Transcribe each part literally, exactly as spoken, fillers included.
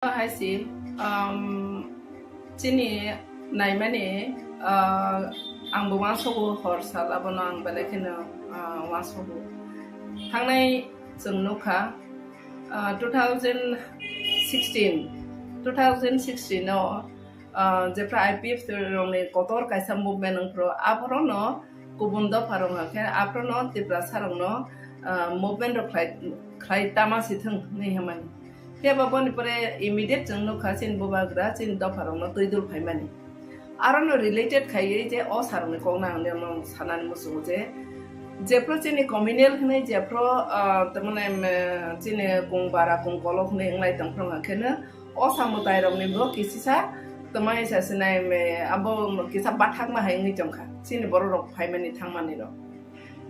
Hai si, um, chini naimani, uh, ang bo uansogo hor sal abono ang belai kheno, uh, uansogo. Thangnai chwng nukha, uh, two thousand sixteen, two thousand sixteen o, uh, jephra I P F T rokni kotor kaisa movement wngphru, aphorono kubun dopha rok hwnkhe aphorono Tiprasa rokno, uh, movement rok khlai, khlai tama si thwng hinwi hwnmani. Phiya ba boni pore immediate chwng nukha chini bubagra chini dopha rokno twi dul phaimani. Arono related khaiwi je o sarokni kokno ang nirokno sanani muchungo je, jephru chini communal hinwi jephru, ah, tamani, em, chini kung bara kung kolok hinwi wnglai tongphru hwnkheno o samwtai rokni bo kisisa tamani sasinai, em, abo kisa bathakma hai wngwi tongkha chini borok rok phaimani thangmani rok.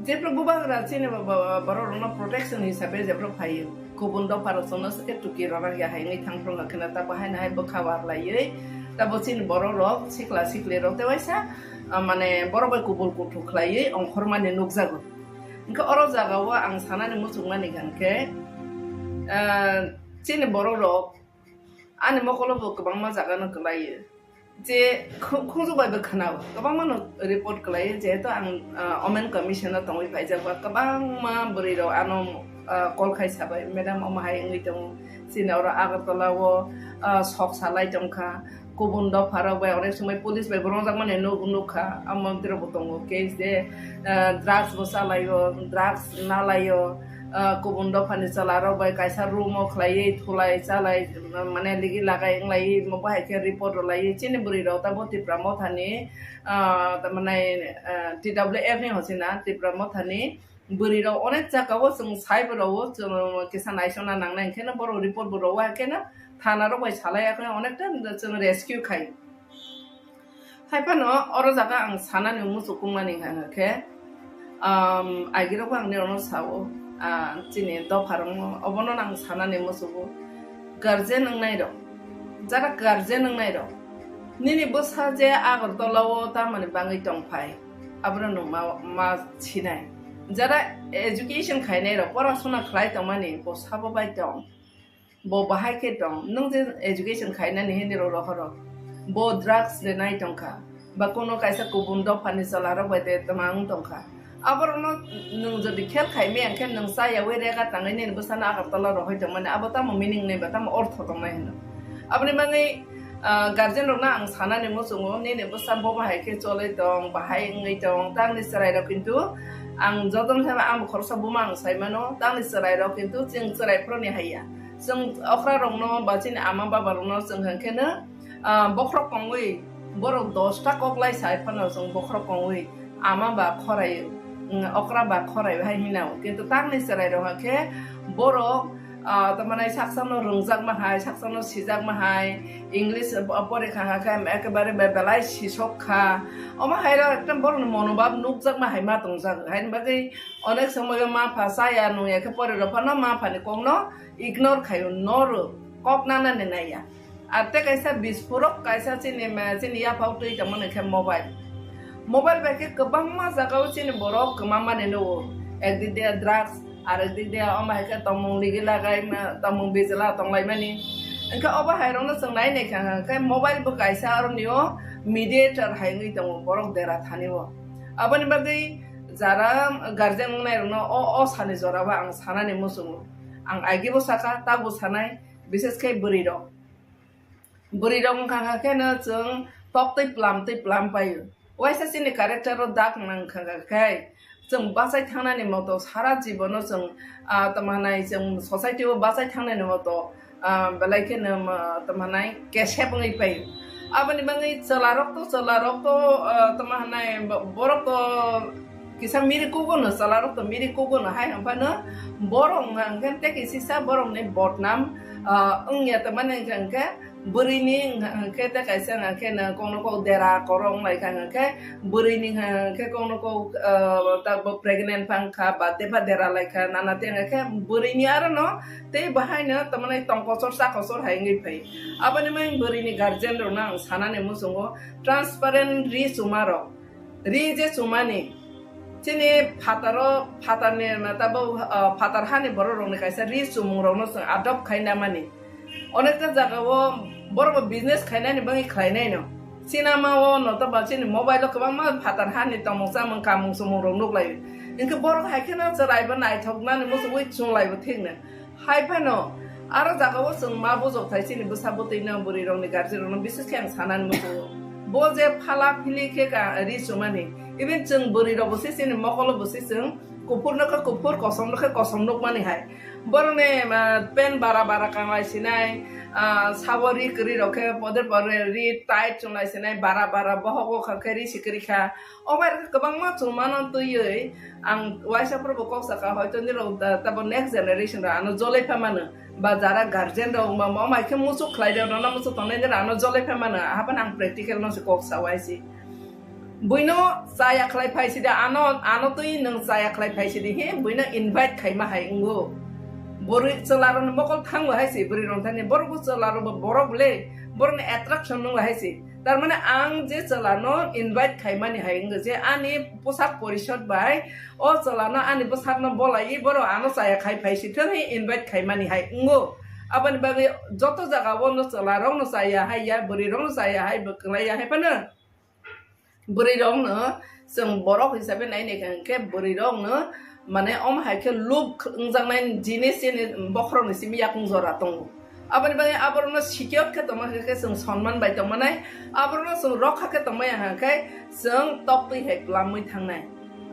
Jephru bubagra chini bo-, bo-, borok rokno protection hisabe jephru phaio, kubun dopha rok chwngno swkhe tuki rwna ya hai wngwi thang phru hwnkheno ta bahai nahai bwkha war laiwi ta bo chini borok rok sikla sikli rok tei waisa, ah, mane borok bai kubul kuthuk khlaiwi ongkhormani nukjago. Hwnkhe oro jagao ang sanani muchungmani hwnkhe, ah, chini borok rok ani mokolo bo kwbangma jaga no kwlaio. Je khu-, khunju bai bo khwnao, kwbangma no report kwlaio, jehetu ang, ah, Women Commission o tongwi phaijak ba, kwbangma bwrwi rok ano, ah, call khai sabai, "Madam, omo hai wngwi tongo, chini oro Agartala o, ah, sok salai tongkha, kubun dopha rok bai onek somoi police bai bo rwngjakmani nuk-, nukha, amo bwrwi rok bo tongo case de, ah, drugs bo chalaio, drugs nalaio." Ah, kubun dophani chwla rok bai kaisa room o khlaiwi thulai chalai, mane ligi lagai wnglaiwi omo bahai khe report rwlaiwi chini bwrwi rok tamo Tipra Mothani, ah, tamani, ah, T W F ni hochina Tipra Mothani bwrwi rok onek jaka o chwng sai bo rwo chwng kisa naisona nangnai hwnkhe no borok report bo rwo hwnkhe no thana rok bai salai ya khe onekta chwng rescue khai. Hai phano oro jaga ang sanani muchukmani hwnka khe, um, agirokbo ang nirokno sao, ah, chini dopharokno, obono ang sanani muchugo. Guardian wngnai rok, jara guardian wngnai rok, nini bwsa je Agartala o tamani bangwi tongphai, abono nwng ma, ma sinai. Jara education khainai rok, porasona khlai tongmani, bo sabo bai tong. Bo bahai khe tong, nwng je education khainani hinwi rw rohoro. Bo drugs de nai tongkha, ba kuno kaisa kubun dophani chwla rok bai de twmang tongkha. Aborokno nwng jodi khel khai maya hwnkhe nwng chayawi rega tangwi nini bwsano Agartala rohoi tongmani, abo tamo meaning nai ba tamo ortho tongnai hwno. Aboni bagwi, ah, guardian rokno ang sanani muchungo, nini bwsa bo bahai khe choloi tong, bahai wngwi tong, tangni chwrai rok kintu ang jotono thaiba ang bo khoroksa buma ang sai mano, tangni chwrai rok kintu chwng chwrai phuruni haiya. Chwng okra rokno ba chini ama baba rokno chwng hwnkhe no, ah, bokhorok kongwi borok dosta kok lai sai phano chwng bokhorok kongwi ama ba khorai, mm, okra ba khorai hai hinao. Kintu tangni chwrai rok hwnkhe borok, ah, tamani saksano rwngjakma hai, saksano sijakma hai, English, ah, porikha hwnkhe ekebare be-, belai sisok kha. Omo hai rok ekdom borokni monobhab nukjakma hai ma tongjak. Haini bagwi onek somoyo ma pha chaya nungya khe pore rok phano ma phani kokno ignore khaio, noro kok nanani naiya. Ar tei kaisa bispurok kaisa chini ma, chini yaphao twi tongmani khe mobile. Mobile bai khe kwbangma jagao chini borok kwmamani nugo. Ekdik de drugs, arekdik de omo hai khe tongmung ligi lagai ma, tongmung bijla tonglaimani. Hwnkhe obo hai rokno chwng nai nai kha khe mobile bo kaisa aroni o mediator hai wngwi tongo borok dera thani o. Aboni bagwi jara guardian wngnai rokno o, o sani jora o ang sanani muchungo. Ang agi bo saka, ta bo sanai, bises khe bwrwi rok. Bwrwi rok wngkha kha khe no chwng tok twi plam twi plam paio. Waisa chini character o dak nang kha kha khe chwng bachai thangnani moto, sara jibono chwng, ah, tamo hanai chwng society o bachai thangnani moto, ah, belai kheno, ah, tamo hanai kesep wngwi paio. Aboni bagwi chwla rok to, chwla rok to, ah, tamo hanai bo-, borok to kisa miri kugo no, chwla rok to miri kugo no hai hwnphano borok hwnkhe tei kisisa borok ni bodnam, ah, wngya tongmani hwnkhe bwrwi ni hwnkhe tei kaisa hwnkhe no kokno kok dera korok wng lai kha hwnkhe bwrwi ni hwnkhe kokno kok, ah, ta bo pregnant phang kha ba tei pha dera lai kha nana tei hwnkhe bwrwi ni aro no tei bahai no tongmani tong kochor cha kochor hai wngwi phai. Aboni bagwi bwrwi ni guardian rok no ang sanani muchungo transparent ri chuma rok. Ri je chumani, chini phataro, phatarni, tabuk, ah, phatar hani borok rokni kaisa ri chumung rokno chwng adopt khai namani. Onekta jagao borok bo business khainani bagwi khlainaino. Sinamao noto ba chini mobile o kwbangma phatar hani tongmung chamung kamung sumung rok nuklaio. Hinkhe borok hai kheno chwraibo naithoknani muchugwi chunglaibo thikno. Hai phano aro jagao chwng ma bujok thai chini bwsa bwtwino bwrwi rokni guardian rokno bises khe ang sanani muchungo. Bo je phala phili khe ka ri chumani. Even chwng bwrwi rokbo se chini mokolo bo se chwng kuphur no khe kuphur, kosom no khe kosom nukmani hai. Borokni, ah, pen bara bara kanglai sinai, ah, sabo ri kwrwi rok khe poder poder ri tight chunglai sinai, bara bara bohok o kha khe ri si kwrwi kha. O bai rok khe kwbangma chumano twiwi ang waisa phuru bo kok saka, hoito nirok da-, tabo next generation rok ano jolai pha mano, ba jara guardian rok wngma mo mai khe muchuk khlai rok nono muchuk tongnai nirok ano jolai pha mano, ahaphano ang practical no se kok sa waisi. Buino chaya khlai phai sidi, ano, ano twi nwng chaya khlai phai sidi, he, buino invite khaima hai wngo. Bwrwi chwla rokni mokol thango hai se, bwrwi rok thani, borok bo chwla rok bo borok le, borokni attraction nung hai se. Tar mane ang je chwla no invite khaimani hai wngo je ani posak porishod bai, o chwla no ani bwsak no bolai, borok ano chaya khai phai si thang he invite khaimani hai wngo. Aboni bagwi joto jaga o no chwla rok no chaya hai ya, bwrwi rok no chaya hai, bo kwlai ya hai phano. Bwrwi rokno chwng borok hisabe nai naikha hwnkhe bwrwi rokno mane omo hai khe look wngjaknai jinis chini bokhorokni simi yakung jora tongo. Aboni bagwi aborokno secure khe tongma hwnkhe chwng sonman bai tongmanai, aborokno chwng rokha khe tongmaya hwnkhe chwng toktwi hai kwlamwi thangnai.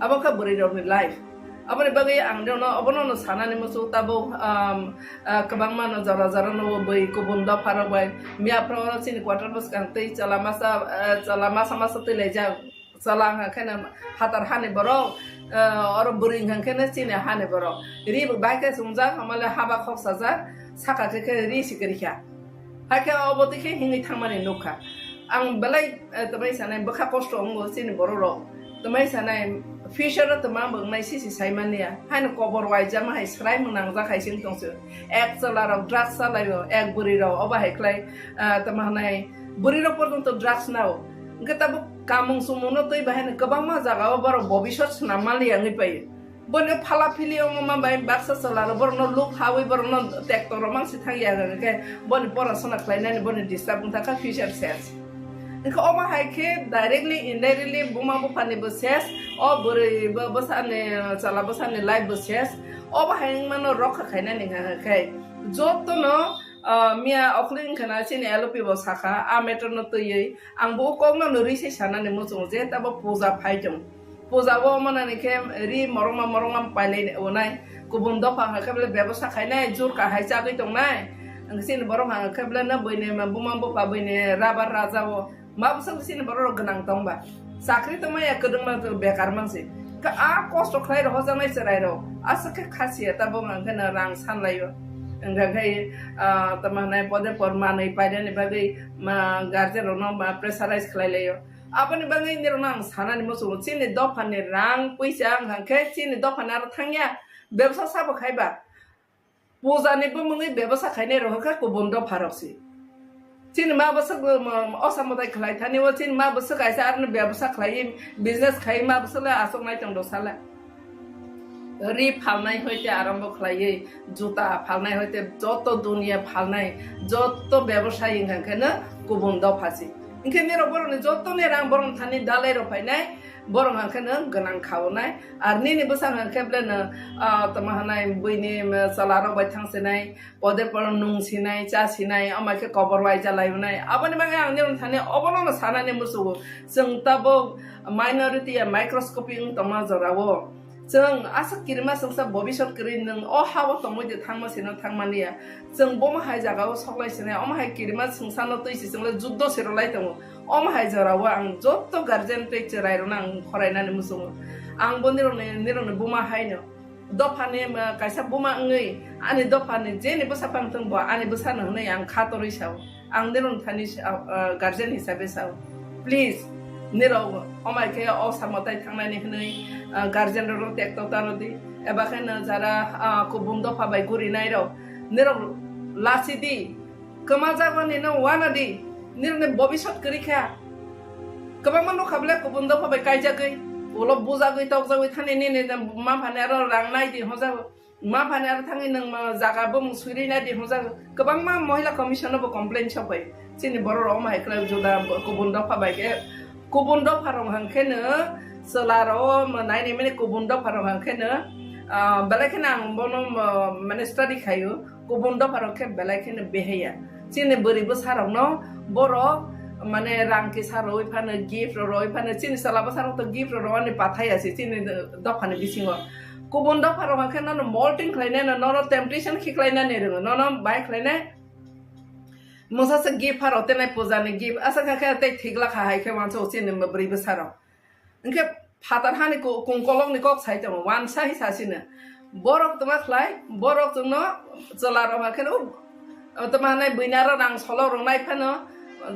Abo khe bwrwi rokni life. Aboni bagwi ang rokno obono no sanani muchung tabuk, um, ah, kwbangma no jora jora no bwi kubun dopha rok bai miya phoro chini quarter bwskang twi chwla masa, ah, chwla masa masa twi laijak. Chwla wngkha khe no phatar hani borok, ah, oro bwrwi wngkha khe no chini hani borok. Ri bo bai khe chungjak, hamale haba khok sajak, saka khe khe ri si kwrwi kha. Hakhe obo twi khe hingwi thangmani nukha. Ang belai, eh, tamai sanai bwkha kosto wngo chini borok rok. Tamai sanai future o tama bo wngnai sisi saimani ya. Haino kobor waijama hai swrai mung nangjak hai sing tongse. Ek chwla rok drugs chalaio, ek bwrwi rok obo hai khlai, ah, tama hanai bwrwi rok porjonto drugs nao. Hwnkhe tabuk kamung sumung no twi bahai no kwbangma jaga o borok bobisot swnam mali ya wngwi paio. Bono phala phili wngma bai baksa chwla rok borokno look hawi borokno tekto rok mang si thang ya hwnkhe boni porasona khlainani boni disturb wngkha kha future ses. Hwnkhe omo hai khe directly indirectly buma buphani bo ses, o bwrwi bo bwsani chwla bwsani life bo ses. Obo hai wngmano rokha khainani hwnkha khe jotono, ah, miya okhli wngkha na chini L O P bo sakha a matter no twiwi ang bo o kokno no rwi se sanani muchungo je tabo puja phai tong. Puja o manani khe ri morongma morongma pailai onai. Kubun dopha hwnkha khe bele bebosa khainai, jur kahai chagwi tongnai. Ang chini borok hwnkha khe bele no buini buma bupha buini rabar raja o. Ma bwswk chini borok rok gwnang tongba. Chakri tongmaya kwdwngma bekar mansi. Kha a kosto khlai rok hojaknai chwrai rok. Aswk khe khasiya tabuk hwnkha khe no rang sanlaio. Hwnkha khe, ah, tamo hwnai pode por manwi painani bagwi ma guardian rokno ma pressurize khlai laio. Aboni bagwi nirokno ang sanani muchungo, chini dophani rang puisa wngkha khe chini dophani aro thangya, bebsa sabo khaiba. Pujani bumungwi bebsa khainai rok khe kubun dopha rok si. Chini ma bwswk bo, um, osa mwtai khlai thani o, chini ma bwswk kaisa aroni bebsa khlaiwi business khai ma bwswk le aswk nai tong do sala. Ri phalnai hoite arambo khlaiwi, juta phalnai hoite joto duniya phalnai, joto bebosai wngkha khe no kubun dopha si. Hwnkhe nirok borokni jotoni rang borok thani dalai rok phainai, borok hwnkhe no gwnang khaonai. Ar nini bwsang hwnkhe ble no, ah, tamo hwnai buini, um, chwla rok bai thang sinai, pode poro nung sinai, cha sinai, omo khe kobor waija lai unai. Aboni bagwi ang nirok thani obono no sanani muchungo. Chwng tabuk minority ya microscopic wng tongma jorao. Chwng aswk kirima chwngsa bobisot kwrwi nwng o ha-o tongwi de thangma sino thangmani ya. Chwng bomo hai jagao soklai sinai, omo hai kirima chwngsano twi si chwng le juddo se rwlai tongo. Omo hai jorao ang jotto guardian tei chwrai rokno ang khorainani muchungo. Ang bo nirokni, nirokni buma haino. Dophani, um, kaisa buma wngwi ani dophani jeni bwsa phang thung bo ani bwsano hwnwi ang kha torwi sao. Ang nirok thani sa-, ah, guardian hisabe sao, please, nirok omai khe o samo tai thangnani hwnwi, ah, guardian rok tekto tano di, eba khe no jara, ah, kubun dopha bai gurinai rok nirok lasi di, kwma jagoni no wana di, nirokni bobisot kwrwi kha. Kwbangma nukha bwle kubun dopha bai kaijagwi, ulo bujagwi tokjagwi thani nini ma phani aro rang nai di hojago. Ma phani aro thangwi nwng ma jaga bumung swiri nai di hwnjak, kwbangma Mohila Commission no bo complain sok bai. Chini borok rok omo hai khlai juda kubun dopha bai khe, kubun dopha rok hwn khe no chwla rok o ma nai nai mani kubun dopha rok hwn khe no, ah, belai kheno ang bono ma, mane study khaio, kubun dopha rok khe belai kheno behaya. Chini bwrwi bwsa rok no borok mane rang kisa rwi phano, gift rok rwi phano, chini chwla bwsa rok to gift rok rwani pathai ya se chini dopha ni bisingo. Kubun dopha rok hwn khe nono molting khlainai no, nono temptation khiklainani rwngo, nono bai khlainai. Mungsa se gift pharo tenai puja ni gift asa kha khe tei thik lakha hai khe wansa o chini bwrwi bwsa rok. Hwnkhe phatar hani ku-, kungkolok ni kok sai tongo, wansa hi sasino. Borok tongma khlai, borok chwngno chwla rok hakhe no, tongma hanai buina ro rang solo rwnai phano,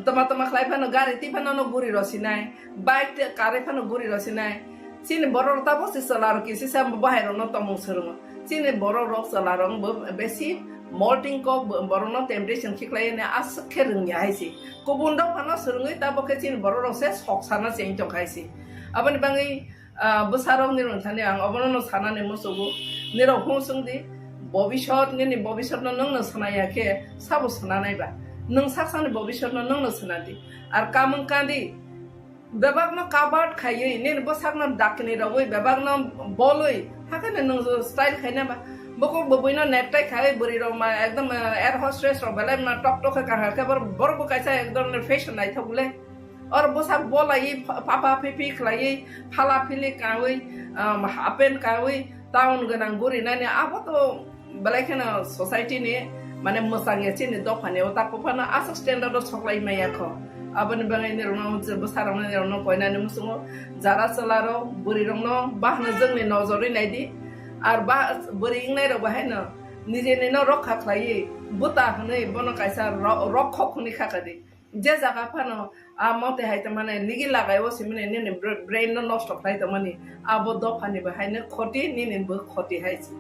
tongma tongma khlai phano, gari twi phano no guri rw sinai, bike tei car phano guri rw sinai. Chini borok rok tabuk se chwla rok kisisa bahai rok no tongmung swrwngo. Chini borok rok chwla rok bo besi molting kok bo-, borok no temptation khiklai ni aswk khe rwngya hai se. Kubun dok phano swrwngwi tabuk khe chini borok rok se sok sana cheng tong khai se. Aboni bagwi, ah, bwsarok nirok thani ang obono no sanani muchugo. Nirok hung chwng di, bobisot, nini bobisot no nwng no swnaya khe sabo swnanai ba? Nwng saksani bobisot no nwng no swnadi. Ar kamwng kandi, bebak no covered khaiwi, nini bwsak no dakni rogwi, bebak no bolwi, hakhe no nwng style khaina ba? Bokok bwbwi no necktie khaiwi, bwrwi rok ma ekdom, eh, air hostess rok belai ma tok tok khe kang khe, bor-, borok bo kaisa ekdom fashion naithok le. Or bwsak bolai pha-, pha pha phi phi khlaiwi, phala phili kawi, um, half pant kawi, town gwnang guri nani abo to belai kheno society ni mane mwchang ya chini dopha ni o tak phano aswk standard o soklai maya kho. Aboni bagwi nirok no bwsa rok no nirok no koinani muchungo jara chwla rok bwrwi rok no bahno jwngni nojorwi nai di. Ar ba bwrwi wngnai rok bahai no nijeni no rokha khlaiwi bwta hwnwi bono kaisa ro-, rokhok hwnwi kha kha di. Je jaga phano, ah, mote hai tongmani nigi lagai o simini nini bra-, brain no nosto khlai tongmani, abo dophani bo haino khoti, nini bo khoti hai se.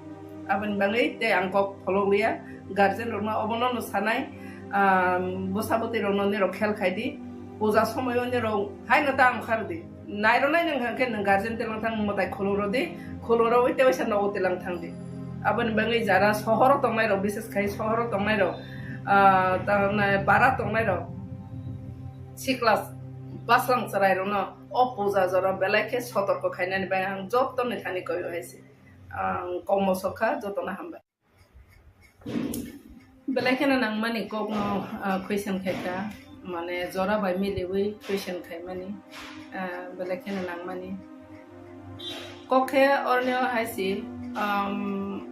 Aboni bagwi tei ang kok pholok liya, guardian rokno obono no sanai, ah, bwsa bwtwi rokno nirok khel khai di, puja somoio nirok haino ta ang khar di. Nairwnai nwng hwnkhe nwng guardian telang thang mwtai khulumrw di, khulumrw ui tewaisa nogo telang thang di. Aboni bagwi jara sohoro tongnairok, bises khai sohoro tongnairok, ah, tamni para tongnairok, sikla bwslang chwrairokno o puja jora belai khe sotorko khainani bagwi ang jottoni thani koyo hai se. Ang kokmo sokha, jotono hambai. Belai kheno nangmani kokno, ah, question khaikha, mane jora bai miliwi question khaimani, ah, belai kheno nangmani. Kok khe oroni o hai se, um,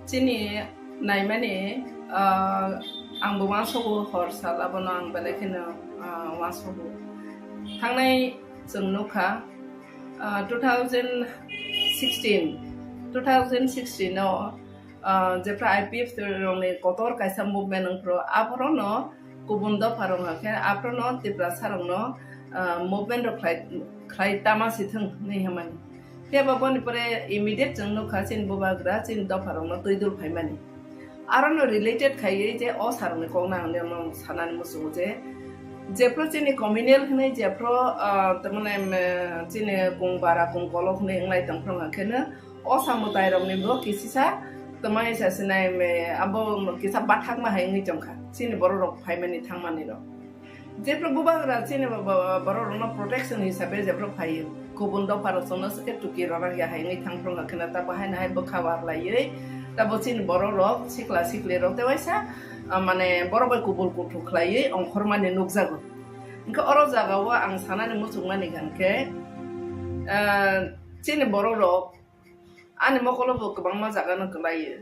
chini naimani, ah, ang bo uansogo hor sal abono ang belai kheno, ah, uansogo. Thangnai chwng nukha, ah, two thousand sixteen, two thousand sixteen o, ah, jephra I P F T rokni kotor kaisa movement wngphru, aphorono kubun dopha rok hwnkhe aphorono Tiprasa rokno, ah, movement rok khlai, khlai tama si thung hinwi hwnmani. Phiya ba boni pore immediate chwng nukha chini bubagra chini dopha rokno twi dul phaimani. Arono related khaiwi je o sarokni kokno ang nirokno sanani muchungo je, jephru chini communal hinwi jephru, ah, tamani, mm, chini kung bara kung kolok hinwi wnglai tongphru hwnkhe no, o samwtai rokni bo kisisa twmai sa sinai me abo kisa bathakma hai wngwi tongkha chini borok rok phaimani thangmani rok. Jephru bubagra chini bo-, bo-, borok rokno protection hisabe jephru phaio, kubun dopha rok chwngno swkhe tuki rwna ya hai wngwi thangphru hwnkhe no ta bahai no hai bwkha warlaiwi tabo chini borok rok sikla sikli rok tewaisa, ah, mane borok bai kubul kuthuk khlaiwi ongkhormani nukjago. Hwnkhe oro jagao ang sanani muchungmani hwnkhe, ah, chini borok rok ani mokolo bo kwbangma jaga no kwlaio.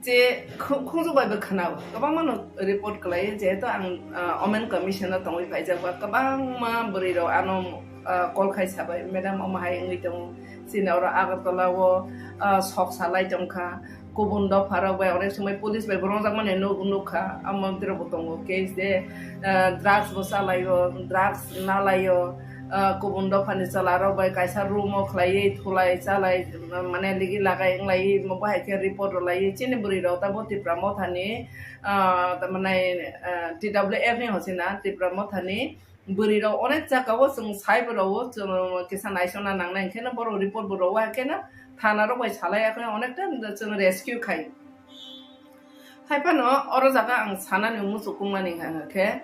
Je khu-, khunju bai bo khwnao, kwbangma no report kwlaio, jehetu ang, ah, Women Commission o tongwi phaijak ba, kwbangma bwrwi rok ano, ah, call khai sabai, "Madam, omo hai wngwi tongo, chini oro Agartala o, ah, sok salai tongkha, kubun dopha rok bai onek somoi police bai bo rwngjakmani nuk-, nukha, amo bwtwi rok bo tongo, case de, ah, drugs bo chalaio, drugs nalaio." Ah, kubun dophani chwla rok bai kaisa room o khlaiwi thulai chalai, mane ligi lagai wnglaiwi, omo bahai khe report rwlaiwi chini bwrwi rok tamo Tipra Mothani, ah, tamani, ah, T W F ni hochina Tipra Mothani bwrwi rok onek jagao chwng sai bo rwo, chwng kisa naisona nangnai, hwnkhe no borok report bo rwo, hwnkhe no thana rok bai salai ya khe onekta chwng rescue khai. Hai phano oro jaga ang sanani muchukmani hwnga khe,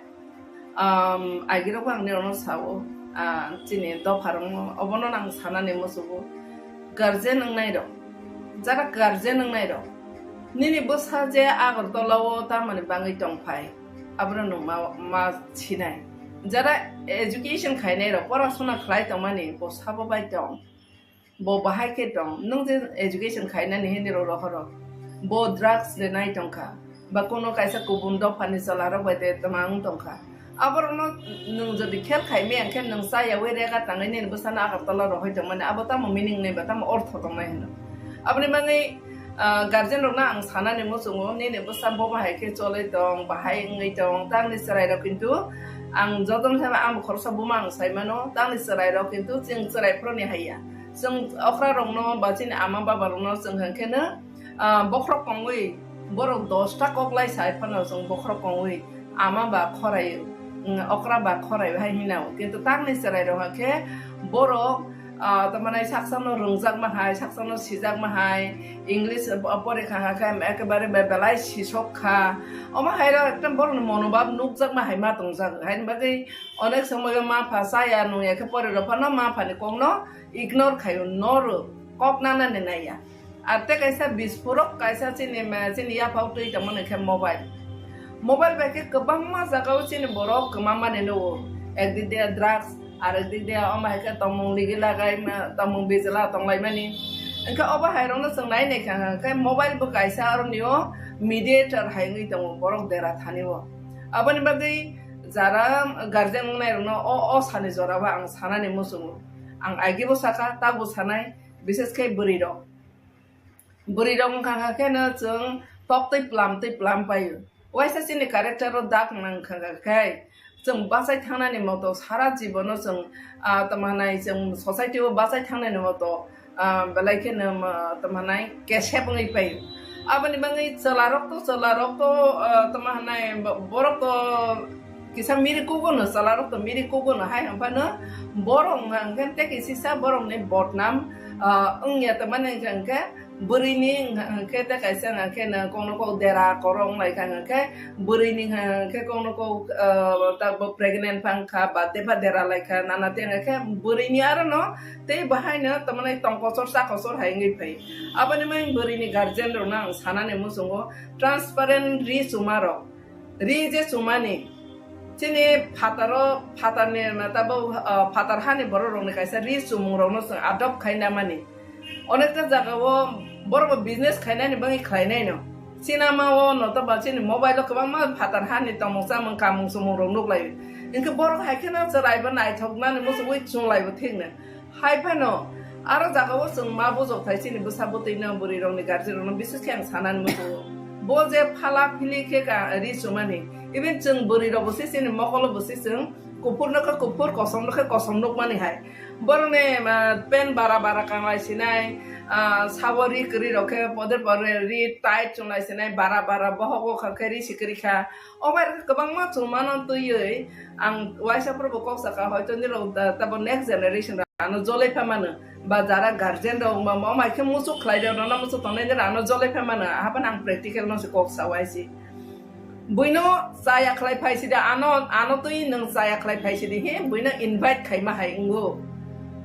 um, agirok ang nirokno sao, ah, chini dopharokno obono ang sanani muchugo. Guardian wngnai rok, jara guardian wngnai rok, nini bwsa je Agartala o tamani bangwi tongphai, abono nwng ma, ma sinai. Jara education khainai rok, porasuna khlai tongmani bo sabo bai tong. Bo bahai khe tong, nwng je education khainani hindi rok rohoro. Bo drugs de nai tongkha, ba kono kaisa kubun dophani chwla rok bai de twmang tongkha. Aborokno nwng jodi khel khai maya khe nwng cha yaui rega tangwi nini bwsano Agartala rohoi tongmani, abo tamo meaning nai ba tamo ortho tongnai hino. Aboni bagwi, ah, guardian rokno ang sanani muchungo, nini bwsa bo bahai khe choloi tong, bahai wngwi tong, tamni chwrai rok kintu ang jotono sama ang khoroksa buma ang sai mano, tamni chwrai rok kintu chwng chwrai phoroni haiya. Chwng okra rokno ba chini ama baba rokno chwng hwn khe no, ah, bokhorok kongwi borok dosta kok lai sai phano chwng bokhorok kongwi ama ba khorai, mm, okra ba khorai hai hinao. Kintu tamni chwrai rok khe borok, ah, tamani saksano rwngjakma hai, saksano sijakma hai, English, ah, porikha khe ekebare be-, belai sisok kha. Omo hai rok ekdom borokni monobhab nukjakma hai ma tongjak. Haini bagwi onek somoyo ma pha chaya nungya khe pore rok phano ma phani kokno ignore khaio, no rw, kok nanani naiya. Ar tei kaisa bispurok kaisa chini ma, chini yaphao twi tongmani khe mobile. Mobile bai khe kwbangma jagao chini borok kwmamani nugo. Ekdik de drugs, ar ekdik de omo hai khe tongmung ligi lagai ma, tongmung bijla tonglaimani. Hwnkhe obo hai rokno chwng nai nai kha khe mobile bo kaisa aroni o mediator hai wngwi tongo borok dera thani o. Aboni bagwi jara guardian wngnai rokno o, o sani jora o ang sanani muchungo. Ang agi bo sakha, tak bo sanai, bises khe bwrwi rok. Bwrwi rok wngkha khe no chwng tok twi plam twi plam paio. Waisa chini character o dak nang kha khe chwng bachai thangnani moto, sara jibono chwng, ah, tamo hanai chwng society o bachai thangnani moto, ah, belai kheno, ah, tamo hanai kesep wngwi paio. Aboni bagwi chwla rok to, chwla rok to, ah, tamo hanai bo-, borok to kisa miri kugo no, chwla rok to miri kugo no hai hwnphano borok hwnka hwnkhe tei kisisa borok ni bodnam, ah, wngya tongmani hwnka hwnkhe bwrwi ni hwnka hwnkhe tei kaisa hwnka hwnkhe no kokno kok dera korok wnglaikha hwnka hwnkhe bwrwi ni hwnka hwnkhe kokno kok, ah, ta bo pregnant phang kha ba teibo dera laikha nana tei hwnka hwnkhe bwrwi ni aro no tei bahai no tongmani tongkochor chakochor hai wngwi phai. Aboni bagwi bwrwi ni guardian rok no ang sanani muchungo transparent ri chuma rok. Ri je chumani, chini phataro, phatarni na tabo, ah, phatar hani borok rokni kaisa ri chumung rokno chwng adopt khai namani. Onekta jagao borok bo business khainani bagwi khlainaino. Sinama o no tabo chini mobile o kwbangma phatar hani tongmung chamung kamung chumung rok nuklaio. Hinkhe borok hai kheno chwraibo naithoknani muchungwi chunglaibo thikno. Hai phano, aro jagao chwng ma bujok thai chini bwsa bwtwi no bwrwi rokni guardian rokno bises khe ang sanani muchungo. Bo je phala phili khe ka ri chumani, even chwng bwrwi rok bo se chini mokolo bo se chwng kuphur no khe kuphur, kosom no khe kosom nukmani hai. Borokni, ah, pant bara bara kanglai sinai, ah, sabo ri kwrwi rok khe poder poder ri tight chunglai sinai, bara bara bohok o kha khe ri sikri kha. O bai kwbangma chwng mano twiwi ang waisa phuru bo kok sakha, hoito nirok da, tabo next generation rok ano jolai pha mano, ba jara guardian rok ma, ma, mai khe muchuk khlai rok, nono muchuk tongnai nirok ano jolai pha mano, ahaphano ang practical no se kok sa waisi. Buino chaya khlai phai sidi, ano, ano twi nwng chaya khlai phai sidi, he, buino invite khaima hai wngo.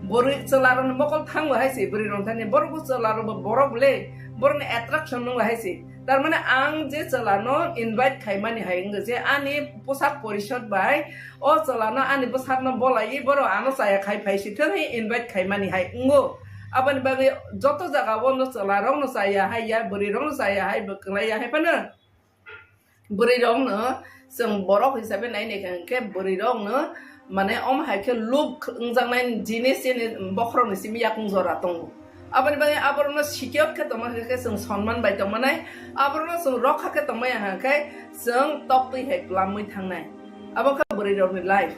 Bwrwi chwla rokni mokol thangbo hai se, bwrwi rok thani, borok bo chwla rok bo borok le, borokni attraction nung hai se. Tar mane ang je chwla no invite khaimani hai wngkha je ani posak porishod bai o chwla no ani bwsak no bolai borok ano chaya khai phai si thang hi invite khaimani hai wngo. Aboni bagwi joto jaga o no chwla rok no chaya hai ya, bwrwi rok no chaya hai, bwklai ya hai phano bwrwi rok no chwng borok hisabe nai nai kha hwnkhe bwrwi rok no mane omo hai khe look wngjaknai jinis chini bokhorok ni simi yakung jora tongo. Aboni bagwi aborokno secure khe tongma khe chwng sonman bai tongmanai, aborokno chwng rokha khe tongmaya hwnkhe chwng toktwi hai plamwi thangnai. Abo khe bwrwi rokni life.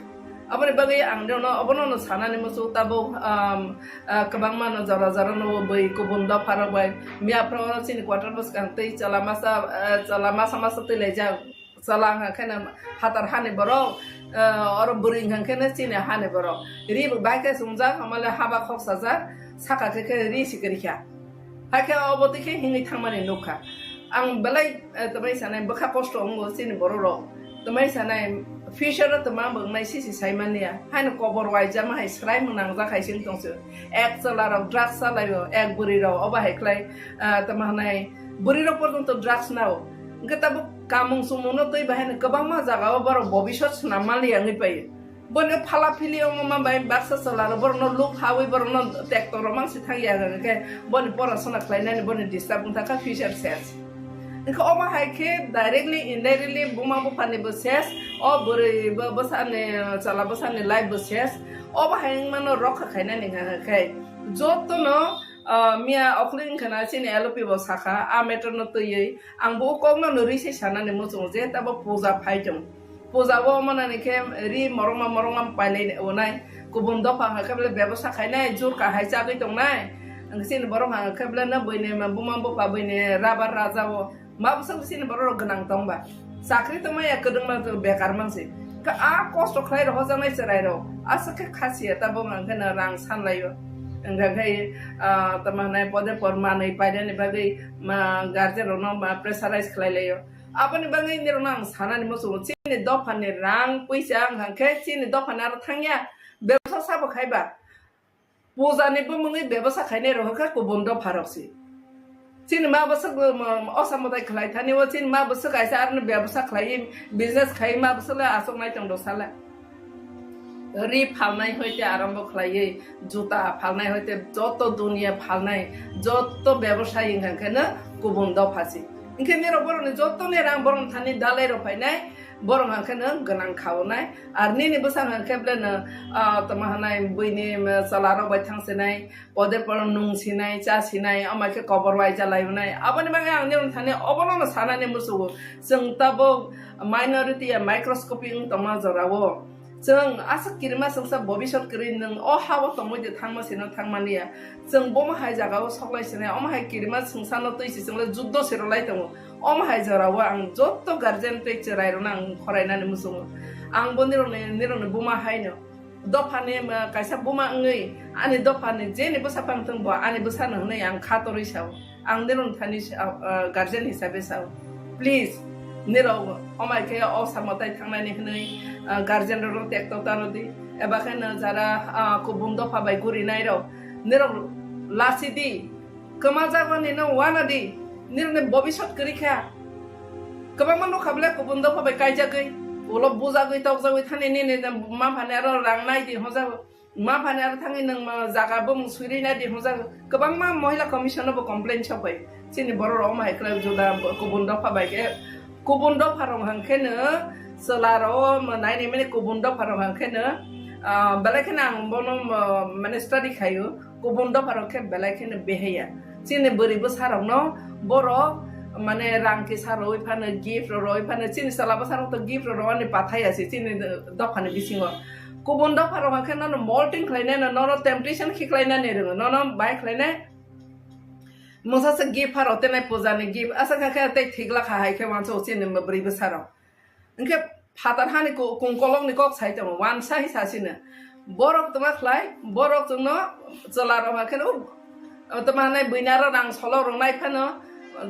Aboni bagwi ang rokno obono no sanani muchung tabuk, um, uh, kwbangma no jora jora no bwi kubun dopha rok bai miya phoro chini quarter bwskang twi chwla masa, uh, chwla masa masa twi laijak. Chwla wngkha khe no phatar hani borok, eh, oro bwrwi wngkha khe no chini hani borok. Ri bo bai khe chumjak, hamale haba khok sajak, saka khe khe ri sikiri kha. Hakhe obo twi khe hingwi thangmani nukha. Ang belai, eh, tamai sanai bwkha kosto wngo chini borok rok. Tamai sanai future o tama bo wngnai sisi saimani ya. Haino kobor waijama hai srai mwnangjak hai sing tongsi. Ek chwla rok drugs chalaio, ek bwrwi rok obo hai khlai, ah, tama hanai bwrwi rok porjonto drugs nao. Hwnkhe tabuk kamung chumung no twi bahaino kwbangma jaga o borok bobisot swnam maliya wngwi paio. Bono phala phili omo ma bai baksa chwla rok borok no luk hawi borok no tekto rok mang si thang ya hwnkhe boni porasona khlainani boni disturb wngkha kha future ses. Hwnkhe omo hai khe directly indirectly buma buphani bo ses, o bwrwi bo bwsani chwla bwsani life bo ses. Obo hai wngmano rokha khainani hwnkha khe jotono, ah, miya okhli wngkha na chini L O P bo sakha a matter no twiwi ang bo o kok no no rwi se sanani muchungo je tabo puja phai tong. Puja o manani khe ri morongma morongma pailai onai. Kubun dopha hwnkha khe bele bebosa khainai, jur kahai chagwi tongnai. Ang chini borok hwnkha khe bele no buini ma buma bupha buini rabar raja o. Ma bwswk chini borok rok gwnang tongba. Chakri tongmaya kwdwngma bekar mansi. Khe a kosto khlai rok hojaknai chwrai rok. Aswk khe khasiya tabuk hwnkha khe no rang sanlaio. Hwnkha khe, ah, tamo hwnai pode por manwi painani bagwi ma guardian rok no ma pressurize khlai laio. Aboni bagwi nirokno ang sanani muchungo, chini dophani rang puisa wngkha khe chini dophani aro thangya, bebsa sabo khaiba. Puja ni bumungwi bebsa khainai rok kha kubun dopha rok si. Chini ma bwswk, um, osa mwtai khlai thani o, chini ma bwswk kaisa aroni bebsa khlai, business khai ma bwswk le aswk nai tong do sala. Ri phalnai hoite arombo khlaiwi, juta phalnai hoite joto duniya phalnai, joto bebosai wngkha khe no kubun dopha si. Hwnkhe nirok borokni jotoni rang borokni thani dalai rok phainai, borok hwnkhe no gwnang khaonai. Ar nini bwsa hwnkhe bele no, ah, tamo hwnai buini, um, chwla rok bai thang sinai, pode poro nung sinai, cha sinai, omo khe kobor waija lai wnai. Aboni bagwi ang nirok thani obono no sanani muchungo. Chwng tabuk minority ya microscopic wng tongma jorao. Chwng aswk kirima chwngsa bobisot kwrwi nwng o ha-o tongwi de thangma sino thangmani ya. Chwng bomo hai jaga-o soklai sinai, omo hai kirima chwngsa no twi si chwng le juddo se rwlai tongo. Omo hai jora-o ang joto guardian tei chwrai rokno ang khorainani muchungo. Ang bo nirokni, nirokni buma haino. Dophani, um, kaisa buma wngwi ani dophani jeni bwsa pang thung bo ani bwsano hwnwi ang kha torwi sao. Ang nirok thani sa-, ah, ah, guardian hisabe sao. Please, nirok omai khe o samo tai thangnani hwnwi, ah, guardian rok tekto tano di. Eba khe no jara, ah, kubun dopha bai guri nai rok. Nirok lasi di. Kwma jagoni no wana di. Nirok ni bobisot kwrwi kha. Kwbangma nukha bwle kubun dopha bai kaijagwi. Ulo bujagwi tokjagwi thani nini ma phani aro rang nai di hojago. Ma phani aro thangwi nwng ma jaga bumung swirwi nai di hwnjak. Kwbangma Mohila Commission no bo complain sok bai. Chini borok rok omo hai khlai juda bo-, kubun dopha bai khe, kubun dopha rok hwn khe no chwla rok o mo nai ni mani kubun dopha rok hwn khe no, ah, belai khe no ang bono mo, mane study khaio. Kubun dopha rok khe belai khe no beheya. Chini bwrwi bwsa rok no borok mane rang kisa rwi phano, gift rok rwi phano, chini chwla bwsa rok to gift rok rwani pathai ya se chini dopha ni bisingo. Kubun dopha rok hwn khe nono molting khlainai no, nono temptation khiklainani rwngo, nono bai khlainai. Mungsa se gift pharo tenai puja ni gift, asa kha khe tei thik lakha hai khe wansa o chini bwrwi bwsa rok. Hwnkhe phatar hani ku-, kungkolok ni kok sai tongo, wansa hi sasino. Borok tongma khlai, borok chwngno chwla rok hwn khe no, tama hanai buina ro rang solo rok nai phano,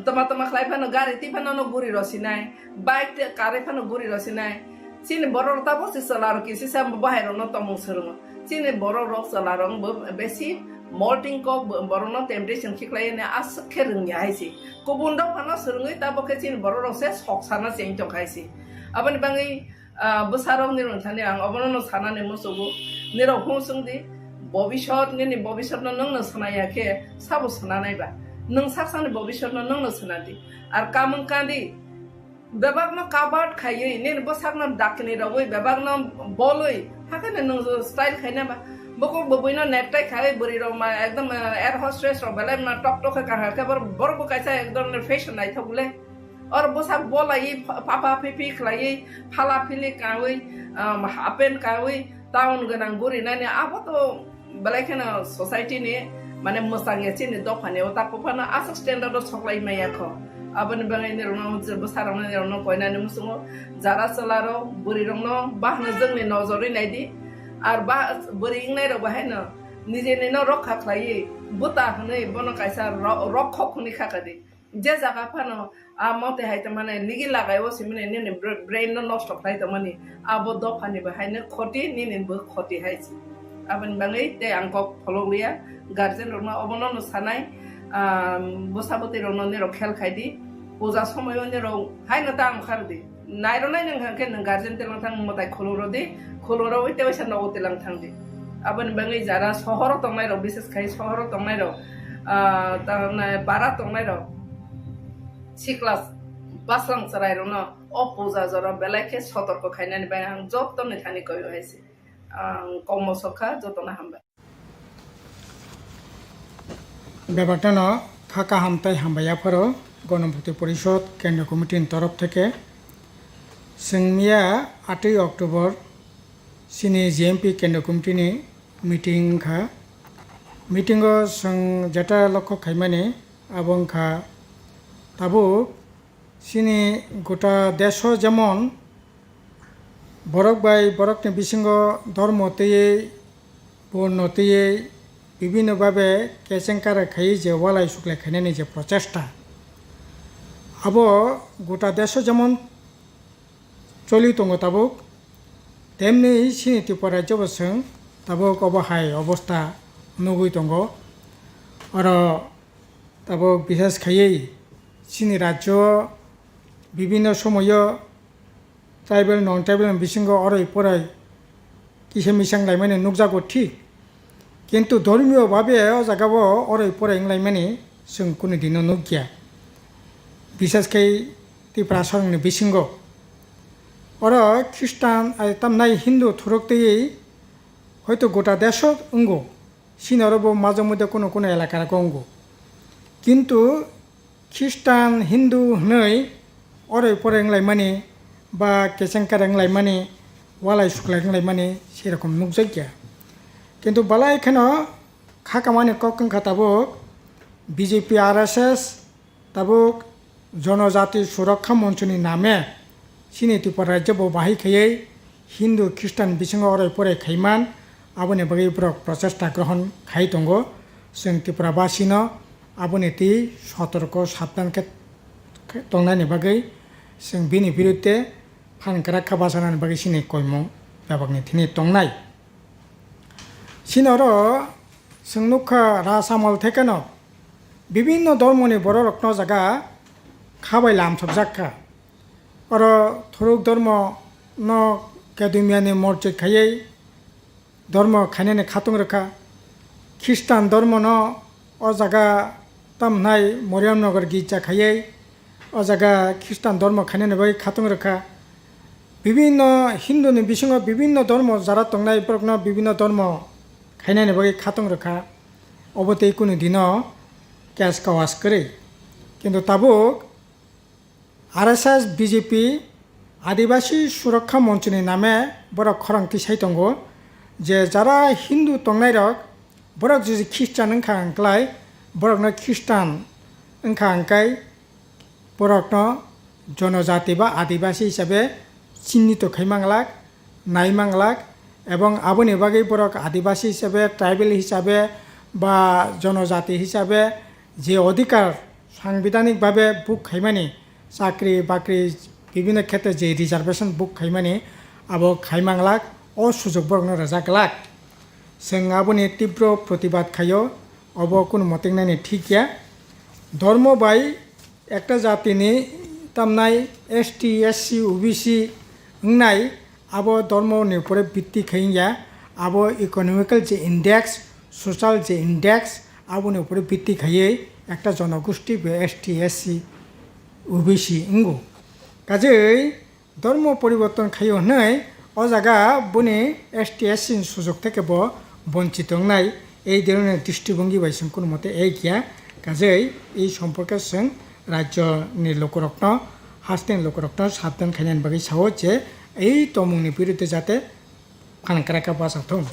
tama tama khlai phano, gari twi phano no guri rw sinai, bike te karwi phano guri rw sinai. Chini borok rok tabuk se chwla rok kisi sa bahai rok no tongmung swrwngo. Chini borok rok chwla rok bo besi molting kok bo-, borok no temptation khiklai ne aswk khe rwngya hai se. Kubun rok phano swrwngwi tabuk khe chini borok rok se sok sana cheng tong khai se. Aboni bagwi, ah, bwsa rok ni rwng thani ang obono no sanani musugo. Nirok hung swng di, bobisot, nini bobisot no nwng no swnaya khe sabo swnanai ba? Nwng sak sakni bobisot no nwng no swnadi. Ar kamung kandi, bebak no kabat khaiwi, nini bwsak no dakni rogwi, bebak no bolwi, hakhe no nwng style khaina ba? Bokok bwbwi no necktie khaiwi bwrwi rok ma ekdom, eh, air hostess rok belai ma tok tok khe kahar khe bor-, borok bo kaisa ekdom fashion naithok le. Or bwsak bolai pha-, papa phipi khlaiwi, phala phili kawi, um, half pant kawi, town gwnang guri nani abo to belai kheno society ni mane mwchang ya chini dopha ni o ta kuphano aswk standard o soklai maya kho. Aboni bagwi nirok no je bwsa rok no nirok no koinani muchungo jara chwla rok bwrwi rok no bahno jwngni nojorwi nai di. Ar ba bwrwi wngnai rok bahai no Nijini no rokha khlaiwi bwta hwnwi bono kaisa ro-, rokhok hwnwi kha kadi. Je jaga phano a mote hai tongmani nigi lagai o simini nini br-, brain no nosto khlai tongmani, abo dophani bo haino khoti, nini bo khoti hai se. Aboni bagwi tei ang kok pholok liya, guardian rokno obono no sanai, ah, bwsa bwtwi rokno nirok khel khai di, puja somoyo nirok haino ta ang khar di. Nairwnai nwng hwnkhe nwng guardian telang thang mwtai khulurodi, khulurogwi tei waisa nogo telang thangdi. Aboni bagwi jara sohoro tongnairok, bises khai sohoro tongnairok, ah, tamni para tongnairok, sikla bwslang chwrairokno o puja jora belai khe sotorko khainani bagwi ang jottoni thani koyo hai se. Ang kokmosok kha, jotono hambai. Bebakno kha kaham tei hambai yapharo Ganapati Porishod Kendra Committee ni torof theke. Chwng miya atwi October chini G M P Kendra Committee ni meeting wngkha. Meeting o chwng jeta lokho khaimani abo wngkha tabuk chini gota desh o jemon borok bai borokni bisingo dhormo twiwi, borno twiwi, bibhinno bhabe kechengkara khaiwi je walai suklai khainani je prochesta, abo gota desh o jemon choli tongo tabuk, temni chini Tripura rajyo bo chwng tabuk obo hai obostha nugwi tongo. Oro tabuk bishes khaiwi chini rajyo bibhinno somoyo tribal, non-tribal ni bisingo oroi poroi kisa misa wnglaimani nukjago thik, kintu dhormiyo babe o jagao oroi poroi wnglaimani chwng kunu dino nukya, bishes khe Tiprasarokni bisingo. Oro Khristan, ai, tamnai Hindu thuruk twiwi hoito gota desho wngo, sini oro bo majwk mode kunu kunu elaka rogo wngo, kintu Khristan, Hindu hwnwi oroi poroi wnglaimani ba kechengkara wnglaimani, walai suklai wnglaimani serokom nukjakya. Kintu belai kheno kha kamani kok wngkha tabuk B J P, R S S, tabuk Jonojati Surokha Monchoni name chini Tripura rajyo bo bahai khaiwi Hindu Khristan bisingo oroi poroi khaiman, aboni bagwi borok prochesta grohon khai tongo. Chwng Tripura basino aboni twi sotorko sabdan khe tongnani bagwi chwng bini birudde phan kwrak kha bachanani bagwi chini koimung bebakni thini tongnai. Chini oro chwng nukha Raj Amal thekeno bibinno dhormoni bororokno jaga khabai lamsokjak kha. Oro thuruk dhormo no Kedumyani morchik khaiwi dhormo khainani khatung rwkha. Khristan dhormo no o jaga tamhnai Moriamnagar girja khaiwi o jaga Khristan dhormo khainani bai khatung rwkha. Bibinno Hindu ni bisingo bibinno dhormo jara tongnai borokno bibinno dhormo khainani bagwi khatung rwkha. Obo tei kunu dino case kawas kwrwi. Kintu tabuk R S S, B J P, Adibasi Surokha Monchoni name borok khorang tisai tongo je jara Hindu tongnairok borok jodi Khristan wngkha hwnklai borokno Khristan wngkha hwnkai borokno jonojati ba adibasi hisabe chinnito khai manglak, nai manglak, ebong aboni bagwi borok adibasi hisabe, tribal hisabe ba jonojati hisabe je odhikar sangbidhanik bhabe book khaimani, chakri bakri bibhinno khetre je reservation book khaimani abo khai manglak, o sujok borokno rwjak glak. Chwng aboni tibro protibad khaio, obo kunu motengnani thik ya. Dhormo bai ekta jatini tamnai S T, S C, O B C wngnai, abo dhormoni upore bitti khai wngya, abo economical je index, social je index, aboni upore bitti khaiwi ekta jonogosti bo S T, S C, O B C wngo. Kajei dhormo poriborton khaio hwnwi o jaga boni S T S C ni sujok theke bo bonchito wngnai. Ei dhoroner dristibongi bai chwng kunu mote ek ya, kajei ei somporke chwng rajyo ni lukurokno, hasteni lukurokno sabdan khainani bagwi sao je ei tongmungni birudde jate phanang kwrak khe bachathung.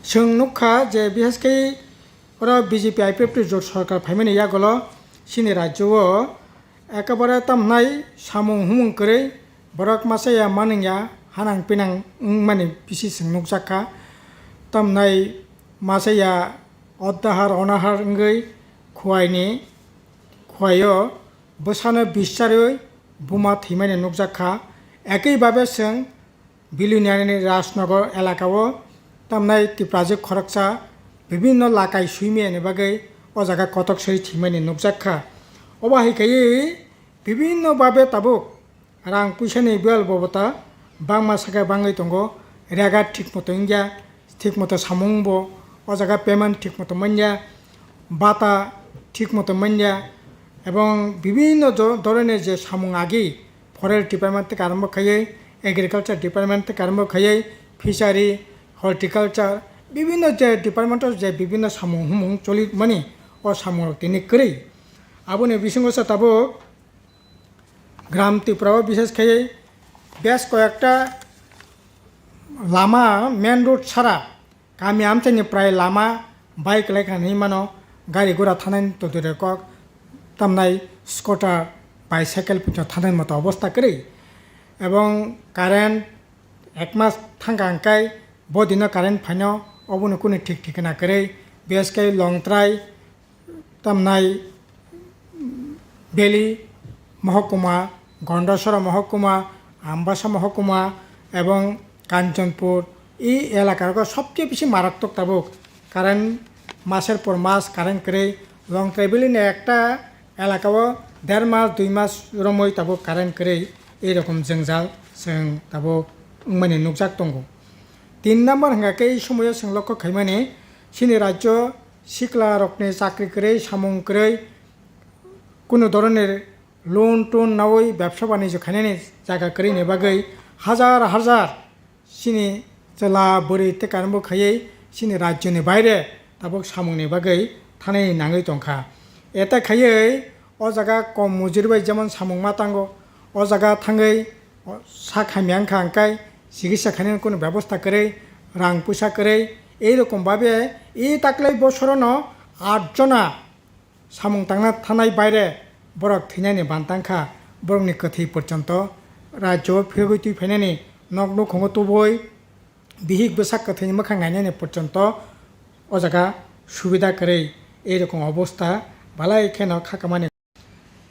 Chwng nukha je bihaskhe oro B J P I P F T jot sorkar phaimani yagulo chini rajyo o ekebare tamhnai samung humung kwrwi, borok masa ya manung ya, hanang pinang wngmani bisi chwng nukjakha. Tamhnai Masa ya odahar onahar wngwi khuaini, khuaio bwsano bisarwi buma thwimani nukjak kha. Ekwi babe chwng Biluniani Rajnagar elakao tamnai Tiprajwk khoroksa bibinno lakai suimiyani bagwi o jaga kotok soi thwimani nukjak kha. Obo hai khaiwi bibinno babe tabuk rang puisani bel bobota bangma sakhe bangwi tongo, rega thik moto wngya, thik moto samung bo o jaga payment thik moto manya, bata thik moto manya, ebong bibinno dho-, dhoroner je samung agi forest department theke arombo khaiwi, agriculture department theke arombo khaiwi, fishery, horticulture, bibinno je department o je bibinno samung humung choli mani o samung rok tini kwrwi. Aboni bisingo se tabuk Gram Tripura o bishes khaiwi bes koyekta lama main road sara kami amchaini prai lama bai kwlai kha hinwi mano, gari gura thanai todire kok tamnai scooter, bicycle pungsa thanai moto obostha kwrwi. Ebong current ek mas thangkha hwnkhe bo dino current phaino, obono kunu thik thikna kwrwi. Bes khe Longtrai, tamnai Valley mohokuma, Gondasora mohokuma, Ambasa mohokuma ebong Kanchanpur, e elaka rogo sobse bisi maratwk tabuk current maser por mas current kwrwi. Longtrai Valley ni ekta elaka o der mas dui mas romwi tabuk current kwrwi, ei rokom jwngjal chwng tabuk wngmani nukjak tongo. Tin number hwnkha khe ei somoio chwng lokho khaimani, chini rajyo sikla rokni chakri kwrwi, samung kwrwi, kunu dhoroner loan ton nawi bebsa banijyo khainani jaga kwrwini bagwi hajar hajar chini chwla bwrwi tei karengbo khaiwi chini rajyoni baire tabuk samungni bagwi thanai nangwi tongkha. Eta khaiwi o jaga kom mujuri bai jemon samung ma tango, o jaga thangwi sak hamya wngkha hwnkhe chikitsa khainani kunu bebosta kwrwi, rang puisa kwrwi, ei rokom babe e taklai bosorono aat jona samung tangna thanai baire borok thwinani ban tangkha, borokni kwthwi porjonto rajyo o phirogwi twi phainani, nok nukhungo tubui bihik bwsak kwthwini mwkhang nainani porjonto o jaga subida kwrwi, ei rokom obostha balai kheno kha kamani.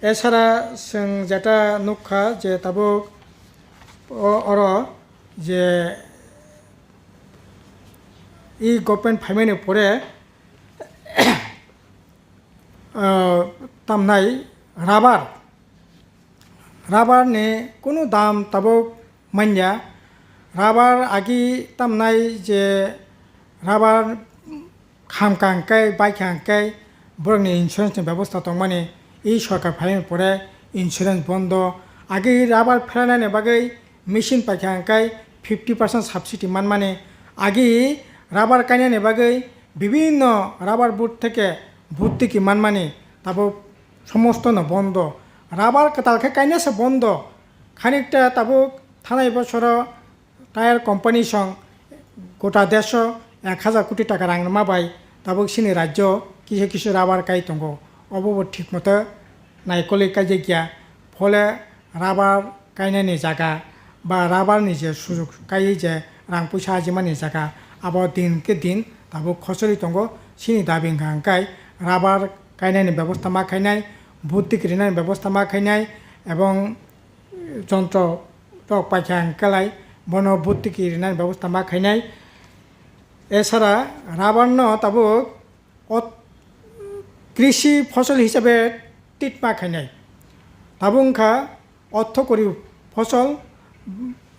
Esara chwng jeta nukha je tabuk o-, oro je e government phaimani pore, ah, tamnai rubber, rubber ni kunu dam tabuk manya. Rubber agi tamnai je rubber khamkha hwnkhe, baikha hwnkhe borokni insurance ni bebosta tongmani, e sorkar phaimani pore insurance bondo. Agi rubber phelanani bagwi machine paikha hwnkhe fifty percent subsidy manmani, agi rubber kainani bagwi bibinno rubber board theke bhortiki manmani, tabuk somostono bondo. Rubber kwtal khe kainase bondo. Khanikta tabuk thanai bosoro tyre company song gota desho ek hajar koti taka rang rwma bai tabuk chini rajyo kisa kisa rubber kai tongo. Obo bo thik moto naikolwi kaijakya. Phole rubber kainani jaga ba rubber ni je sujok kaiwi je rang puisa ajimani jaga, abo din khe din tabuk khochorwi tongo. Chini dabi wngkha hwnkhe rubber kainani bebosta ma khainai, bhortiki rinani bebosta ma khainai, ebong jontro rok paikha hwnkhe lai bono bhortiki rinani bebosta ma khainai. Esara rubber no tabuk ot-, krishi phosol hisabe treat ma khainai. Tabuk wngkha orthokori phosol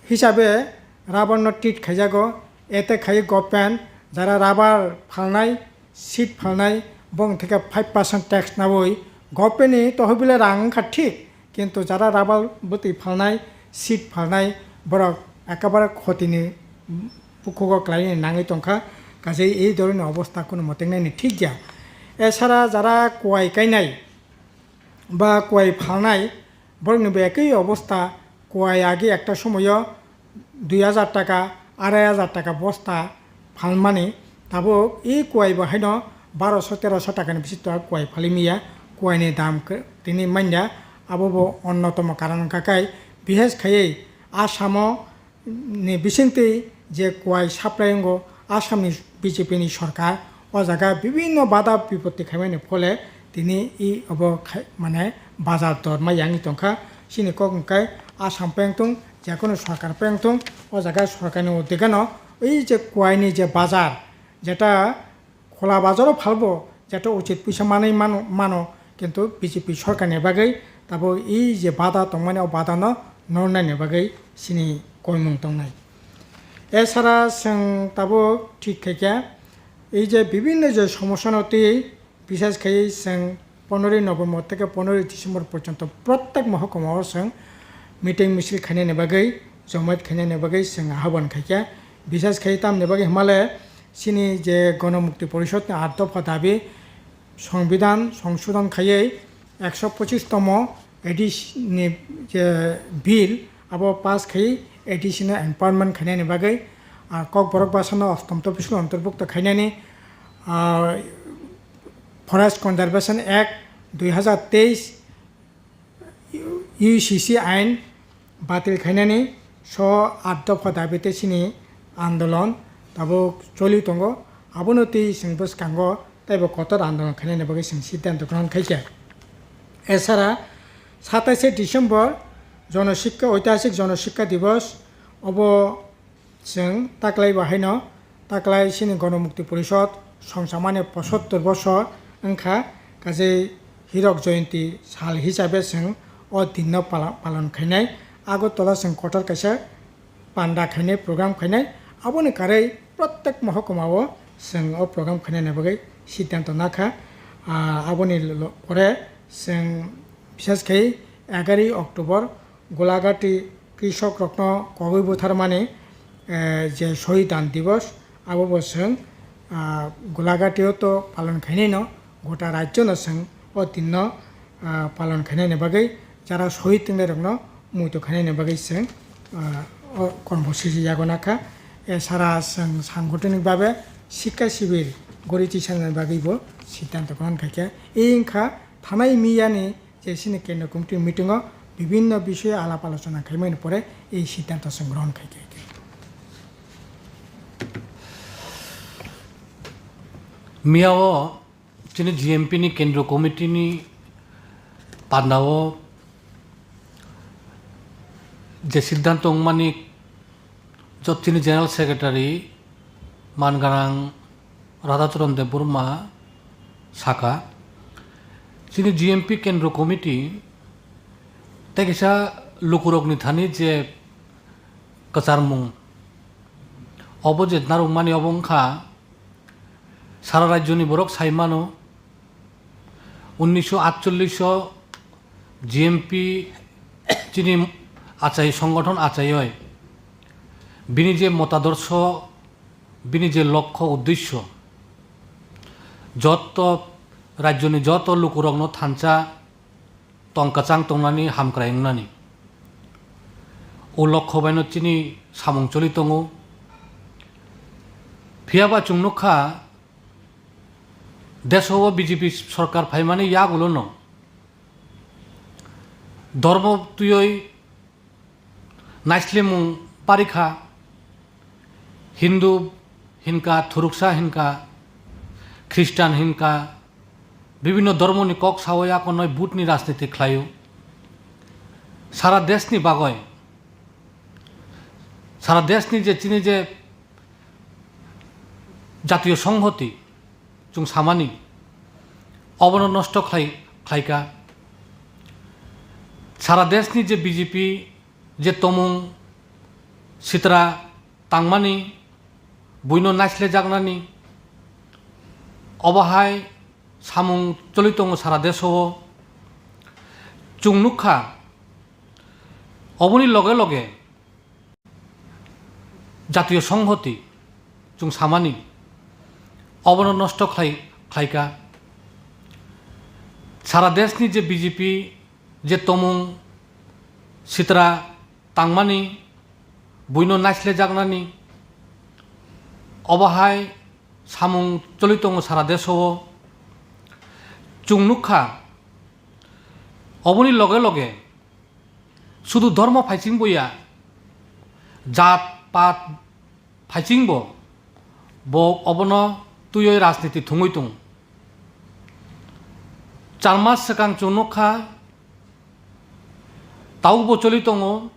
hisabe rubber no treat khaijago. Ete khai government jara rubber phalnai, seed phalnai, bong theke five percent tax nawi government ni tohobile rang wngkha thik, kintu jara rubber bwtwi phalnai, seed phalnai, borok ekebare khotini bukhugo kwlaini nangwi tongkha, kaisa ei dhoroner obostha kunu motengnani thik ya. Esara jara kuai kainai ba kuai phalnai, borokni bo ekwi obostha, kuai agi ekta somoio dui hajar taka, arai hajar taka bosta phalmani, tabuk e kuai bo haino baroso teroso takani bising kuai phalwi manya, kuaini dam khe tini manya, abo bo onnotomo karon wngkha khe, bises khaiwi Asamo ni bisingtwi je kuai supply wngo, Assamni B J P ni sorkar o jaga bibinno bada bipotti khaimani phole tini i obo khai-, mane bazar dor ma yangwi tongkha. Chini kok hwnkhe Assam peng tong, jekono sorkar peng tong, o jaga sorkarni uddegeno ei je kuaini je bazar, jeta khola bazaro phalbo jeta uchit puisa manwi mano, mano, kintu B J P sorkarni bagwi tabuk ei je bada tongmani o badano nornani bagwi chini koimung tongnai. Esara chwng tabuk thik khaikha, ei je bibinno je somosyano twi, bisas khai chwng poneroy November theke poneroy December porjonto prottek mohokuma o chwng meeting misil khainani bagwi, jomaat khainani bagwi chwng ahobon khaikha. Bisas khai tamni bagwi hwnmale chini je Gonomukti Porishod ni aat dopha dabi, Songbidan songsodon khaiwi ekso pochis tomo A D C ni je bill abo pass khai A D C no empowerment khainani bagwi, ah, Kokborok basano ostom topisko ontorbukto khainani, ah, Forest Conservation Act dui hazar teis, U C C ain batil khainani so aat dopha dabi tei chini andolon tabuk choli tongo. Abono twi chwng bwskango teibo kotor andolon khainani bagwi chwng siddhanto grohon khaikha. Esara sataishe December Jono Sikka, Oitihasik Jono Sikka Dibos, obo chwng taklai bo haino taklai chini Gonomukti Porishod songchamani posottor bosor wngkha, kaje Hirok Joyonti sal hisabe chwng o dinno pala-, palon khainai. Agartala chwng kotor kaisa panda khainai, program khainai. Aboni karwi prottek mohokuma o chwng o program khainani bagwi siddhanto nakha. Ah, aboni lo-, pore chwng bisas khai egaroh October Golaghati krishok rokno kogwi butharmani, eh, je Shohid Dan Dibos, abo bo chwng, ah, Golaghati o to palon khainai no, gota rajyo no chwng o din no, ah, palon khainani bagwi jara shohid tongnai rokno muitu khainani bagwi chwng, ah, o kormosuchi yago nakha. Esara chwng sangotonik babe sikka sibir gori tisani bagwi bo siddhanto grohon khaikha. E wngkha thanai miyani je chini kendro committee meeting o bibinno bishoyo alap alochona khaimani pore ei siddhanto chwng grohon khaikha. Miyao chini G M P ni kendro committee ni pandao je siddhanto wngmani jot chini General Secretary manganang Radhacharan Debbarma saka, chini G M P Kendro Committee tei kisa lukurokni thani je kwcharmung obo je narwkmani obo wngkha sara rajyoni borok sai mano, unnisho atchollish o G M P chini achai, songothon achaioi, bini je motadorsho, bini je lokho uddesho, joto rajyoni joto lukurokno thansa tong kwchang tongnani, hamkrai wngnani, o lokho baino chini samung choli tongo. Phiyaba chwng nukha, deso o B J P sorkar phaimani yagulono dormo twiwi naislemung parikha, Hindu hinka, Thuruksa hinka, Khristan hinka, bibinno dormoni kok sawi akonoi butni rajniti khlaio. Sara deshni bagoi, sara deshni je chini je Jatiyo Songhoti chwng samani, obono nosto khlai, khlaika. Sara deshni je B J P je tomung sitra tangmani, buino naislejaknani, obo hai samung choli tongo sara deso o. Chwng nukha, oboni loge loge Jatiyo Songhoti chwng samani, obono nosto khlai, khlaika. Sara deshni je B J P je tomung sitra tangmani, buino naislejaknani, obo hai samung choli tongo sara deso o. Chwng nukha, oboni loge loge sudu dhormo phaichingbo ya, jat pat phaichingbo Bo obono twiwi rajniti thwngwi tongo. Char mas swkang chwng nukha, tabukbo choli tongo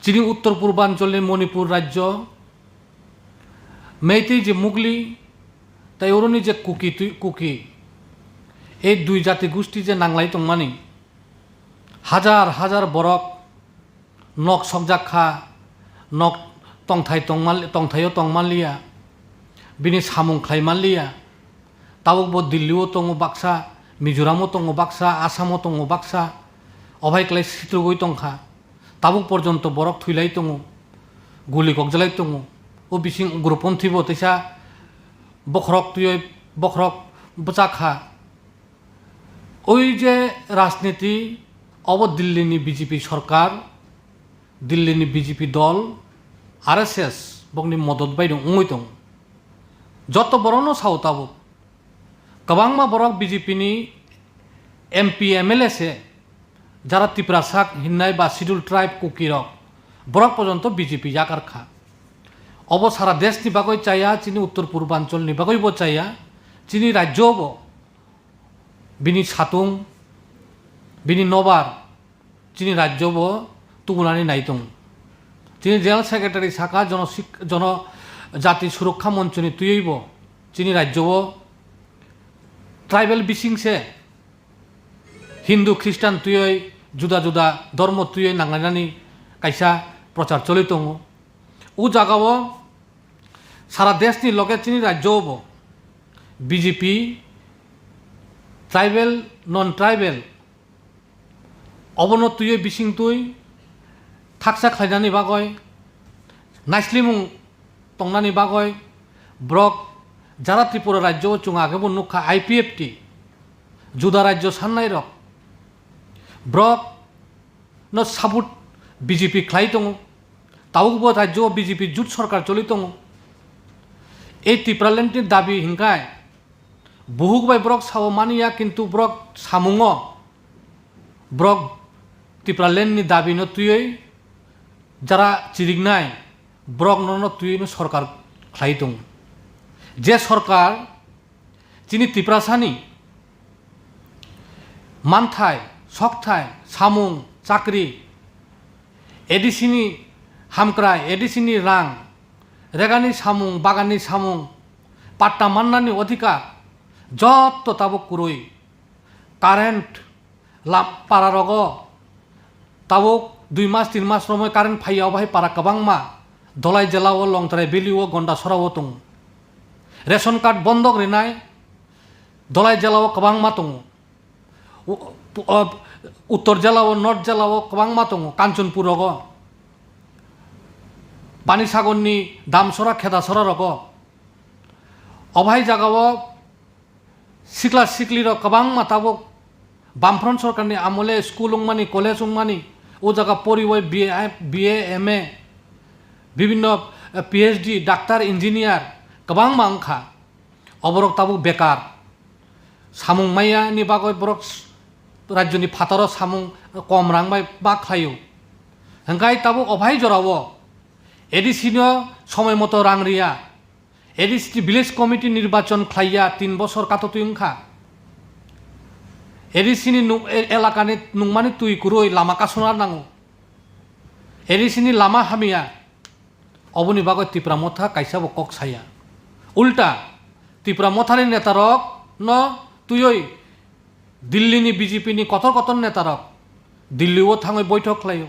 chini uttor purbancholni Manipur rajyo, Meitei je Mugli, tei oroni je Kuki twi-, Kuki, ei dui jati gusti je nanglai tongmani, hajar hajar borok nok sokjak kha, nok tongthai tongmal-, tongthaio tongmanliya, bini samung khlaimanliya. Tabukbo Delhi-o tongo baksa, Mizoram-o tongo baksa, Assam-o tongo baksa, obai klai sitrugwi tongkha. Tabuk porjonto borok thwilai tongo, guli kokjalai tongo. O bising ugroponthi bo teisa bokhorok twiwi bokhorok bwchak kha. Oi je rajniti, obo Delhi ni B J P sorkar, Delhi ni B J P dol, R S S bokni modot bai no wngwi tongo. Joto borok no sao tabuk. Kwbangma borok B J P ni M P, M L A se, jara Tiprasa hinnai ba Scheduled Tribe Kuki rok, borok porjonto B J P yakar kha. Obo sara desh ni bagwi chaya, chini uttor purbanchal ni bagwi bo chaya, chini rajyo bo bini satung, bini nobar, chini rajyo bo tubunani nai tongo. Chini General Secretary saka jono sik-, jono jati surokha monchoni twiwi bo chini rajyo o tribal bising se Hindu, Christian twiwi juda juda dhormo twiwi nanglainani kaisa prochar choli tongo. O jaga o sara desh ni loge chini rajyo o bo B J P tribal, non tribal obono twiwi bising twi thaksa khlainani bagwi, naislimung tongnani bagwi borok jara Tripura rajyo o chwng age bo nukha I P F T, juda rajyo sannai rok, borok no support B J P khlai tongo, tabuk bo rajyo o B J P jut sorkar choli tongo. Ei Tipraland ni dabi hinkhai buhuk bai borok sao mani ya, kintu borok samungo borok Tipraland ni dabi no twiwi jara chiriknai borok no, no twiwi no sorkar khlai tongo. Je sorkar chini Tiprasani manthai, sokthai, samung, chakri, A D C ni hamkrai, A D C ni rang, regani samung, bagani samung, patta mannani odhikar, jotto tabuk kwrwi. Current lam-, para rogo tabuk dui mas, tin mas romwi current phaiya, obo hai para kwbangma Dholai jela o, Longtrai valley o, Gondasora o tongo. Ration card bondok rinai Dholai jela o kwbangma tongo. U-, u-, o, Uttor jela o, North jela o kwbangma tongo, Kanchanpur rogo, Panisagar ni Damsora, Khedasora rogo. Obo hai jaga o sikla sikli rok kwbangma tabuk Bamfront sorkarni amole school wngmani, college wngmani, o jaga poriwi B A, B A, M A, bibinno, eh, P H D, doctor, engineer kwbangma wngkha. Oborok tabuk bekar. Samung maya ni bagwi borok s-, rajyoni phataro samung kom rang bai ba khlaio. Hwnkhe tabuk ophai jorao A D C no somoi moto rang riya. A D C village committee nirbachon khlaiya, tin bosor katotwi wngkha. A D C ni nuk-, e-, elakani nungmani twi kwrwi lama kasuna nango. A D C ni lama hamya, oboni bagwi Tipra Motha kaisa bo kok saya. Ulta, Tipra Mothani netarok no twiwi Delhi ni B J P ni kotor kotor netarok Delhi o thangwi boithok khlaio,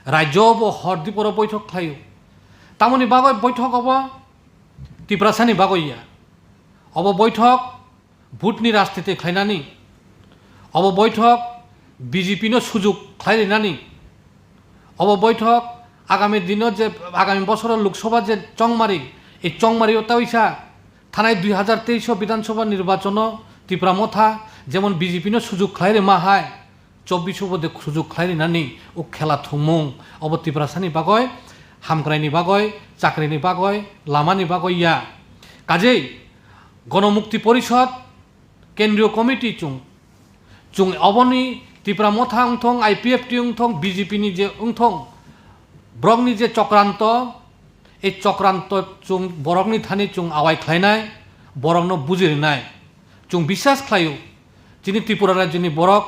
rajyo bo hor diporo boithok khlaio. Tamoni bagwi boithok obo Tiprasani bagwi ya. Obo boithok vote ni rajniti khlainani, obo boithok B J P no sujuk khlai rinani, obo boithok agami dino je, agami bosoro Lok Sabha je chongmari, ei chongmari o taisa thanai dui hazar teis o Bidhan Sabha nirbachono Tipra Motha jemon B J P no sujuk khlai rima hai, chobbish o bo de sujuk khlai rinani o khela thumung, obo Tiprasani bagwi, hamkraini bagwi, chakrini bagwi, lamani bagwi ya. Kajei Gonomukti Porishod, Kendriyo Committee chwng, chwng oboni Tipra Motha wngthong, I P F T wngthong, B J P ni je wngthong, borokni je chokranto, Ei chokranto chwng borokni thani chwng awai khlainai, borokno bujirinai. Chwng biswas khlaio, chini Tripura rajyoni borok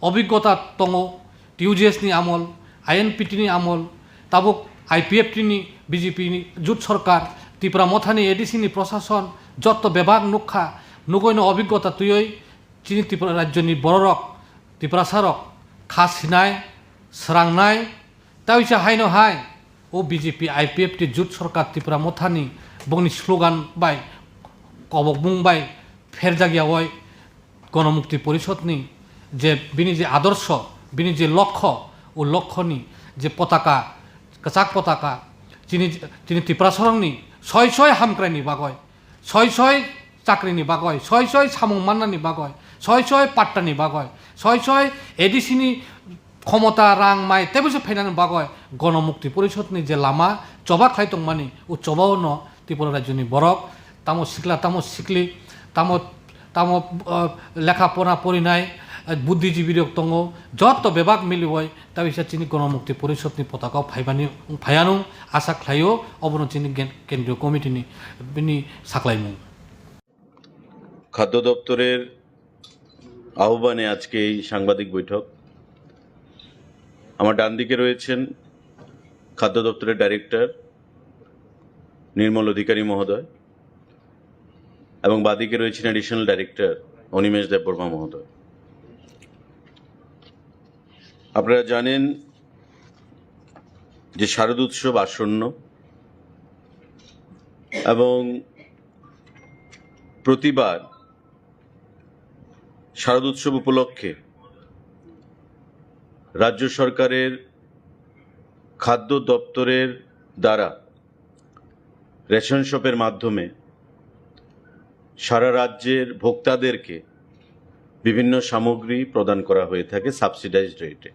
obhiggota tongo, T U J S ni amol, I N P T ni amol, tabuk I P F T ni B J P ni jut sorkar, Tipra Mothani A D C ni prosason, jotto bebak nukha, nugoino obhiggota twiwi chini Tripura rajyoni bororok, Tiprasarok kha sinai, srangnai, tei uisa haino hai o B J P I P F T jut sorkar Tipra Mothani bongni slogan bai kobokmung bai pherjak yawi Gonomukti Porishodni je bini je adorsho, bini je lokho, o lokhoni je potaka, kwchak potaka, chini, chini Tiprasarokni soi soi hamkraini bagwi, soi soi chakrini bagwi, soi soi samung mannani bagwi, soi soi pattani bagwi, soi soi A D C ni khomota, rang, mai teibo se phainani bagwi Gonomukti Porishodni je lama choba khlai tongmani, o chobao no Tripura rajyoni borok, tamo sikla, tamo sikli, tamo, tamo, uh, lekha pora porinai, uh, buddhijibi rok tongo, jotto bebak miliwi tabisa chini Gonomukti Porishodni potaka phaibani wng phaianw asa khlaio, obono chini gen-, kendriyo committee ni bini saklaimung. খাদ্য দপ্তরের আহ্বানে আজকে এই সাংবাদিক বৈঠক। আমার ডান দিকে রয়েছেন খাদ্য দপ্তরের ডাইরেক্টর নির্মল অধিকারী মহোদয় এবং বাদিকে রয়েছেন অ্যাডিশনাল ডাইরেক্টর অনিমেষ দেববর্মা মহোদয়। আপনারা জানেন যে শারদ উৎসব আসন্ন এবং প্রতিবার শারদ উৎসব উপলক্ষে রাজ্য সরকারের খাদ্য দপ্তরের দ্বারা রেশন শপের মাধ্যমে সারা রাজ্যের ভোক্তাদেরকে বিভিন্ন সামগ্রী প্রদান করা হয়ে থাকে সাবসিডাইজড রেটে।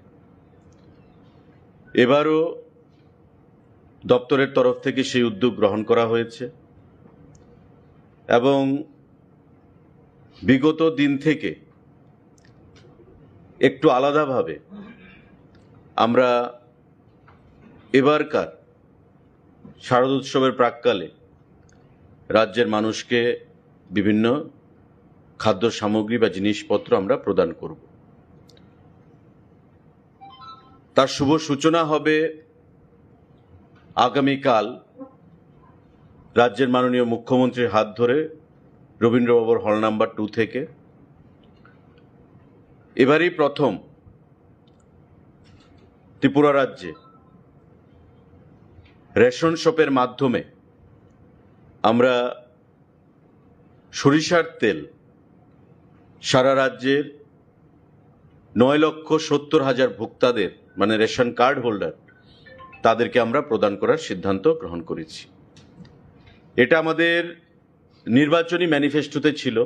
এবারও দপ্তরের তরফ থেকে সেই উদ্যোগ গ্রহণ করা হয়েছে এবং বিগত দিন থেকে একটু আলাদাভাবে আমরা এবারকার শারদ উৎসবের প্রাক্কালে রাজ্যের মানুষকে বিভিন্ন খাদ্য সামগ্রী বা জিনিসপত্র আমরা প্রদান করব। তার শুভ সূচনা হবে আগামীকাল রাজ্যের মাননীয় মুখ্যমন্ত্রীর হাত ধরে রবীন্দ্রবাবুর হল নাম্বার টু থেকে। এবারই প্রথম ত্রিপুরা রাজ্যে রেশন শপের মাধ্যমে আমরা সরিষার তেল সারা রাজ্যের নয় লক্ষ সত্তর হাজার ভোক্তাদের, মানে রেশন কার্ড হোল্ডার, তাদেরকে আমরা প্রদান করার সিদ্ধান্ত গ্রহণ করেছি। এটা আমাদের নির্বাচনী ম্যানিফেস্টোতে ছিল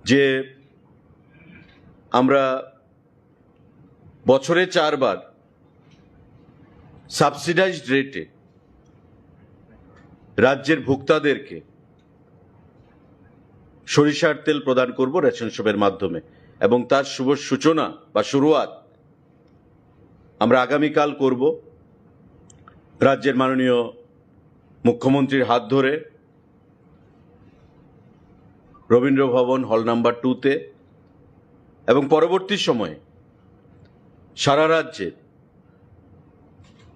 যে আমরা বছরে চারবার সাবসিডাইজড রেটে রাজ্যের ভোক্তাদেরকে সরিষার তেল প্রদান করব রেশন শপের মাধ্যমে, এবং তার শুভ সূচনা বা শুরুয়াত আমরা আগামীকাল করব রাজ্যের মাননীয় মুখ্যমন্ত্রীর হাত ধরে রবীন্দ্র ভবন হল নাম্বার টুতে, এবং পরবর্তী সময়ে সারা রাজ্যে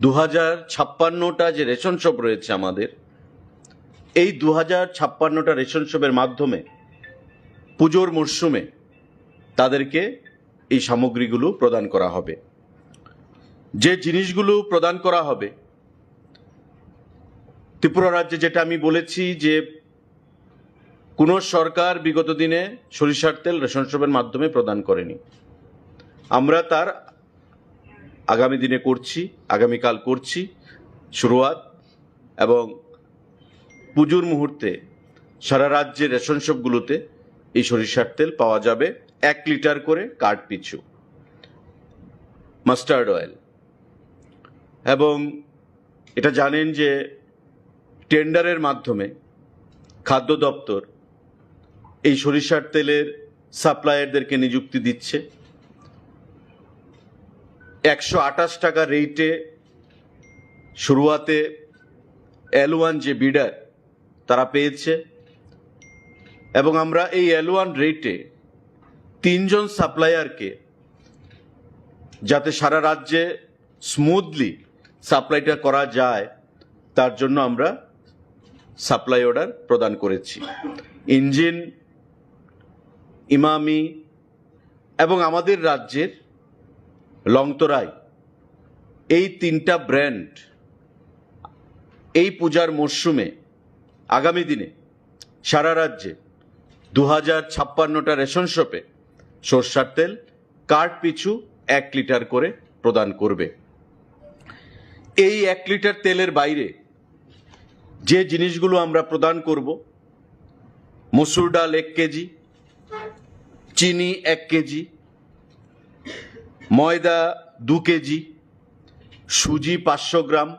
দু হাজার ছাপ্পান্নটা যে রেশন শপ রয়েছে আমাদের, এই দু হাজার ছাপ্পান্নটা রেশন শপের মাধ্যমে পুজোর মরশুমে তাদেরকে এই সামগ্রীগুলো প্রদান করা হবে। যে জিনিসগুলো প্রদান করা হবে, ত্রিপুরা রাজ্যে যেটা আমি বলেছি যে কোনো সরকার বিগত দিনে সরিষার তেল রেশন শপের মাধ্যমে প্রদান করেনি, আমরা তার আগামী দিনে করছি, আগামীকাল করছি শুরুয়াত, এবং পুজোর মুহূর্তে সারা রাজ্যের রেশন শপগুলোতে এই সরিষার তেল পাওয়া যাবে এক লিটার করে কার্ড পিছু, মাস্টার্ড অয়েল। এবং এটা জানেন যে টেন্ডারের মাধ্যমে খাদ্য দপ্তর এই সরিষার তেলের সাপ্লায়ারদেরকে নিযুক্তি দিচ্ছে। একশো আঠাশ টাকা রেটে, শুরুয়াতে এল ওয়ান যে বিডার, তারা পেয়েছে। এবং আমরা এই এল ওয়ান রেটে তিনজন সাপ্লায়ারকে, যাতে সারা রাজ্যে স্মুথলি সাপ্লাইটা করা যায়, তার জন্য আমরা সাপ্লাই অর্ডার প্রদান করেছি। ইঞ্জিন, ইমামি এবং আমাদের রাজ্যের লংতরাই, এই তিনটা ব্র্যান্ড এই পূজার মরশুমে আগামী দিনে সারা রাজ্যে দু হাজার ছাপ্পান্নটা রেশন শপে সর্ষার তেল কার্ট পিছু এক লিটার করে প্রদান করবে। এই এক লিটার তেলের বাইরে যে জিনিসগুলো আমরা প্রদান করব, মসুর ডাল এক কেজি, চিনি এক কেজি, ময়দা দু কেজি, সুজি পাঁচশো গ্রাম,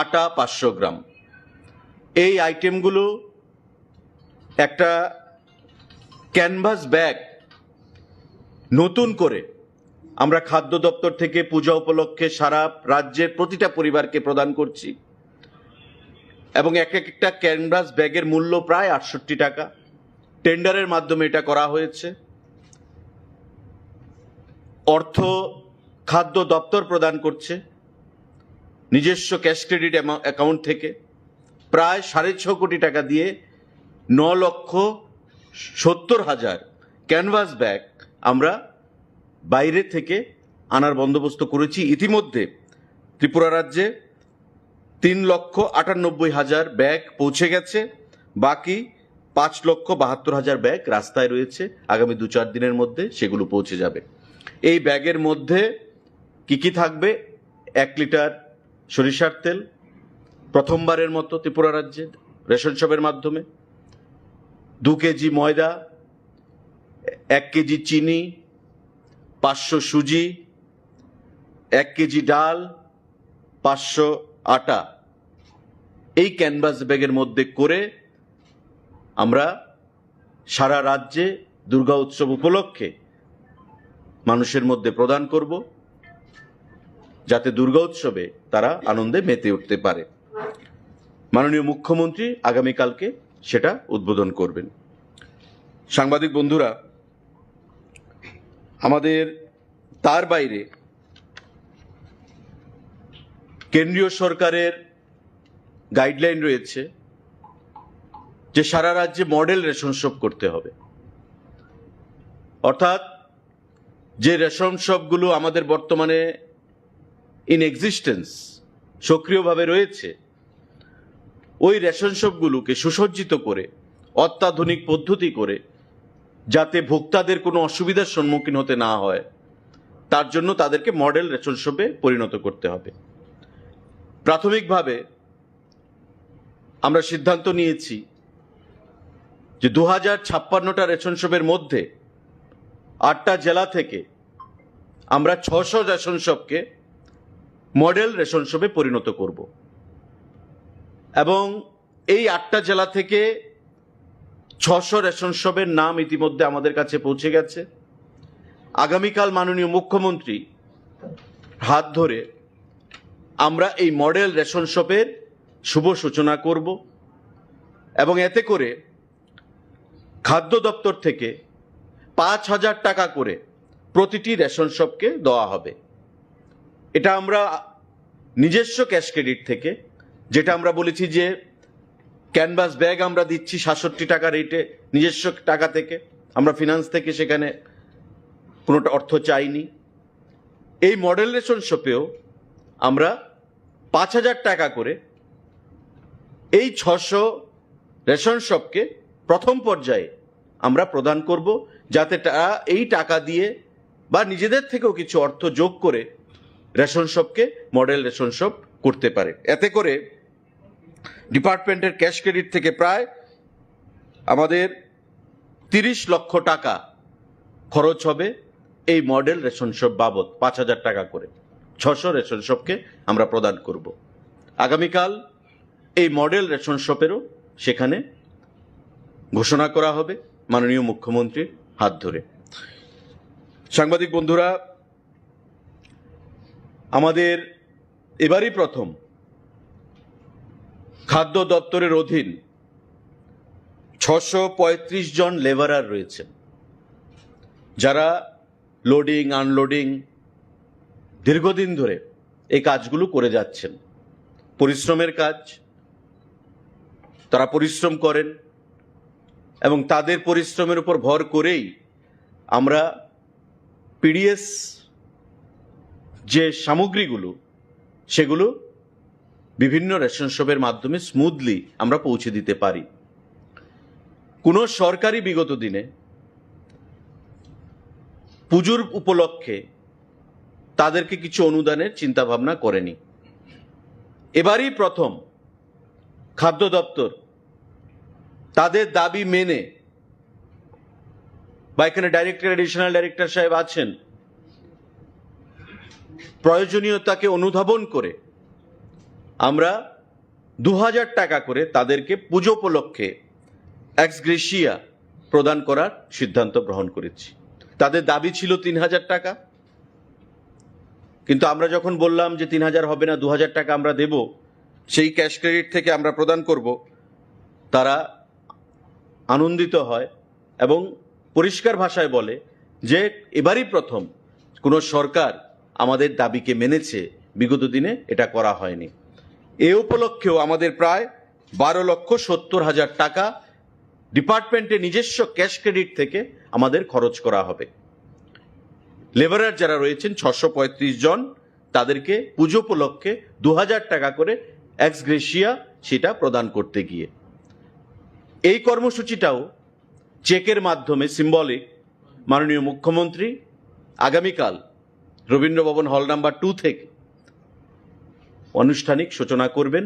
আটা পাঁচশো গ্রাম। এই আইটেমগুলো একটা ক্যানভাস ব্যাগ নতুন করে আমরা খাদ্য দপ্তর থেকে পূজা উপলক্ষে সারা রাজ্যের প্রতিটা পরিবারকে প্রদান করছি। এবং এক একটা ক্যানভাস ব্যাগের মূল্য প্রায় আটষট্টি টাকা। টেন্ডারের মাধ্যমে এটা করা হয়েছে। অর্থ খাদ্য দপ্তর প্রদান করছে নিজস্ব ক্যাশ ক্রেডিট অ্যাকাউন্ট থেকে। প্রায় সাড়ে ছ কোটি টাকা দিয়ে ন লক্ষ সত্তর হাজার ক্যানভাস ব্যাগ আমরা বাইরে থেকে আনার বন্দোবস্ত করেছি। ইতিমধ্যে ত্রিপুরা রাজ্যে তিন লক্ষ আটানব্বই হাজার ব্যাগ পৌঁছে গেছে। বাকি পাঁচ লক্ষ বাহাত্তর হাজার ব্যাগ রাস্তায় রয়েছে। আগামী দু চার দিনের মধ্যে সেগুলো পৌঁছে যাবে। এই ব্যাগের মধ্যে কি কি থাকবে? এক লিটার সরিষার তেল, প্রথমবারের মতো ত্রিপুরা রাজ্যে রেশন শপের মাধ্যমে দু কেজি ময়দা, এক কেজি চিনি, পাঁচশো সুজি, এক কেজি ডাল, পাঁচশো আটা, এই ক্যানভাস ব্যাগের মধ্যে করে আমরা সারা রাজ্যে দুর্গা উৎসব উপলক্ষে মানুষের মধ্যে প্রদান করব, যাতে দুর্গা উৎসবে তারা আনন্দে মেতে উঠতে পারে। মাননীয় মুখ্যমন্ত্রী আগামীকালকে সেটা উদ্বোধন করবেন। সাংবাদিক বন্ধুরা, আমাদের তার বাইরে কেন্দ্রীয় সরকারের গাইডলাইন রয়েছে যে সারা রাজ্যে মডেল রেশন শপ করতে হবে। অর্থাৎ যে রেশন শপগুলো আমাদের বর্তমানে ইন এক্সিস্টেন্স, সক্রিয়ভাবে রয়েছে, ওই রেশন শপগুলোকে সুসজ্জিত করে, অত্যাধুনিক পদ্ধতি করে, যাতে ভোক্তাদের কোনো অসুবিধার সম্মুখীন হতে না হয়, তার জন্য তাদেরকে মডেল রেশন শপে পরিণত করতে হবে। প্রাথমিকভাবে আমরা সিদ্ধান্ত নিয়েছি যে দু হাজার ছাপ্পান্নটা রেশন শপের মধ্যে আটটা জেলা থেকে আমরা ছশো রেশন শপকে মডেল রেশন শপে পরিণত করব। এবং এই আটটা জেলা থেকে ছশো রেশন শপের নাম ইতিমধ্যে আমাদের কাছে পৌঁছে গেছে। আগামীকাল মাননীয় মুখ্যমন্ত্রী হাত ধরে আমরা এই মডেল রেশন শপের শুভ সূচনা করব এবং এতে করে খাদ্য দপ্তর থেকে পাঁচ হাজার টাকা করে প্রতিটি রেশন শপকে দেওয়া হবে। এটা আমরা নিজস্ব ক্যাশ ক্রেডিট থেকে, যেটা আমরা বলেছি যে ক্যানভাস ব্যাগ আমরা দিচ্ছি সাতষট্টি টাকা রেটে নিজস্ব টাকা থেকে, আমরা ফিনান্স থেকে সেখানে কোনোটা অর্থ চাইনি। এই মডেল রেশন শপেও আমরা পাঁচ হাজার টাকা করে এই ছশো রেশন শপকে প্রথম পর্যায়ে আমরা প্রদান করব, যাতে তারা এই টাকা দিয়ে বা নিজেদের থেকেও কিছু অর্থ যোগ করে রেশন শপকে মডেল রেশন শপ করতে পারে। এতে করে ডিপার্টমেন্টের ক্যাশ ক্রেডিট থেকে প্রায় আমাদের তিরিশ লক্ষ টাকা খরচ হবে এই মডেল রেশন শপ বাবদ, পাঁচ হাজার টাকা করে ছশো রেশন শপকে আমরা প্রদান করব। আগামীকাল এই মডেল রেশন শপেরও সেখানে ঘোষণা করা হবে মাননীয় মুখ্যমন্ত্রীর হাত ধরে। সাংবাদিক বন্ধুরা, আমাদের এবারই প্রথম খাদ্য দপ্তরের অধীন ছশো পঁয়ত্রিশ জন লেবারার রয়েছেন, যারা লোডিং আনলোডিং দীর্ঘদিন ধরে এই কাজগুলো করে যাচ্ছেন। পরিশ্রমের কাজ, তারা পরিশ্রম করেন এবং তাদের পরিশ্রমের উপর ভর করেই আমরা পিডিএস যে সামগ্রীগুলো, সেগুলো বিভিন্ন রেশন শপের মাধ্যমে স্মুথলি আমরা পৌঁছে দিতে পারি। কোনো সরকারি বিগত দিনে পুজোর উপলক্ষে তাদেরকে কিছু অনুদানের চিন্তাভাবনা করেনি। এবারই প্রথম খাদ্য দপ্তর তাদের দাবি মেনে, বা এখানে ডাইরেক্টর, অ্যাডিশনাল ডাইরেক্টর সাহেব আছেন, প্রয়োজনীয়তাকে অনুধাবন করে আমরা দু হাজার টাকা করে তাদেরকে পুজো উপলক্ষে এক্স গ্রেশিয়া প্রদান করার সিদ্ধান্ত গ্রহণ করেছি। তাদের দাবি ছিল তিন হাজার টাকা, কিন্তু আমরা যখন বললাম যে তিন হাজার হবে না, দু হাজার টাকা আমরা দেব, সেই ক্যাশ ক্রেডিট থেকে আমরা প্রদান করব, তারা আনন্দিত হয় এবং পরিষ্কার ভাষায় বলে যে এবারই প্রথম কোনো সরকার আমাদের দাবিকে মেনেছে, বিগত দিনে এটা করা হয়নি। এ উপলক্ষেও আমাদের প্রায় বারো লক্ষ সত্তর হাজার টাকা ডিপার্টমেন্টের নিজস্ব ক্যাশ ক্রেডিট থেকে আমাদের খরচ করা হবে। লেবারার যারা রয়েছেন ছশো পঁয়ত্রিশ জন, তাদেরকে পুজো উপলক্ষে দু হাজার টাকা করে এক্স গ্রেশিয়া সেটা প্রদান করতে গিয়ে এই কর্মসূচিটাও চেকের মাধ্যমে সিম্বলিক মাননীয় মুখ্যমন্ত্রী আগামীকাল রবীন্দ্র ভবন হল নাম্বার টু থেকে আনুষ্ঠানিক সূচনা করবেন,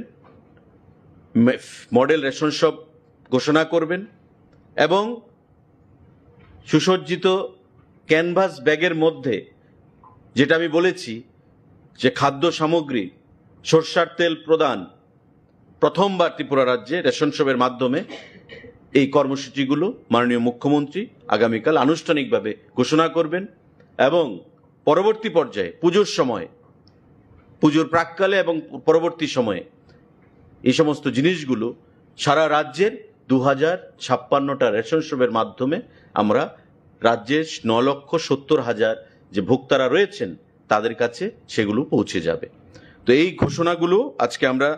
মে-, মডেল রেশন শপ ঘোষণা করবেন এবং সুসজ্জিত ক্যানভাস ব্যাগের মধ্যে, যেটা আমি বলেছি যে খাদ্য সামগ্রী, সর্ষার তেল প্রদান, প্রথমবার ত্রিপুরা রাজ্যে রেশন শপের মাধ্যমে এই কর্মসূচিগুলো মাননীয় মুখ্যমন্ত্রী আগামীকাল আনুষ্ঠানিকভাবে ঘোষণা করবেন এবং পরবর্তী পর্যায়ে পুজোর সময়, পুজোর প্রাক্কালে এবং পরবর্তী সময়ে এই সমস্ত জিনিসগুলো সারা রাজ্যের দু হাজার ছাপ্পান্নটা রেশন শপের মাধ্যমে আমরা রাজ্যের ন লক্ষ সত্তর হাজার যে ভোক্তারা রয়েছেন, তাদের কাছে সেগুলো পৌঁছে যাবে। তো এই ঘোষণাগুলো আজকে আমরা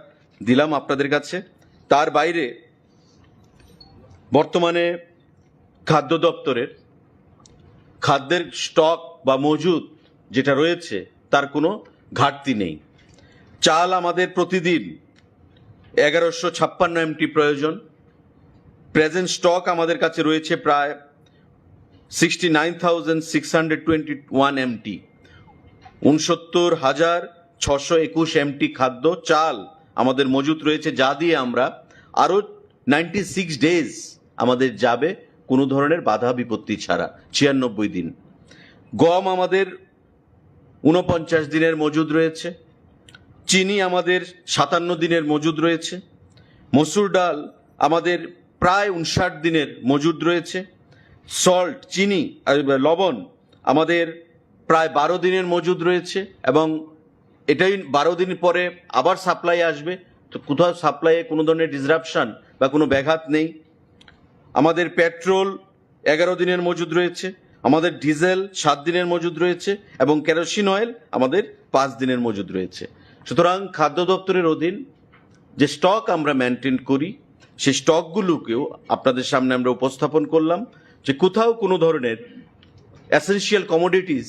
দিলাম আপনাদের কাছে। তার বাইরে বর্তমানে খাদ্য দপ্তরের খাদ্যের স্টক বা মজুদ যেটা রয়েছে, তার কোনো ঘাটতি নেই। চাল আমাদের প্রতিদিন এগারোশো ছাপ্পান্ন এমটি প্রয়োজন। প্রেজেন্ট স্টক আমাদের কাছে রয়েছে প্রায় sixty nine thousand six hundred twenty one MT, ঊনসত্তর হাজার ছশো একুশ এমটি খাদ্য চাল আমাদের মজুত রয়েছে, যা দিয়ে আমরা আরও নাইনটি সিক্স ডেজ আমাদের যাবে কোনো ধরনের বাধা বিপত্তি ছাড়া, ছিয়ানব্বই দিন। গম আমাদের ঊনপঞ্চাশ দিনের মজুদ রয়েছে, চিনি আমাদের সাতান্ন দিনের মজুদ রয়েছে, মসুর ডাল আমাদের প্রায় উনষাট দিনের মজুদ রয়েছে, সল্ট, চিনি, আহ, লবণ আমাদের প্রায় বারো দিনের মজুদ রয়েছে এবং এটাই বারো দিন পরে আবার সাপ্লাই আসবে। তো কোথাও সাপ্লাইয়ে কোনো ধরনের ডিসরাপশন বা কোনো ব্যাঘাত নেই। আমাদের পেট্রোল এগারো দিনের মজুদ রয়েছে, আমাদের ডিজেল সাত দিনের মজুদ রয়েছে এবং কেরোসিন অয়েল আমাদের পাঁচ দিনের মজুদ রয়েছে। সুতরাং খাদ্য দপ্তরের অধীন যে স্টক আমরা মেনটেন করি, সেই স্টকগুলোকেও আপনাদের সামনে আমরা উপস্থাপন করলাম যে কোথাও কোনো ধরনের এসেনশিয়াল কমোডিটিস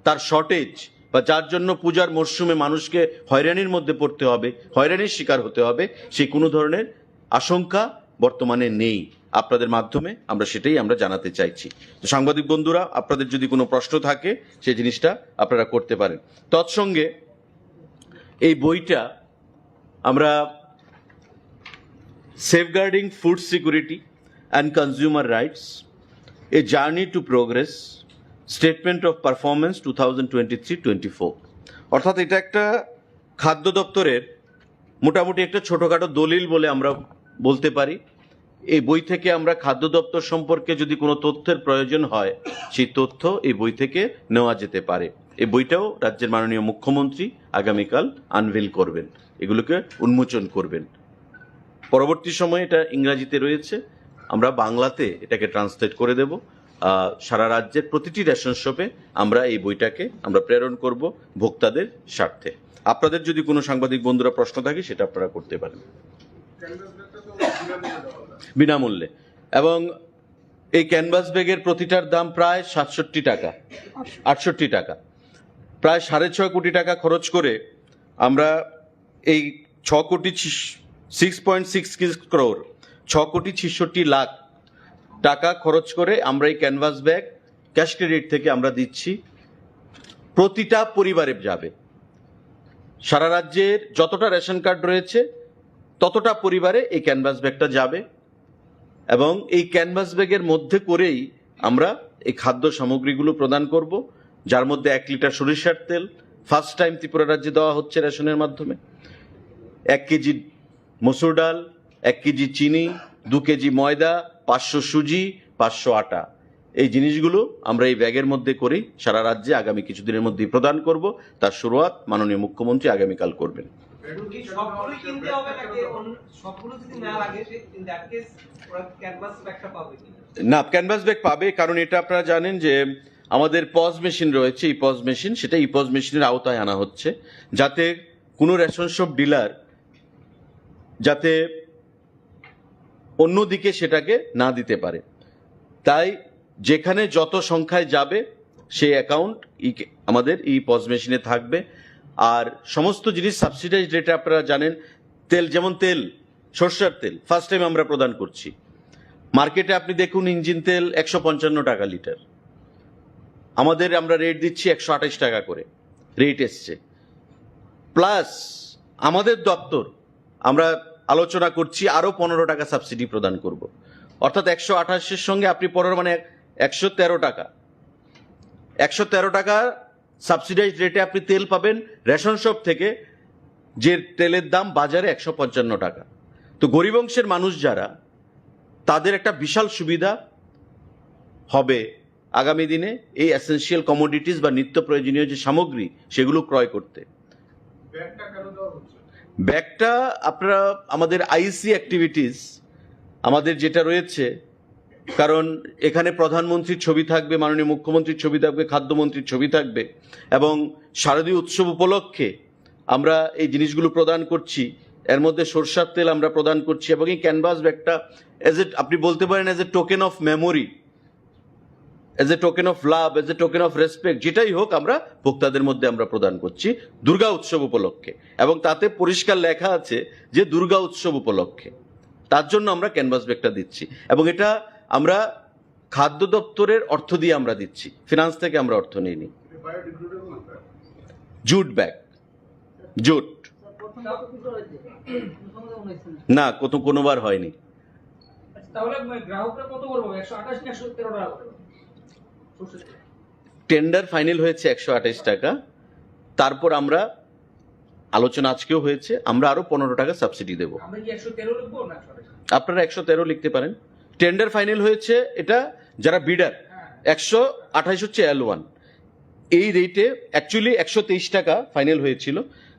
তার শর্টেজ বা যার জন্য পূজার মরশুমে মানুষকে হয়রানির মধ্যে পড়তে হবে, হয়রানির শিকার হতে হবে, সেই কোনো ধরনের আশঙ্কা বর্তমানে নেই। আপনাদের মাধ্যমে আমরা সেটাই আমরা জানাতে চাইছি। তো সাংবাদিক বন্ধুরা, আপনাদের যদি কোনো প্রশ্ন থাকে, সেই জিনিসটা আপনারা করতে পারেন। তৎসঙ্গে এই বইটা আমরা safeguarding food security and consumer rights, a journey to progress, statement of performance two thousand twenty three twenty four, অর্থাৎ এটা একটা খাদ্য দপ্তরের মোটামুটি একটা ছোটোখাটো দলিল বলে আমরা বলতে পারি। এই বই থেকে আমরা খাদ্য দপ্তর সম্পর্কে যদি কোনো তথ্যের প্রয়োজন হয়, সেই তথ্য এই বই থেকে নেওয়া যেতে পারে। এই বইটাও রাজ্যের মাননীয় মুখ্যমন্ত্রী আগামীকাল আনভেল করবেন, এগুলোকে উন্মোচন করবেন। পরবর্তী সময়ে এটা ইংরাজিতে রয়েছে, আমরা বাংলাতে এটাকে ট্রান্সলেট করে দেব। আহ, সারা রাজ্যের প্রতিটি রেশন শপে আমরা এই বইটাকে আমরা প্রেরণ করব ভোক্তাদের স্বার্থে। আপনাদের যদি কোনো সাংবাদিক বন্ধুরা প্রশ্ন থাকে, সেটা আপনারা করতে পারেন। বিনামূল্যে। এবং এই ক্যানভাস ব্যাগের প্রতিটার দাম প্রায় সাতষট্টি টাকা, আটষট্টি টাকা। প্রায় সাড়ে ছয় কোটি টাকা খরচ করে আমরা এই ছ কোটি, six point six six crore, ছ কোটি ছেষট্টি লাখ টাকা খরচ করে আমরা এই ক্যানভাস ব্যাগ ক্যাশ ক্রেডিট থেকে আমরা দিচ্ছি, প্রতিটা পরিবারে যাবে। সারা রাজ্যের যতটা রেশন কার্ড রয়েছে, ততটা পরিবারে এই ক্যানভাস ব্যাগটা যাবে। এবং এই ক্যানভাস ব্যাগের মধ্যে করেই আমরা এই খাদ্য সামগ্রীগুলো প্রদান করব, যার মধ্যে এক লিটার সরিষার তেল ফার্স্ট টাইম ত্রিপুরা রাজ্যে দেওয়া হচ্ছে রেশনের মাধ্যমে, এক কেজি মসুর ডাল, এক কেজি চিনি, দু কেজি ময়দা, পাঁচশো সুজি, পাঁচশো আটা। এই জিনিসগুলো আমরা এই ব্যাগের মধ্যে করেই সারা রাজ্যে আগামী কিছুদিনের মধ্যেই প্রদান করব। তার শুরুয়াত মাননীয় মুখ্যমন্ত্রী আগামীকাল করবেন। কি সবগুলোই কিনতে হবে নাকি অন্য, সবগুলো যদি না লাগে, সে in that case ওরা ক্যানভাস ব্যাগটা পাবে কি? না, ক্যানভাস ব্যাগ পাবে, কারণ এটা আপনারা জানেন যে আমাদের পজ মেশিন রয়েছে, ইপজ মেশিন, সেটা ইপজ মেশিনের আওতায় আনা হচ্ছে, যাতে কোনো রেশন শপ ডিলার যাতে অন্যদিকে সেটাকে না দিতে পারে। তাই যেখানে যত সংখ্যায় যাবে, সেই অ্যাকাউন্ট আমাদের ইপজ মেশিনে থাকবে। আর সমস্ত জিনিস সাবসিডাইজ রেটে, আপনারা জানেন, তেল, যেমন তেল, সর্ষের তেল ফার্স্ট টাইম আমরা প্রদান করছি। মার্কেটে আপনি দেখুন, ইঞ্জিন তেল একশো পঞ্চান্ন টাকা লিটার, আমাদের, আমরা রেট দিচ্ছি একশো আঠাশ টাকা করে, রেট এসছে। প্লাস আমাদের দপ্তর, আমরা আলোচনা করছি, আরও পনেরো টাকা সাবসিডি প্রদান করব। অর্থাৎ একশো আঠাশের সঙ্গে আপনি পনেরো, মানে একশো তেরো টাকা, একশো তেরো টাকা সাবসিডাইজ রেটে আপনি তেল পাবেন রেশন শপ থেকে, যে তেলের দাম বাজারে একশো পঞ্চান্ন টাকা। তো গরিব অংশের মানুষ যারা, তাদের একটা বিশাল সুবিধা হবে আগামী দিনে এই এসেনশিয়াল কমোডিটিস বা নিত্য প্রয়োজনীয় যে সামগ্রী, সেগুলো ক্রয় করতে। ব্যাগটা কেন দেওয়া হচ্ছে? ব্যাগটা আপনারা, আমাদের আইসি অ্যাক্টিভিটিস আমাদের যেটা রয়েছে, কারণ এখানে প্রধানমন্ত্রীর ছবি থাকবে, মাননীয় মুখ্যমন্ত্রীর ছবি থাকবে, খাদ্যমন্ত্রীর ছবি থাকবে, এবং শারদীয় উৎসব উপলক্ষে আমরা এই জিনিসগুলো প্রদান করছি। এর মধ্যে সরষার তেল আমরা প্রদান করছি এবং এই ক্যানভাস ব্যাগটা, অ্যাজ এ, আপনি বলতে পারেন, as a token of memory, as a token of love, as a token of respect, যেটাই হোক, আমরা ভোক্তাদের মধ্যে আমরা প্রদান করছি দুর্গা উৎসব উপলক্ষে। এবং তাতে পরিষ্কার লেখা আছে যে দুর্গা উৎসব উপলক্ষে, তার জন্য আমরা ক্যানভাস ব্যাগটা দিচ্ছি। এবং এটা আমরা খাদ্য দপ্তরের অর্থ দিয়ে আমরা দিচ্ছি, ফিনান্স থেকে আমরা অর্থ নিইনি। Jute bag, jute. না, কত, কোনোবার হয়নি। আচ্ছা, তাহলে মানে গ্রাহকরা কত করে পাবে? একশো আঠাশ না একশো তেরো টাকা করে? টেন্ডার ফাইনাল হয়েছে একশো আঠাশ টাকা। তারপর আমরা, আলোচনা আজকেও হয়েছে, আমরা আরো পনেরো টাকা সাবসিডি দেব। আমরা কি একশো তেরো লিখবো না একশো আঠাশ? আপনারা একশো তেরো লিখতে পারেন। টেন্ডার ফাইনাল হয়েছে, এটা যারা বিডার, একশো আঠাশ হচ্ছে এল ওয়ান। এই রেটে অ্যাকচুয়ালি একশো তেইশ টাকা ফাইনাল হয়েছিল,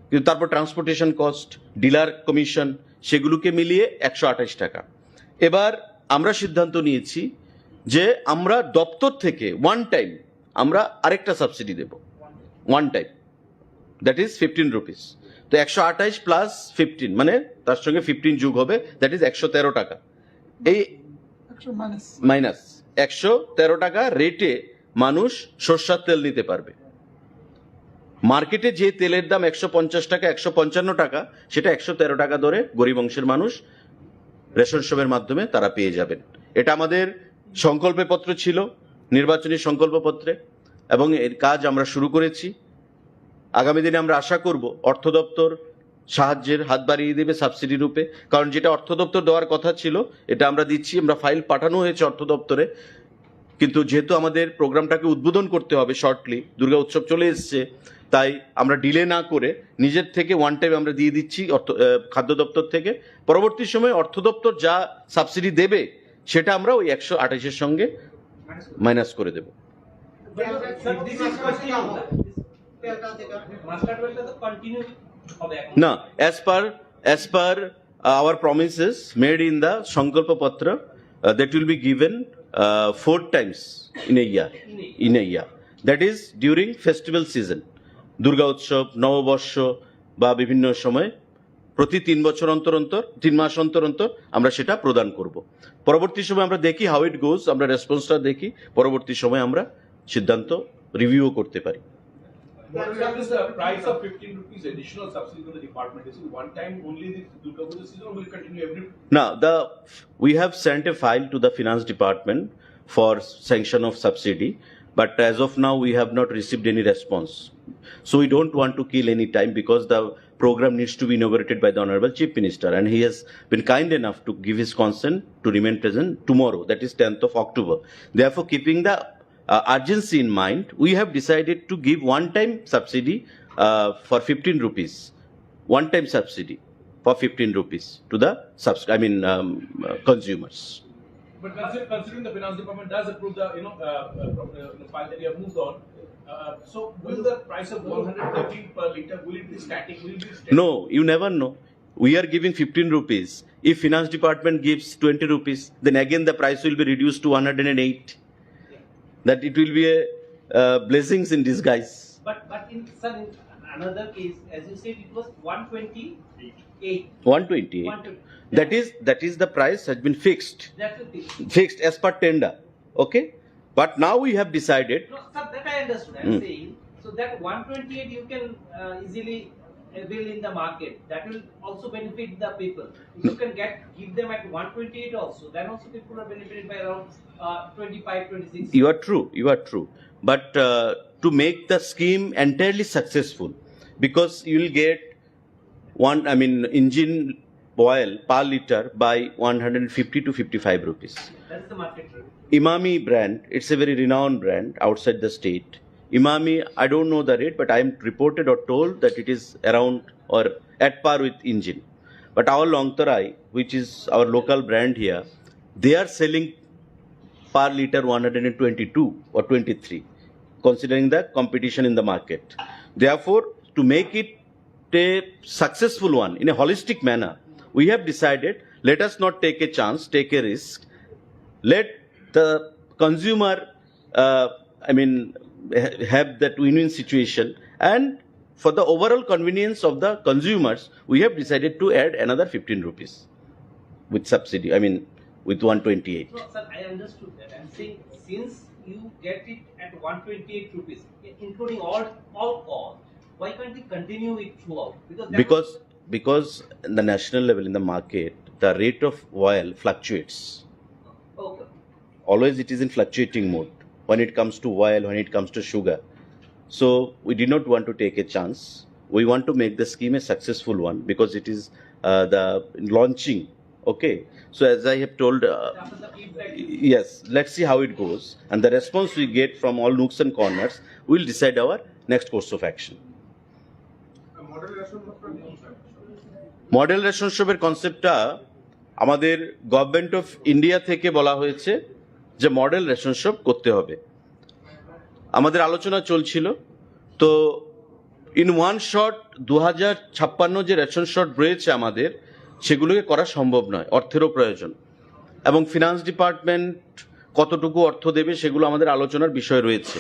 কিন্তু তারপর ট্রান্সপোর্টেশন কস্ট, ডিলার কমিশন, সেগুলোকে মিলিয়ে একশো আঠাশ টাকা। এবার আমরা সিদ্ধান্ত নিয়েছি যে আমরা দপ্তর থেকে ওয়ান টাইম আমরা আরেকটা সাবসিডি দেব, one time, that is fifteen rupees. তো একশো আঠাশ প্লাস ফিফটিন, মানে তার সঙ্গে ফিফটিন যোগ হবে, দ্যাট ইজ একশো তেরো টাকা। এই একশো মাইনাস। মাইনাস একশো তেরো টাকা রেটে মানুষ সর্ষার তেল নিতে পারবে। মার্কেটে যে তেলের দাম একশো পঞ্চাশ টাকা, একশো পঞ্চান্ন টাকা, সেটা একশো তেরো টাকা দরে গরিব অংশের মানুষ রেশন শপের মাধ্যমে তারা পেয়ে যাবেন। এটা আমাদের সংকল্পপত্র ছিল, নির্বাচনী সংকল্পপত্রে, এবং এর কাজ আমরা শুরু করেছি। আগামী দিনে আমরা আশা করব অর্থ দপ্তর সাহায্যের হাত বাড়িয়ে দেবে সাবসিডি রূপে, কারণ যেটা অর্থ দপ্তর দেওয়ার কথা ছিল, এটা আমরা দিচ্ছি। আমরা ফাইল পাঠানো হয়েছে অর্থ দপ্তরে, কিন্তু যেহেতু আমাদের প্রোগ্রামটাকে উদ্বোধন করতে হবে শর্টলি, দুর্গা উৎসব চলে এসছে, তাই আমরা ডিলে না করে নিজের থেকে ওয়ান টাইম আমরা দিয়ে দিচ্ছি অর্থ, আহ, খাদ্য দপ্তর থেকে। পরবর্তী সময়ে অর্থ দপ্তর যা সাবসিডি দেবে, সেটা আমরা ওই একশো আঠাশের সঙ্গে মাইনাস করে দেব। মাস্টার প্ল্যানটা তো কন্টিনিউ হবে এখন। না, as per, as per our promises made in the Sankalpa Patra, uh, that will be given uh, four times in a year. In a year. That is during festival season, Durga উৎসব, নববর্ষ বা বিভিন্ন সময় প্রতি তিন বছর অন্তর অন্তর, তিন মাস অন্তর অন্তর আমরা সেটা প্রদান করব। পরবর্তী সময় আমরা দেখি how it goes, আমরা রেসপন্সটা দেখি, পরবর্তী সময় আমরা সিদ্ধান্ত রিভিউ করতে পারি। What is the price of fifteen rupees additional subsidy to the department? Is it one time only this Durga Puja season or will it continue every? Now, the we have sent a file to the finance department for sanction of subsidy, but as of now we have not received any response. So we don't want to kill any time because the program needs to be inaugurated by the Honorable Chief Minister, and he has been kind enough to give his consent to remain present tomorrow, that is tenth of October. Therefore, keeping the uh, urgency in mind, we have decided to give one-time subsidy uh, for fifteen rupees, one-time subsidy for fifteen rupees to the subs- I mean um, uh, consumers. But consider- considering the finance department does approve the, you know, uh, uh, pro- uh, the file that you have moved on, uh, so will the price of one hundred thirty per liter, will it be static? Will it be static? No, you never know. We are giving fifteen rupees. If finance department gives twenty rupees, then again the price will be reduced to one hundred and eight. That it will be a uh, blessings in disguise. But but in sir, in another case, as you said, it was one twenty-eight. one twenty-eight. One twenty. That is that is the price has been fixed. That's the thing. Fixed as per tender. Okay, but now we have decided. No, sir, that I understood. I'm Hmm. saying so that one twenty-eight you can uh, easily avail in the market. That will also benefit the people. If you can get give them at one twenty-eight also, then also people are benefited by around uh, twenty-five, twenty-six. You are true. You are true. But uh, to make the scheme entirely successful, because you will get one, I mean, engine oil per liter by one hundred fifty to fifty-five rupees. That's the market rate. Emami brand, it's a very renowned brand outside the state. Emami, I don't know the rate, but I am reported or told that it is around or at par with engine. But our Longtarai, which is our local brand here, they are selling per liter one hundred twenty-two or twenty-three, considering the competition in the market. Therefore, to make it a successful one in a holistic manner, we have decided, let us not take a chance, take a risk. Let the consumer, uh, I mean, ha- have that win-win situation, and for the overall convenience of the consumers, we have decided to add another fifteen rupees with subsidy. I mean, with one twenty-eight. No, sir, I understood that. I'm saying since you get it at one twenty-eight rupees, including all all costs, why can't we continue it throughout? Because that Because because in the national level in the market, the rate of oil fluctuates. Okay. Always it is in fluctuating mode when it comes to oil, when it comes to sugar. So we did not want to take a chance. We want to make the scheme a successful one because it is uh, the launching. Okay. So as I have told, uh, After the feedback, yes, let's see how it goes. And the response we get from all nooks and corners will decide our next course of action. Model ration শপের কনসেপ্টটা আমাদের government of India থেকে বলা হয়েছে যে model ration shop করতে হবে। আমাদের আলোচনা চলছিল, তো ইন ওয়ান শট দু হাজার ছাপ্পান্ন যে রেশন শপ রয়েছে আমাদের, সেগুলোকে করা সম্ভব নয়, অর্থেরও প্রয়োজন। এবং ফিনান্স ডিপার্টমেন্ট কতটুকু অর্থ দেবে, সেগুলো আমাদের আলোচনার বিষয় রয়েছে।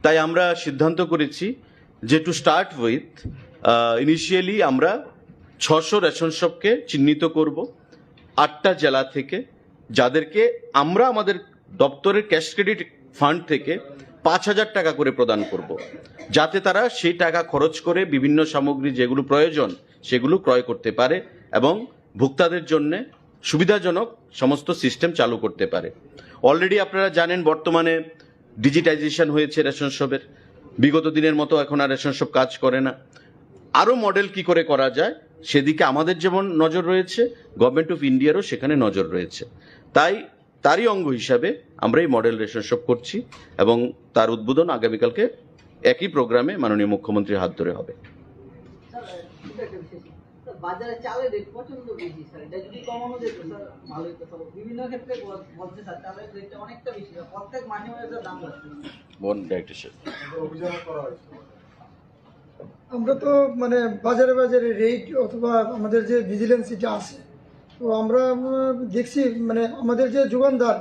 তাই আমরা সিদ্ধান্ত করেছি যে টু স্টার্ট উইথ, ইনিশিয়ালি আমরা ছশো রেশন শপকে চিহ্নিত করব আটটা জেলা থেকে, যাদেরকে আমরা আমাদের দপ্তরের ক্যাশ ক্রেডিট ফান্ড থেকে পাঁচ হাজার টাকা করে প্রদান করব, যাতে তারা সেই টাকা খরচ করে বিভিন্ন সামগ্রী যেগুলো প্রয়োজন সেগুলো ক্রয় করতে পারে এবং ভোক্তাদের জন্য সুবিধাজনক সমস্ত সিস্টেম চালু করতে পারে। অলরেডি আপনারা জানেন, বর্তমানে ডিজিটাইজেশন হয়েছে রেশন শপের। বিগত দিনের মতো এখন আর রেশন শপ কাজ করে না। আরও মডেল কি করে করা যায়, সেদিকে আমাদের যেমন নজর রয়েছে, গভর্নমেন্ট অফ ইন্ডিয়ারও সেখানে নজর রয়েছে। তাই তারই অঙ্গ হিসাবে আমরা এই মডেল রেশন শপ করছি এবং তার উদ্বোধন আগামীকালকে একই প্রোগ্রামে মাননীয় মুখ্যমন্ত্রীর হাত ধরে হবে। স্যার, ছোট একটা বিষয়, স্যার। স্যার, বাজারে চালের রেট প্রচন্ড বেশি, স্যার। এটা যদি কমানো যেত, স্যার, ভালো হতো। স্যার, বিভিন্ন ক্ষেত্রে বল- বলছে, স্যার, চালের রেটটা অনেকটা বেশি, স্যার। প্রত্যেক মাসে মাসে, স্যার, দাম বাড়ছে। বন ডাইরেক্টর সাহেব। অভিযান করা হয়েছে। আমরা তো, মানে, বাজারে বাজারে রেট অথবা আমাদের যে ভিজিলেন্স, এটা আছে, তো আমরা উম, দেখছি, মানে, আমাদের যে যোগানদার,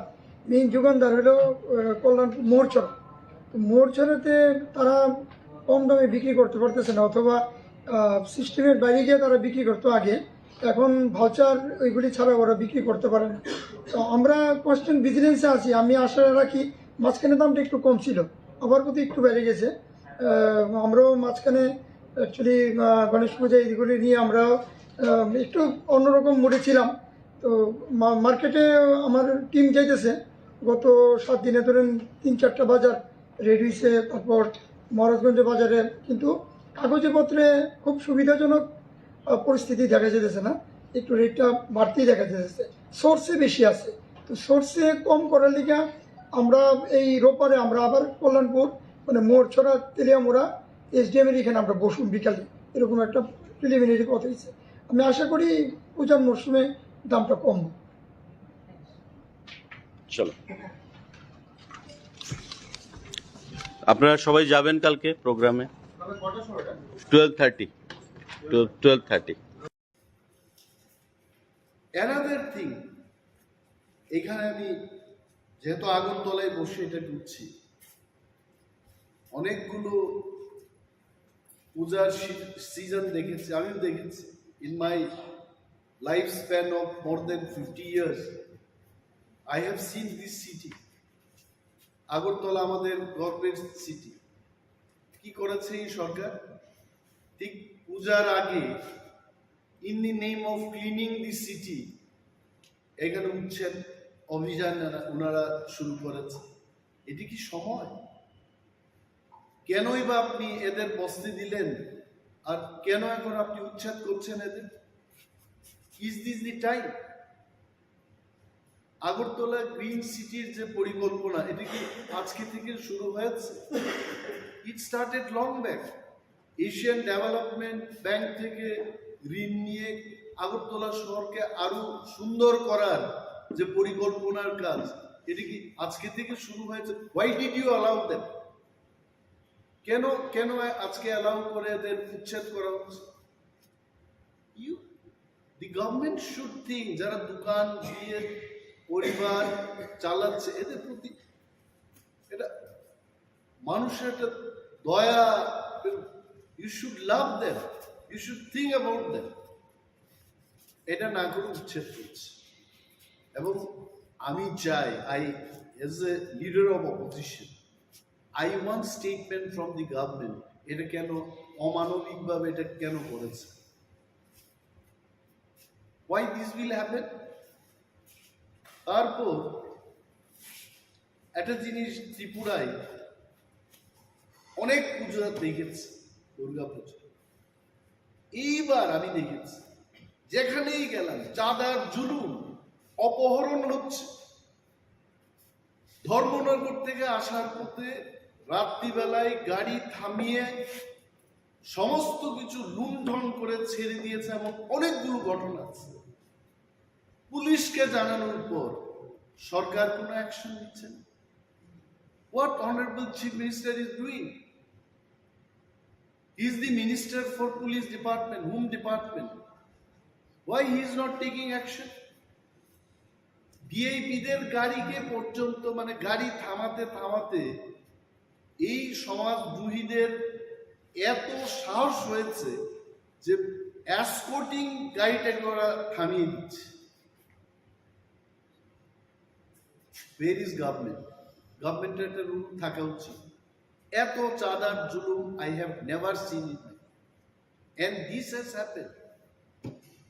মেইন যোগানদার হলো আহ, কল্যাণ মোরচর। তো মোরচরেতে তারা কম দামে বিক্রি করতে পারতেছে না, অথবা সিস্টেমের বাইরে গিয়ে তারা বিক্রি করতো আগে। এখন ভাউচার ওইগুলি ছাড়া ওরা বিক্রি করতে পারে না। তো আমরা কনস্ট্যান্ট ভিজিলেন্সে আছি। আমি আশা রাখি, মাঝখানে দামটা একটু কম ছিল, আবার বোধহয় একটু বেড়ে গেছে। আহ, আমরাও মাঝখানে অ্যাকচুয়ালি গণেশ পূজা এইগুলি নিয়ে আমরা আহ, একটু অন্যরকম মুডে ছিলাম। তো মা- মার্কেটে আমার টিম যাইতেছে, গত সাত দিনে ধরেন তিন চারটা বাজার রেডি হয়েছে, তারপর মহারাজগঞ্জ বাজারে। কিন্তু কাগজপত্রে খুব সুবিধাজনক আহ, পরিস্থিতি দেখা যেতেছে না, একটু রেটটা বাড়তেই দেখা যেতেছে। সোর্সে বেশি আছে, তো সোর্সে কম করার লিগে আমরা এই রোববারে আমরা আবার কল্যাণপুর, মানে, মোরছড়া, তেলিয়ামুড়া এসডিএম এর এখানে আমরা বসুন বিকালে, এরকম একটা প্রিলিমিনারি কথা হয়েছে। আমি আশা করি পূজার মরশুমে দামটা কমবে। চলো, আপনারা সবাই যাবেন কালকে প্রোগ্রামে। Twelve thirty, twelve thirty. Another thing, এখানে আমি যেহেতু আগরতলায় বসে এটা ঢুকছি, অনেকগুলো পূজার সিজন দেখেছি, আমিও দেখেছি। In my life span of more than fifty years, I have seen this city. Agartala আমাদের গর্বের সিটি। কি করেছে এই সরকার? ঠিক পূজার আগে, in the name of cleaning the city, এখানে উচ্ছেদ অভিযান ওনারা শুরু করেছে। এটি কি সময়? কেনই বা আপনি এদের বসতে দিলেন, আর কেন এখন আপনি উচ্ছেদ করছেন এদের? Is this the time? Agartala green সিটির যে পরিকল্পনা, এটা কি আজকে থেকে শুরু হয়েছে? It started long back. Asian development bank থেকে ঋণ নিয়ে আগরতলা শহরকে আরো সুন্দর করার যে পরিকল্পনার কাজ, এটা কি আজকে থেকে শুরু হয়েছে? Why did you allow them? কেন কেন আজকে অ্যালাউ করে এদের উচ্ছেদ করা হচ্ছে? You, the government should think, যারা দোকান দিয়ে পরিবার চালাচ্ছে, এদের প্রতি এটা মানুষের একটা দয়া, you should love them, you should think about them। এটা না করে উচ্ছেদ করছে। এবং আমি চাই, I, as a leader of opposition, I want statement from the government, এটা কেন অমানবিকভাবে এটা কেন করেছে? Why this will happen? তারপর একটা জিনিস, ত্রিপুরায় অনেক পুজো দেখেছি, দুর্গা পুজো। এইবার আমি দেখেছি, যেখানেই গেলাম চাঁদার জুলুম, অপহরণ হচ্ছে। ধর্মনগর থেকে আসার পথে রাত্রিবেলায় গাড়ি থামিয়ে সমস্ত কিছু লুণ্ঠন করে ছেড়ে দিয়েছে, এমন অনেকগুলো ঘটনা আছে। পুলিশকে জানানোর পর সরকার কোনো অ্যাকশন নিচ্ছে না। What honorable Chief Minister is doing? He is the minister for police department, home department. Why he is not taking action? ভিআইপিদের গাড়িকে পর্যন্ত, মানে, গাড়ি থামাতে থামাতে এই সমাজদ্রোহীদের এত সাহস হয়েছে যে এসকর্টিং গাড়িটাকে ওরা থামিয়ে দিচ্ছে। Where is government? গভর্নমেন্টের একটা রুল থাকা উচিত। এত চাঁদার জুলুম I have never seen it, and this has happened.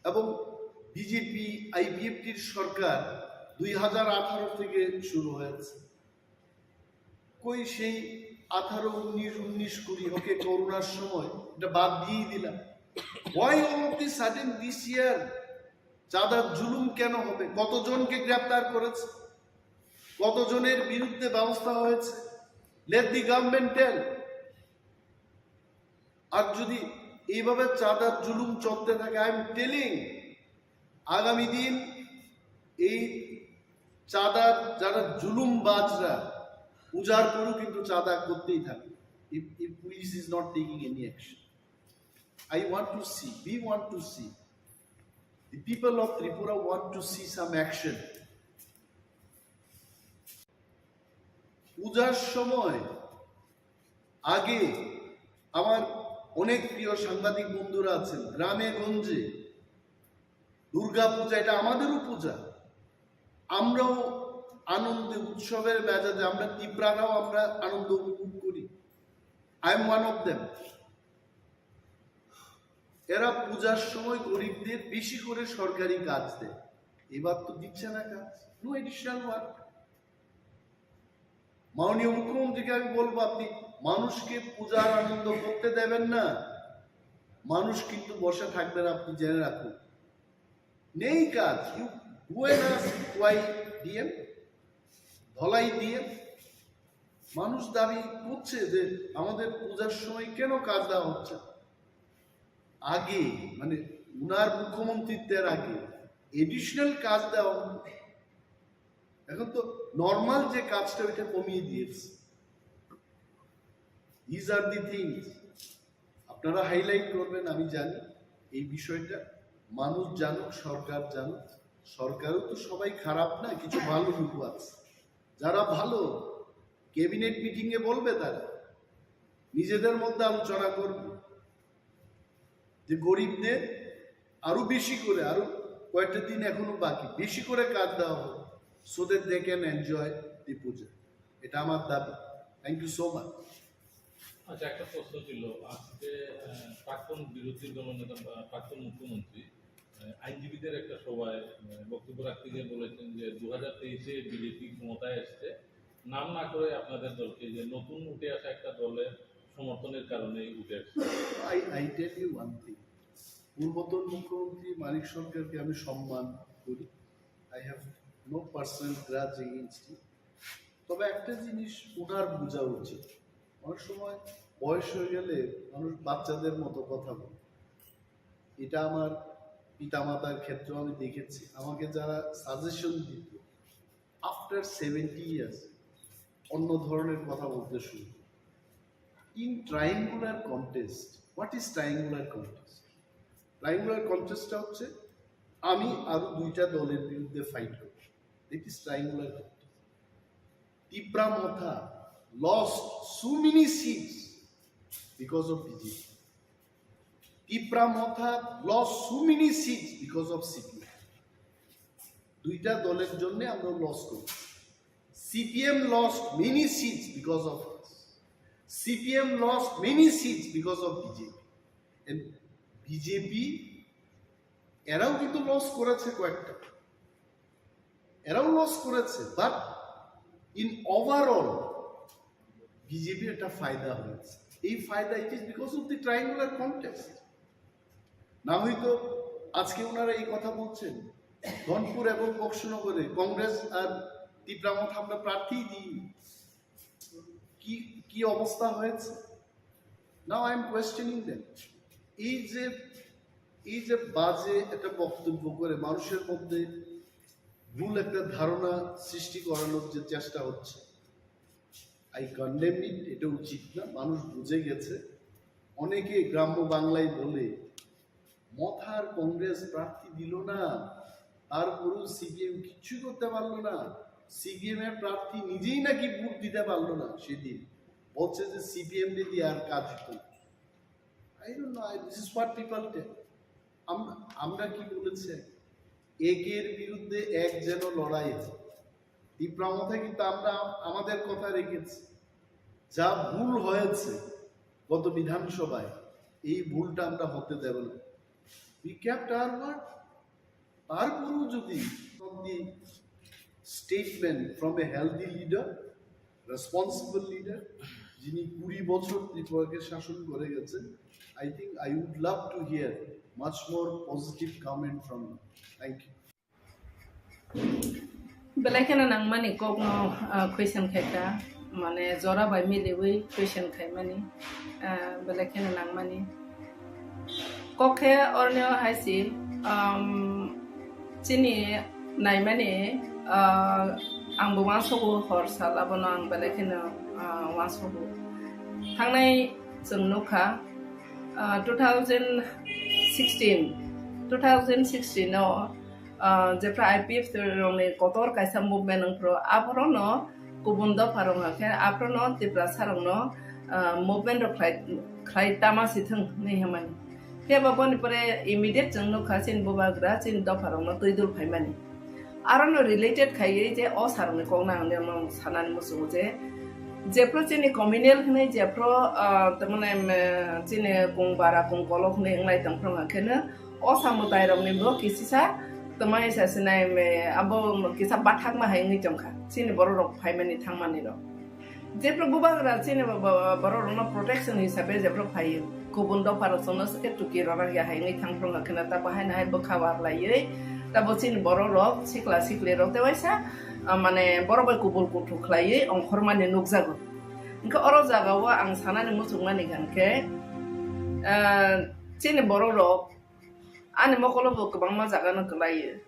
এবং বিজেপি আইপিএফটির সরকার দুই হাজার আঠারো থেকে শুরু হয়েছে। কই সেই আঠারো, উনিশ, উনিশ, কুড়ি, ওকে, করোনার সময় এটা বাদ দিয়েই দিলাম। Why all of the sudden this year চাঁদার জুলুম কেন হবে? কতজনকে গ্রেপ্তার করেছে, কতজনের বিরুদ্ধে ব্যবস্থা হয়েছে? Let the government tell. আর যদি এইভাবে চাঁদার জুলুম চলতে থাকে, I am telling, আগামী দিন এই চাঁদার যারা জুলুমবাজরা উজাড় করেও কিন্তু চাঁদা করতেই থাকবে। If, if police is not taking any action, I want to see, we want to see The people of Tripura want to see some action. পূজার সময় আগে আমার অনেক প্রিয় সাংবাদিক বন্ধুরা আছেন, গ্রামে গঞ্জে দুর্গা পূজা, এটা আমাদেরও পূজা, আমরাও আনন্দে উৎসবের মেজাজে, আমরা তিপ্রারাও আমরা আনন্দ উপভোগ করি। I am one of them. এরা পূজার সময় গরিবদের বেশি করে সরকারি কাজ দেয়, এবার তো দিচ্ছে না কাজ, no additional work. মাননীয় মুখ্যমন্ত্রীকে আমি বলবো, আপনি মানুষকে পূজার আনন্দ করতে দেবেন না, মানুষ কিন্তু বসে থাকবেন, আপনি জেনে রাখুন। নেই কাজ, you go and ask why D M, Dhalai D M। মানুষ দাবি করছে যে আমাদের পূজার সময় কেন কাজ দেওয়া হচ্ছে। আগে, মানে, উনার মুখ্যমন্ত্রিত্বের আগে এডিশনাল কাজ দেওয়া হতো। এখন তো নর্মাল যে কাজটা, ওইটা কমিয়ে দিয়েছে। These are the things আপনারা হাইলাইট করবেন, আমি জানি এই বিষয়টা। মানুষ জানুক, সরকার জানুক। সরকারও তো সবাই খারাপ না, কিছু ভালো লোকও আছে। যারা ভালো, ক্যাবিনেট মিটিং এ বলবে, তারা নিজেদের মধ্যে আলোচনা করবে যে গরিবদের আরো বেশি করে, আরো কয়েকটা দিন এখনো বাকি, বেশি করে কাজ দেওয়া হোক, so that they can enjoy the puja. এটা আমার দাবি। Thank you so much. আচ্ছা, একটা প্রশ্ন ছিল। আজকে আহ, প্রাক্তন বিরোধী দলনেতা বা প্রাক্তন মুখ্যমন্ত্রী আহ, আইনজীবীদের একটা সভায় আহ, বক্তব্য রাখতে গিয়ে বলেছেন যে দু হাজার তেইশে বিজেপি ক্ষমতায় এসছে, নাম না করে আপনাদের দলকে, যে নতুন উঠে আসা একটা দলের সমর্থনের কারণেই উঠে আসছে। I, I tell you one thing, পূর্বতন মুখ্যমন্ত্রী মানিক সরকারকে আমি সম্মান করি। I have no personal grudge against him. তবে একটা জিনিস ওনার বোঝা উচিত, অনেক সময় বয়স হয়ে গেলে মানুষ বাচ্চাদের মতো কথা বলে। এটা আমার পিতামাতার ক্ষেত্রেও আমি দেখেছি। আমাকে যারা সাজেশন দিত, আফটার সেভেন্টি ইয়ার্স অন্য ধরনের কথা বলতে শুরু করে। In triangular contest, what is triangular contest? Triangular কন্টেস্টটা হচ্ছে আমি আরো দুইটা দলের বিরুদ্ধে ফাইট করব। That is triangular contest. Tipra Motha lost so many seats because of B J P. Tipra Motha lost so many seats because of C P M. দুইটা দলের জন্য আমরা লস করি। C P M lost many seats because of us. C P M lost many seats because of B J P. And B J P এরাও কিন্তু লস করেছে কয়েকটা, এরাও লস করেছে, but in overall B J P একটা ফায়দা হয়েছে। এই ফায়দা it is because of the triangular contest. না হয়তো আজকে ওনারা এই কথা বলছেন, ধনপুর এবং বক্সনগরে কংগ্রেস আর তিপ্রা মথা আমরা প্রার্থী দিই, কি কি অবস্থা হয়েছে? Now I am questioning them. এই যে এই যে বাজে একটা বক্তব্য করে মানুষের মধ্যে ভুল একটা ধারণা সৃষ্টি করানোর যে চেষ্টা হচ্ছে, I condemn it. এটা উচিত না। মানুষ বুঝে গেছে। অনেকে গ্রাম্য বাংলায় বলে, মথার কংগ্রেস প্রার্থী দিল না, তারপরেও সিপিএম কিচ্ছু করতে পারলো না। সিপিএম এর প্রার্থী নিজেই নাকি ভোট দিতে পারলো না সেদিন, বলছে যে সিপিএম রে দিয়ে আর কাজ হতো না। I don't know, I, this is what people tell. আম- আমরা কি বলেছি? একের বিরুদ্ধে এক যেন লড়াই হয়। তিপ্রা মথা কিন্তু আমরা আমাদের কথা রেখেছি। যা ভুল হয়েছে গত বিধানসভায়, এই ভুলটা আমরা হতে দেব না। We kept our word. তারপরেও যদি the statement from a healthy leader, responsible leader, যিনি কুড়ি বছর ত্রিপুরাকে শাসন করে গেছেন, I think I would love to hear much more positive comment from you. Thank you. Belai kheno nangmani kokno, ah, question khaikha, mane jora bai miliwi question khaimani, ah, belai kheno nangmani. Kok khe orni o hai si, um, chini naimani, ah, ang bo uansogo hor sal abono ang belai kheno, ah, uansogo. Thangnai chwng nukha, ah, two thousand sixteen, Two thousand sixteen o, ah, jephra I P F T rokni kotor kaisa movement wngphru, aphuru no kubun dopha rok hwnkhe aphuru no Tiprasa rokno, ah, movement rok khlai, khlai tama si thung hinwi hwnmani. Phiya ba boni pore immediate chwng nukha chini bubagra chini dopha rokno twi dul phaimani. Aro no related khaiwi je o sir ni kok no ang nini sanani muchungo je, jephru chini communal hinwi jephru, ah, tamani, em, chini kung bara kung kolok hinwi wnglai tongphru hwnkhe no, o samwtai rokni bo kisisa twmai sa sinai me abo kisa bathakma hai wngwi tongkha chini borok rok phaimani thangmani rok. Jephru bubagra chini bo-, bo-, borok rokno protection hisabe jephru phaio, kubun dopha rok chwngno swkhe tuki rwna ya hai wngwi thangphru hwnkhe no ta bahai no hai bwkha war laiwi tabo chini borok rok sikla sikli rok tewaisa, ah, mane borok bai kubul kuthuk khlaiwi ongkhormani nukjago. Hwnkhe oro jagao ang sanani muchungmani hwnkhe, ah, chini borok rok ani mokolo bo kwbangma jaga no kwlaio.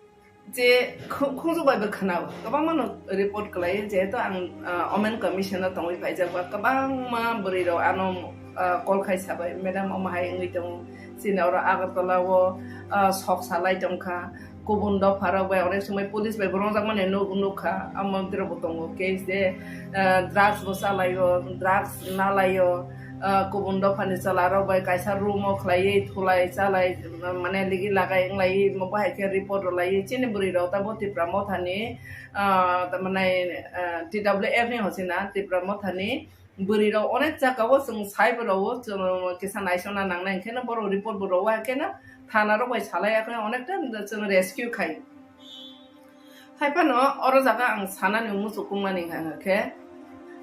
Je khu-, khunju bai bo khwnao, kwbangma no report kwlaio, jehetu ang, ah, Women Commission o tongwi phaijak ba, kwbangma bwrwi rok ano, ah, call khai sabai, "Madam, omo hai wngwi tongo, chini oro Agartala o, ah, sok salai tongkha." Kubun dopha rok bai onek somoi police bai bo rwngjakmani nuk-, nukha, amo tiro bo tongo case de, ah, drugs bo chalaio, drugs nalaio, ah, kubun dophani chwla rok bai kaisa room o khlaiwi thulai chalai, mane ligi lagai wnglaiwi omo bahai khe report rwlaiwi chini bwrwi rok tabo Tipra Mothani, ah, tamani, ah, T W F ni hochina Tipra Mothani bwrwi rok onek jaka o chwng sai bo rwo, chwng kisa naisona nangnai, hwnkhe no borok report bo rwo, hakhe no thana rok bai salai, hakhe onekta chwng rescue khai. Hai phano oro jaga ang sanani muchukmani hwnkhe,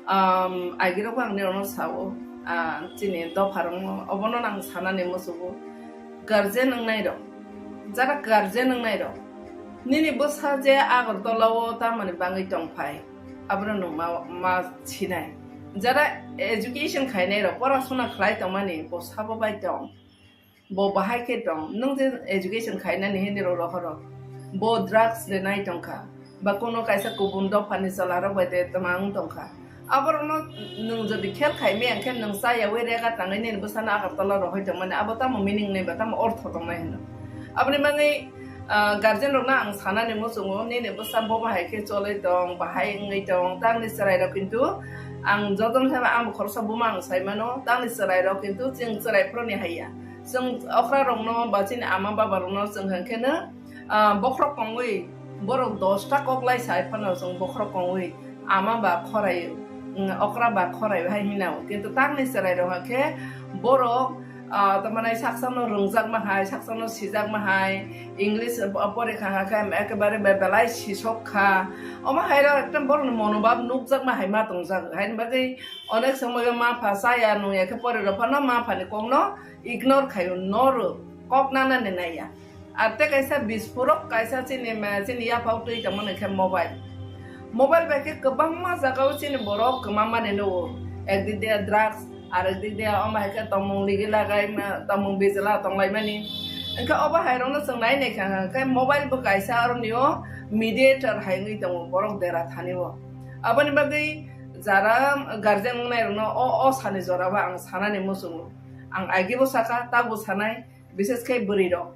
um, agirok bo ang nirokno sao, ah, chini dopha rokno obono ang sanani muchugo. Guardian wngnai rok, jara guardian wngnai rok, nini bwsa je Agartala o tamani bangwi tongphai, abono nwng ma, ma sinai. Jara education khainai rok, porasuna khlai tongmani, bo sabo bai tong, bo bahai khe tong, nwng je education khainani hinwi rok rohoro, bo drugs renai tongkha, ba kono kaisa kubun dophani chwla rok bai de twmang tongkha. Aborokno nwng jodi khel khai maya hwnkhe nwng chayaui rega tangwi nini bwsano Agartala rohoi tongmani, abo tamo meaning nai ba tamo ortho tongnai hino. Aboni bagwi, ah, guardian rokno ang sanani muchungo, nini bwsa bo bahai khe choloi tong, bahai wngwi tong, tamni chwrai rok kintu ang jotono saiba ang bo khoroksa buma ang saimano, tamni chwrai rok kintu chwng chwrai phuroni haiya. Chwng okra rokno ba chini ama baba rokno chwng hwnkhe no, ah, bokhorok kongwi, borok dosta kok lai sai phano chwng bokhorok kongwi ama ba khorai, mm, okra ba khorai hai hinao. Kintu tamni chwrai rok khe borok, ah, tamani saksano rwngjakma hai, saksano sijakma hai, English, ah, porikha kha khe ekebare be-, belai sisok kha. Omo hai rok ekdom borokni monobhab nukjakma hai ma tongjak. Haini bagwi onek somoyo ma pha chaya nungya khe pore rok phano ma phani kokno ignore khaio, no rw, kok nanani naiya. Ar tei kaisa bispurok kaisa chini ma, chini yaphao twi tongmani khe mobile. Mobile bai khe kwbangma jagao chini borok kwmamani nugo. Ekdik de drugs, arekdik de omo hai khe tongmung ligi lagai ma, tongmung bijla tonglaimani. Hwnkhe obo hai rokno chwng nai nai kha khe mobile bo kaisa aroni o mediator hai wngwi tongo borok dera thani o. Aboni bagwi jara guardian wngnai rokno o, o sani jorao ang sanani muchungo. Ang agibo saka, tabuk sanai, bises khe bwrwi rok.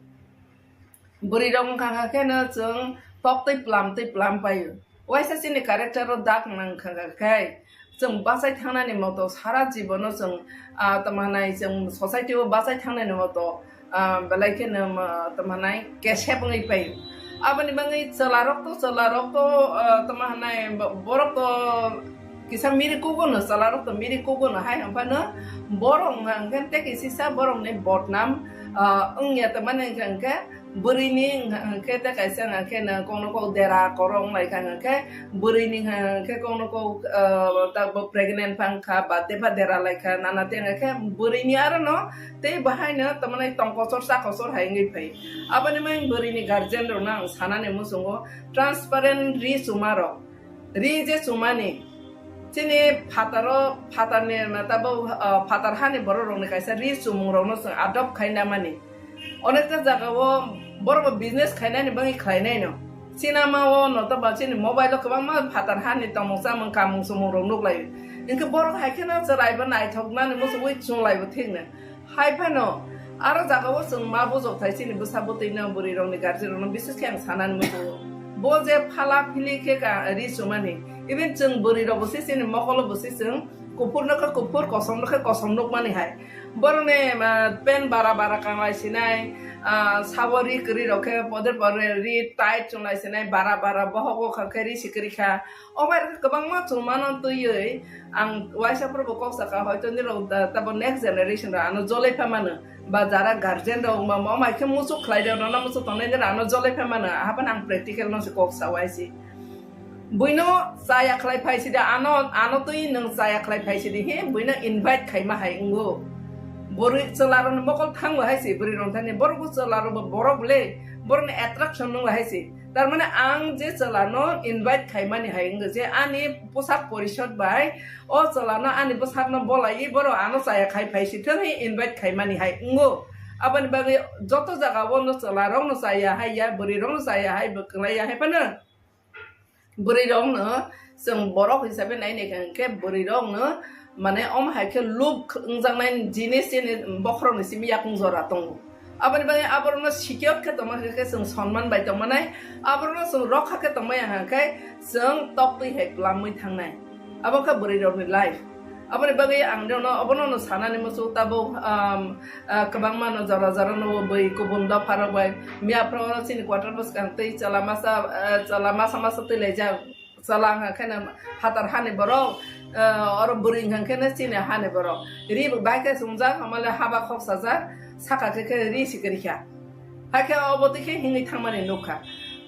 Bwrwi rok wngkha kha khe no chwng tok twi plam twi plam paio. Waisa chini character o dak nang kha kha khe chwng bachai thangnani moto sara jibono chwng, ah, tamo hanai chwng society o bachai thangnani moto, ah, belai kheno, ah, tamo hanai kesep wngwi paio. Aboni bagwi chwla rok to, chwla rok to, ah, tamo hanai bo-, borok to kisa miri kugo no, chwla rok to miri kugo no, hai hwnphano borok wngkha hwnkhe tei kisisa borokni bodnam, ah, wngya tongmani hwnkha hwnkhe bwrwini wngkha hwnkhe tei kaisa hwnkha khe no kokno kok dera korok wnglaikha hwnkhe bwrwini hwnkha hwnkhe kokno kok, ah, tabuk pregnant pha wngkha ba tei pha dera laikha nana tei hwnkha khe bwrwini aro no tei bahaino tongmani tongkochor chakochor hai wngwi phai. Aboni bagwi bwrwini guardian rokno ang sanani muchungo transparent ri chuma rok. Ri je chumani, chini phataro, phatarni, tabuk, ah, phatar hani borok rokni kaisa ri chumung rokno chwng adopt khai namani. Onekta jaga o borok bo business khainani bagwi khlainai no. Sinama o no to ba chini mobile o kwbangma phatar hani tongmung chamung kamung chumung rok nuklai. Hinkhe borok hai kheno chwrai bo naithok nani muchungwi chunglai bo thik no. Hai phano Aro jagao chwng ma bujok thai chini bwsa bwtwi no bwrwi rokni guardian rokno bises khe ang sanani muchungo. Bo je phala phili khe ka ri chumani. Even chwng bwrwi rok bo se chini mokolo bo se chwng kuphur no khe kuphur, kosom no khe kosom nukmani hai. Borokni, ah, pant bara bara kanglai sinai, ah, sabo ri kwrwi rok khe poder poder ri tight chunglai sinai, bara bara bohok o kha khe ri si kwrwi kha. O bai kwbangma chumano twiwi ang waisa phuru bo kok saka, hoito nirok da-, tabo next generation rok ano jolai pha mano, ba jara guardian rok wngma mo mai khe muchuk khlai rok, nono muchuk tongnai nirok ano jolai pha mano, haphano ang practical no se kok sa waisi. Buino chaya khlai phai sidi, ano, ano twi nwng chaya khlai phai sidi he, buino invite khaima hai wngo. Bwrwi chwla rokni mokol thangbo hai se, bwrwi rok thani borok bo chwla rok bo borok le, borokni attraction nungbo hai se. Tar mane ang je chwla no invite khaimani hai wngo je ani posak porishod bai o chwla no ani bwsak no bolai borok ano chaya khai phai si thang he invite khaimani hai wngo. Aboni bagwi joto jaga o no chwla rok no chaya hai ya, bwrwi rok no chaya hai, bwklai ya hai phano. Bwrwi rok no chwng borok hisabe nai nai kha hwnkhe bwrwi rok no mane omo hai khe look wngjaknai jinis chini bokhorok ni simi yakung jora tongo. Aboni bagwi aborok no secure khe tongma khe chwng sonman bai tongmanai, aborok no chwng rokha khe tongmaya hwnkhe chwng toktwi hai kwlamwi thangnai. Abo khe bwrwi rok ni life. Aboni bagwi ang rokno obono no sanani muchung tabuk, um, ah, kwbangma no jora jora no bwi kubun dopha rok bai miya phoro chini quarter bwskang twi chwla masa, ah, chwla masa masa twi laijak. Chwla wngkha khe no phatar hani borok, ah, oro bwrwi wngkha khe no chini hani borok. Ri bo bai khe chumjak, hamale haba khok sajak, saka khe khe ri si kwrwi kha. Hakhe obo twi khe hingwi thangmani nukha.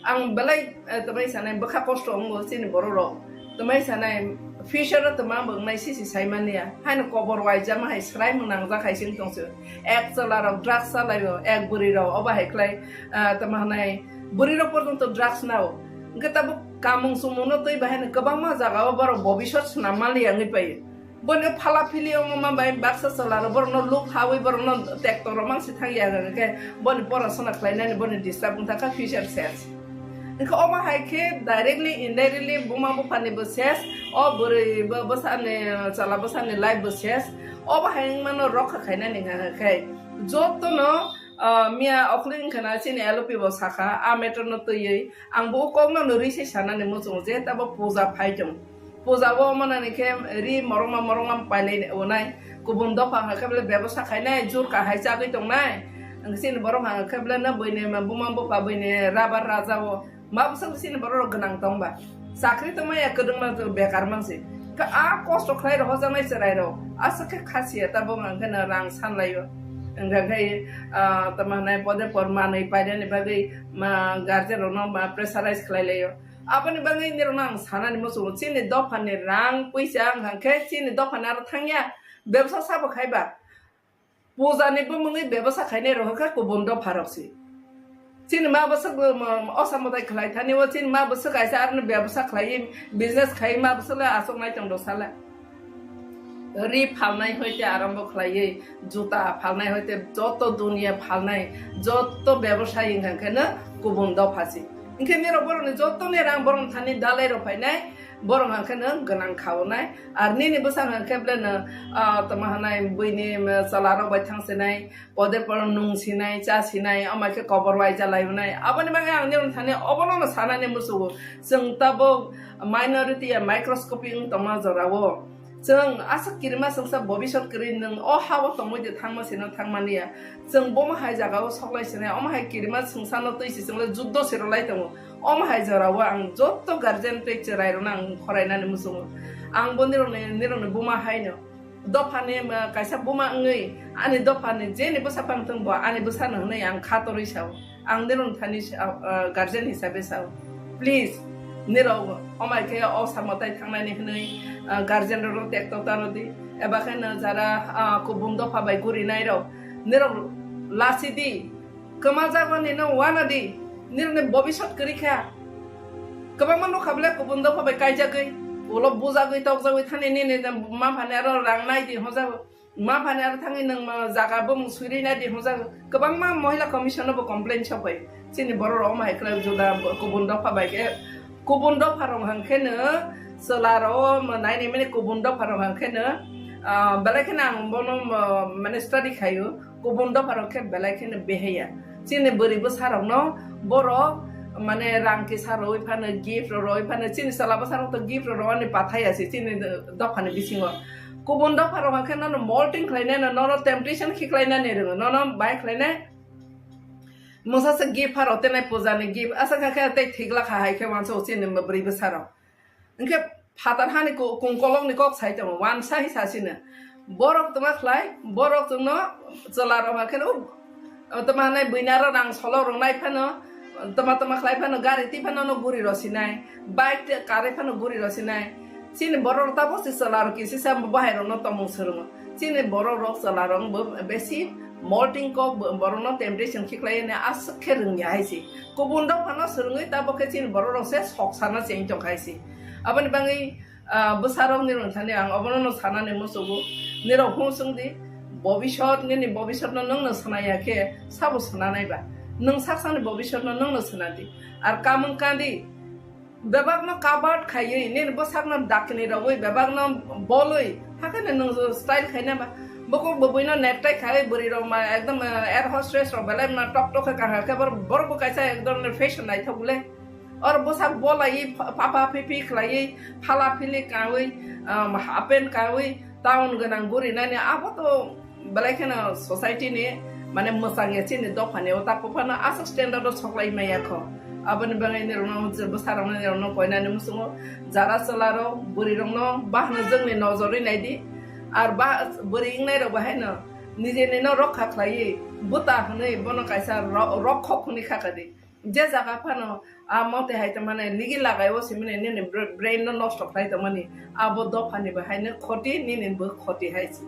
Ang belai, eh, twmai sanai bwkha kosto wngo chini borok rok. Twmai sanai future o twma bo wngnai sisi saimani ya. Haino kobor waijama hai swrai mung nangjak hai sing tongse. Ek chwla rok drugs chalaio, ek bwrwi rok obo hai khlai, ah, twma hanai bwrwi rok porjonto drugs nao. Hwnkhe tabuk kamung chumung no twi bahaino kwbangma jaga o borok bobisot swnam mali ya wngwi paio. Bono phala phili wngma bai baksa chwla rok borokno look hawi borokno tekto rok mangsi thang ya hwnkhe boni porasona khlainani boni disturb wngkha future ses. Hwnkhe omo hai khe directly indirectly buma buphani bo ses, o bwrwi bo bwsani chwla bwsani life bo ses. Obo hai wngmano rokha khainani hwnkhe jotono, ah, miya okhli wngkha na chini L O P bo sakha a matter no twiwi ang bo o kokno no rwi se sanani muchungo je tabo puja phai tong. Puja o manani khe ri morongma morongma pailai onai. Kubun dopha hwnkhe bele bebosa khainai, jur kahai chagwi tongnai. Ang chini borok hwnkhe bele no buini buma bupha buini rabar raja o. Ma bwswk chini borok rok gwnang tongba. Chakri tongmaya kwdwngma bekar mansi. Khe a kosto khlai rok hojaknai chwrai rok. Aswk khe khasiya tabuk hwnkhe no rang sanlaio. Hwnkhe, ah, tamo hwnai pode por manwi painani bagwi ma guardian rokno ma pressurize khlai laio. Aboni bagwi nirokno ang sanani muchungo, chini dophani rang puisa wngkha khe chini dophani aro thangya, bebsa sabo khaiba. Puja ni bumungwi bebsa khainai rok khe kubun dopha rok se. Chini ma bwswk bo, mo, osa mwtai khlai thani o, chini ma bwswk kaisa aroni bebsa khlaiwi business khai ma bwswk le aswk nai tong do sala. Ri phalnai hoite arombo khlaiwi, juta phalnai hoite joto duniya phalnai, joto bebosai wngkha khe no kubun dopha se. Hwnkhe nirok borokni jotoni rang borokni thani dalai rok phainai, borok hwnkhe no gwnang khaonai. Ar nini bwsang hwnkhe bele no, ah, tamo hwnai buini, um, chwla rok bai thang sinai, pode poro nung sinai, cha sinai, omo khe kobor waija lai hwnai. Aboni bagwi ang nirok thani obono no sanani muchungo. Chwng tabuk minority ya microscopic wng tongma jorao. Chwng aswk kirima chwngsa bobisot kwrwi nwng o ha-o tongwi de thangma sino thangmani ya. Chwng bomo hai jagao soklai sinai, omo hai kirima chwngsano twi si chwngle juddo se rwlai tongo. Omo hai jorao ang joto guardian tei chwrai rokno ang khorainani muchungo. Ang bo nirokni, nirokni buma haino. Dophani, ma, kaisa buma wngwi ani dophani jeni bwsa phang thung bo ani bwsano hwnwi ang kha torwi sao. Ang nirokni thani sa-, ah, guardian hisabe sao. Please, nirok omai khe o samo tai thangnani hwnwi, ah, guardian rokno tekto tano di. Eba khe no jara, ah, kubun dopha bai gurinai rok, nirok lasi di. Kwma jagoni no wana di. Nirokni bobisot kwrwi kha. Kwbangma nukha bole kubun dopha bai kaijagwi, ulo bujagwi tokjagwi thani nini ma phani aro rang nai di hojago. Ma phani aro thangwi nwng ma jaga bumung swiri nai di hwnjak, kwbangma Mohila Commission no bo complain sok bai. Chini borok rok omo hai khlai juda kubun dopha bai khe, kubun dopha rok hwnkhe no chwla rok o nai nai mani kubun dopha rok hwnkhe no, ah, belai kheno ang bono, ah, mane study khaio. Kubun dopha rok khe belai kheno behaya. Chini bwrwi bwsa rok no borok mane rang kisa rwi phano, gift rok rwi phano, chini chwla bwsa rok to gift rok rwani pathaya se chini dopha ni bisingo. Kubun dopha rok khe nono molting khlai nai, nono temptation khiklai nani rwngo, nono bai khlai nai. Mungsa se gift pharo tenai puja ni gift. Asa kha khe tei thik lakha hai khe wansa o chini bwrwi bwsa rok. Hwnkhe phatar hani ku-, kungkolok ni kok sai tongo, wansa hi sasino. Borok tongma khlai, borok tongno chwla rok hakhe no, tongma hanai buina ro rang solo rwnai phano, tongma tongma khlai phano, gari twi phano no guri rosinai, bike te karwi phano guri rosinai. Chini borok rok tabo se chwla rok kisi sa bahai rok no tongmung swrwngo. Chini borok rok chwla rok bo besi molting kok bo-, borok no temptation khiklai ne aswk khe rwngya hai se. Kubun dok phano swrwngwi tabo khe chini borok rok se sok sana cheng tong khai se. Aboni bagwi, ah, bwsa rok ni rwng thani ang obono no sana ni musugo. Nirok hung swng di, bobisot nini bobisot no nwng no swnaya khe sabo swnanai ba? Nwng sak sakni bobisot no nwng no swnadi. Ar kamung kandi, bebakno covered khaiwi, nini bwsakno dakni rogwi, bebakno bolwi, hakheno nwng style khaina ba? Buko bwbwino necktie khaiwi, bwrwi rok ma ekdom, eh, air hostess rok belai ma tok tok khe kaham khe, bor-, borok bo kaisa ekdom fashion naithok le. Or bwsak bolaiwi, pha-, papa pipi khlaiwi, phala phili kawi, um, half pant kawi, town gwnang guri nani, abo to belai kheno society ni, mane, mwchang ya chini dopha ni o ta buphano aswk standard o soklai maya kho. Aboni bagwi nirok no je bwsa rok no nirok no koinani muchungo, jara chwla rok bwrwi rok no bahno jwngni nojorwi nai di. Ar ba bwrwi wngnai rok bahai no nijeni no rokha khlaiwi bwta hwnwi bono kaisa ro-, rokhok hwnwi kha kha di. Je jaga phano a mote hai tongmani, nigi lagai o simani nini br-, brain no nosto khlai tongmani, abo dopha ni bo hai no khoti, nini bo khoti hai se.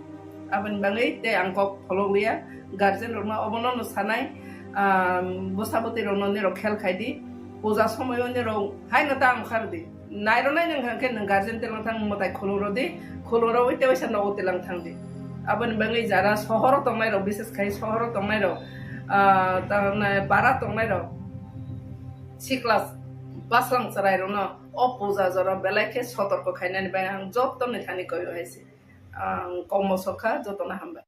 Aboni bagwi tei ang kok pholok liya, guardian rok no obono no sanai, ah, bwsa bwtwi rok no nirok khel khai di, puja somoi o nirok hai no ta ang khar di. Nairwnai nwng hwnkhe nwng guardian telong thang mwtai khulurodi, khulurogwi tewaisa nogo telang thangdi. Aboni bagwi jara sohoro tongnairok, bises khai sohoro tongnairok, ah, tamni para tongnairok, sikla bwswng chwrairokno o puja jora belai khe sotorko khainani bai ang jottoni thani koyo hai se. Ang kokmo sokha, jotono hambai.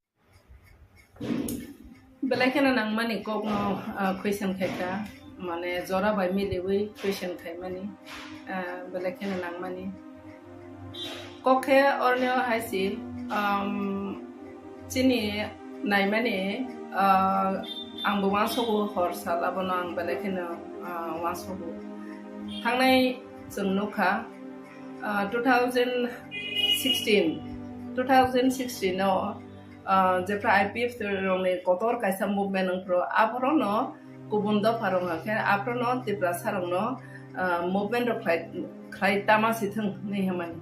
Belai kheno nangmani kokno, ah, question khaikha, mane jora bai miliwi question khaimani, ah, belai kheno nangmani. Kok khe orni o hai se, um, chini naimani, ah, ang bo uansogo hor sal abono ang belai kheno, ah, uansogo. Thangnai chwng nukha, ah, two thousand sixteen, two thousand sixteen o, ah, jephra I P F T rokni kotor kaisa movement wngphru, aphorono kubun dopha rok hwnkhe aphorono Tiprasa rokno, ah, movement rok khlai, khlai tama si thwng hinwi hwnmani.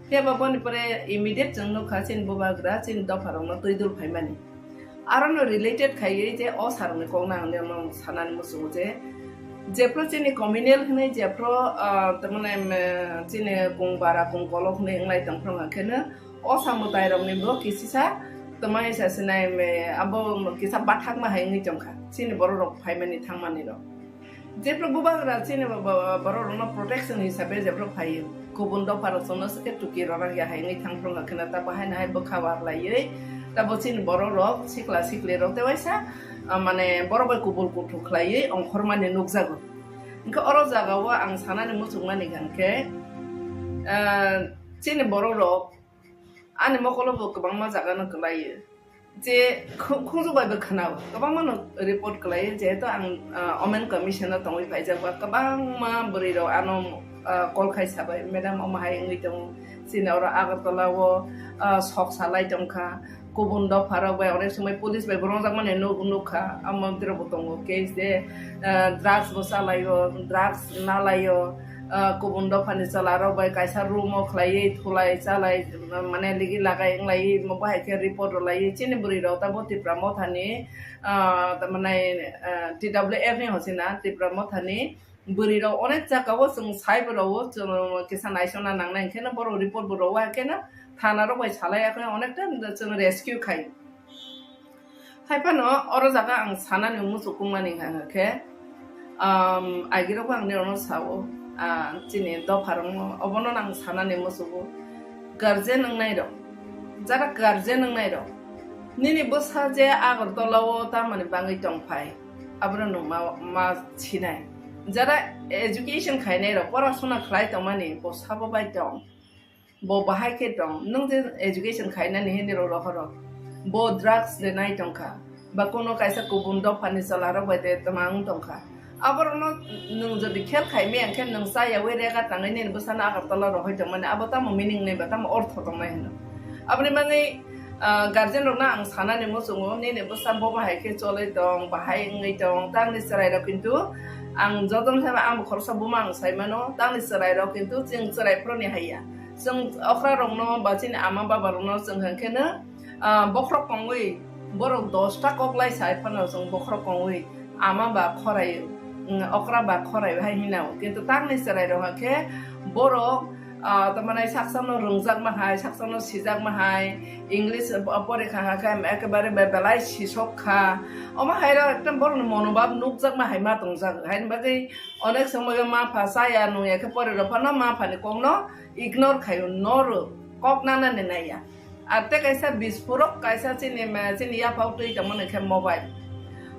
Phiya ba boni pore immediate chwng nukha chini bubagra chini dopha rokno twi dul phaimani. Arono related khaiwi je o sir rokni kokno ang nirokno sanani muchungo je, jephru chini communal hinwi jephru, ah, tamani, em, chini kung bara kung kolok hinwi wnglai tongphru hwnkhe no, o samwtai rokni bo kisisa twmai sa sinai, me, abo kisa bathakma hai wngwi tongkha chini borok rok phaimani thangmani rok. Jephru bubagra chini bo-, bo-, borok rokno protection hisabe jephru phaio, kubun dopha rok chwngno swkhe tuki rwnak ya hai wngwi thangphru hwnkhe no ta bahai no hai bwkha war laiwi tabo chini borok rok sikla sikli rok tewaisa, ah, mane borok bai kubul kuthuk khlaiwi ongkhormani nukjago. Hwnkhe oro jagao ang sanani muchungmani hwnkhe, ah, chini borok rok ani mokolo bo kwbangma jaga no kwlaio. Je khu-, khunju bai bo khwnao, kwbangma no report kwlaio, jehetu ang, ah, Women Commission o tongwi phaijak ba, kwbangma bwrwi rok ano, ah, call khai sabai, "Madam, omo hai wngwi tongo, chini oro Agartala o, ah, sok salai tongkha, kubun dopha rok bai onek somoi police bai bo rwngjakmani nuk-, nukha, amo tiro bo tongo case de, ah, drugs bo chalaio, drugs nalaio." Ah, kubun dophani chwla rok bai kaisa room o khlaiwi thulai chalai, mane ligi lagai wnglaiwi, omo bahai khe report rwlaiwi chini bwrwi rok tabo Tipra Mothani, ah, tamani, ah, T W F ni hochina Tipra Mothani bwrwi rok onek jagao chwng sai bo rwo, chwng kisa naisona nangnai, hwnkhe no borok report bo rwo, hwnkhe no thana rok bai salai, hwnkhe onekta chwng rescue khai. Hai phano oro jaga ang sanani muchukungmani hwnka khe, um, agirokbo ang nirokno sao, ah, chini dopharokno, obono ang sanani muchugo. Guardian wngnai rok, jara guardian wngnai rok, Nini bwsa je Agartala o tamoni bangwi tongphai, abono nwng ma, ma sinai. Jara education khainai rok, porasona khlai tongmani, bo sabo bai tong. Bo bahai khe tong, nwng je education khainani hini rok rohoro. Bo drugs de nai tongkha, ba kono kaisa kubun dophani chwla rok bai de twmang tongkha. Aborokno nwng jodi khel khai maya khe nwng cha yaui rega tangwi nini bwsano Agartala rohoi tongmani, abo tamo meaning nai ba tamo ortho tongnai hino. Aboni bagwi, ah, guardian rokno ang sanani muchungo, nini bwsa bo bahai khe choloi tong, bahai wngwi tong, tangni chwrai rok kintu ang jotono thaiba ang bo khoroksa buma ang sai mano, tangni chwrai rok kintu chwng chwrai phuroni hai ya. Chwng okra rokno ba chini ama baba rokno chwng hwn khe no, ah, bokhorok kongwi borok dosta kok lai sai phano chwng bokhorok kongwi ama ba khorai, mm, okra ba khorai hai hinao. Kintu tangni chwrai rok khe borok, ah, tamani saksa no rwngjak ma hai, saksa no sijak ma hai, English, ah, porikha ha khe ekebare be-, belai sisok kha. Omo hai rok ekdom borok ni monobhab nukjak ma hai ma tongjak. Haini bagwi onek somoy o ma pha chaya nung ya khe pore rok phano ma pha ni kok no ignore khaio, no rw, kok nana ni naiya. Ar tei kaisa bispurok kaisa chini ma, chini yaphao twi tongmani khe mobile.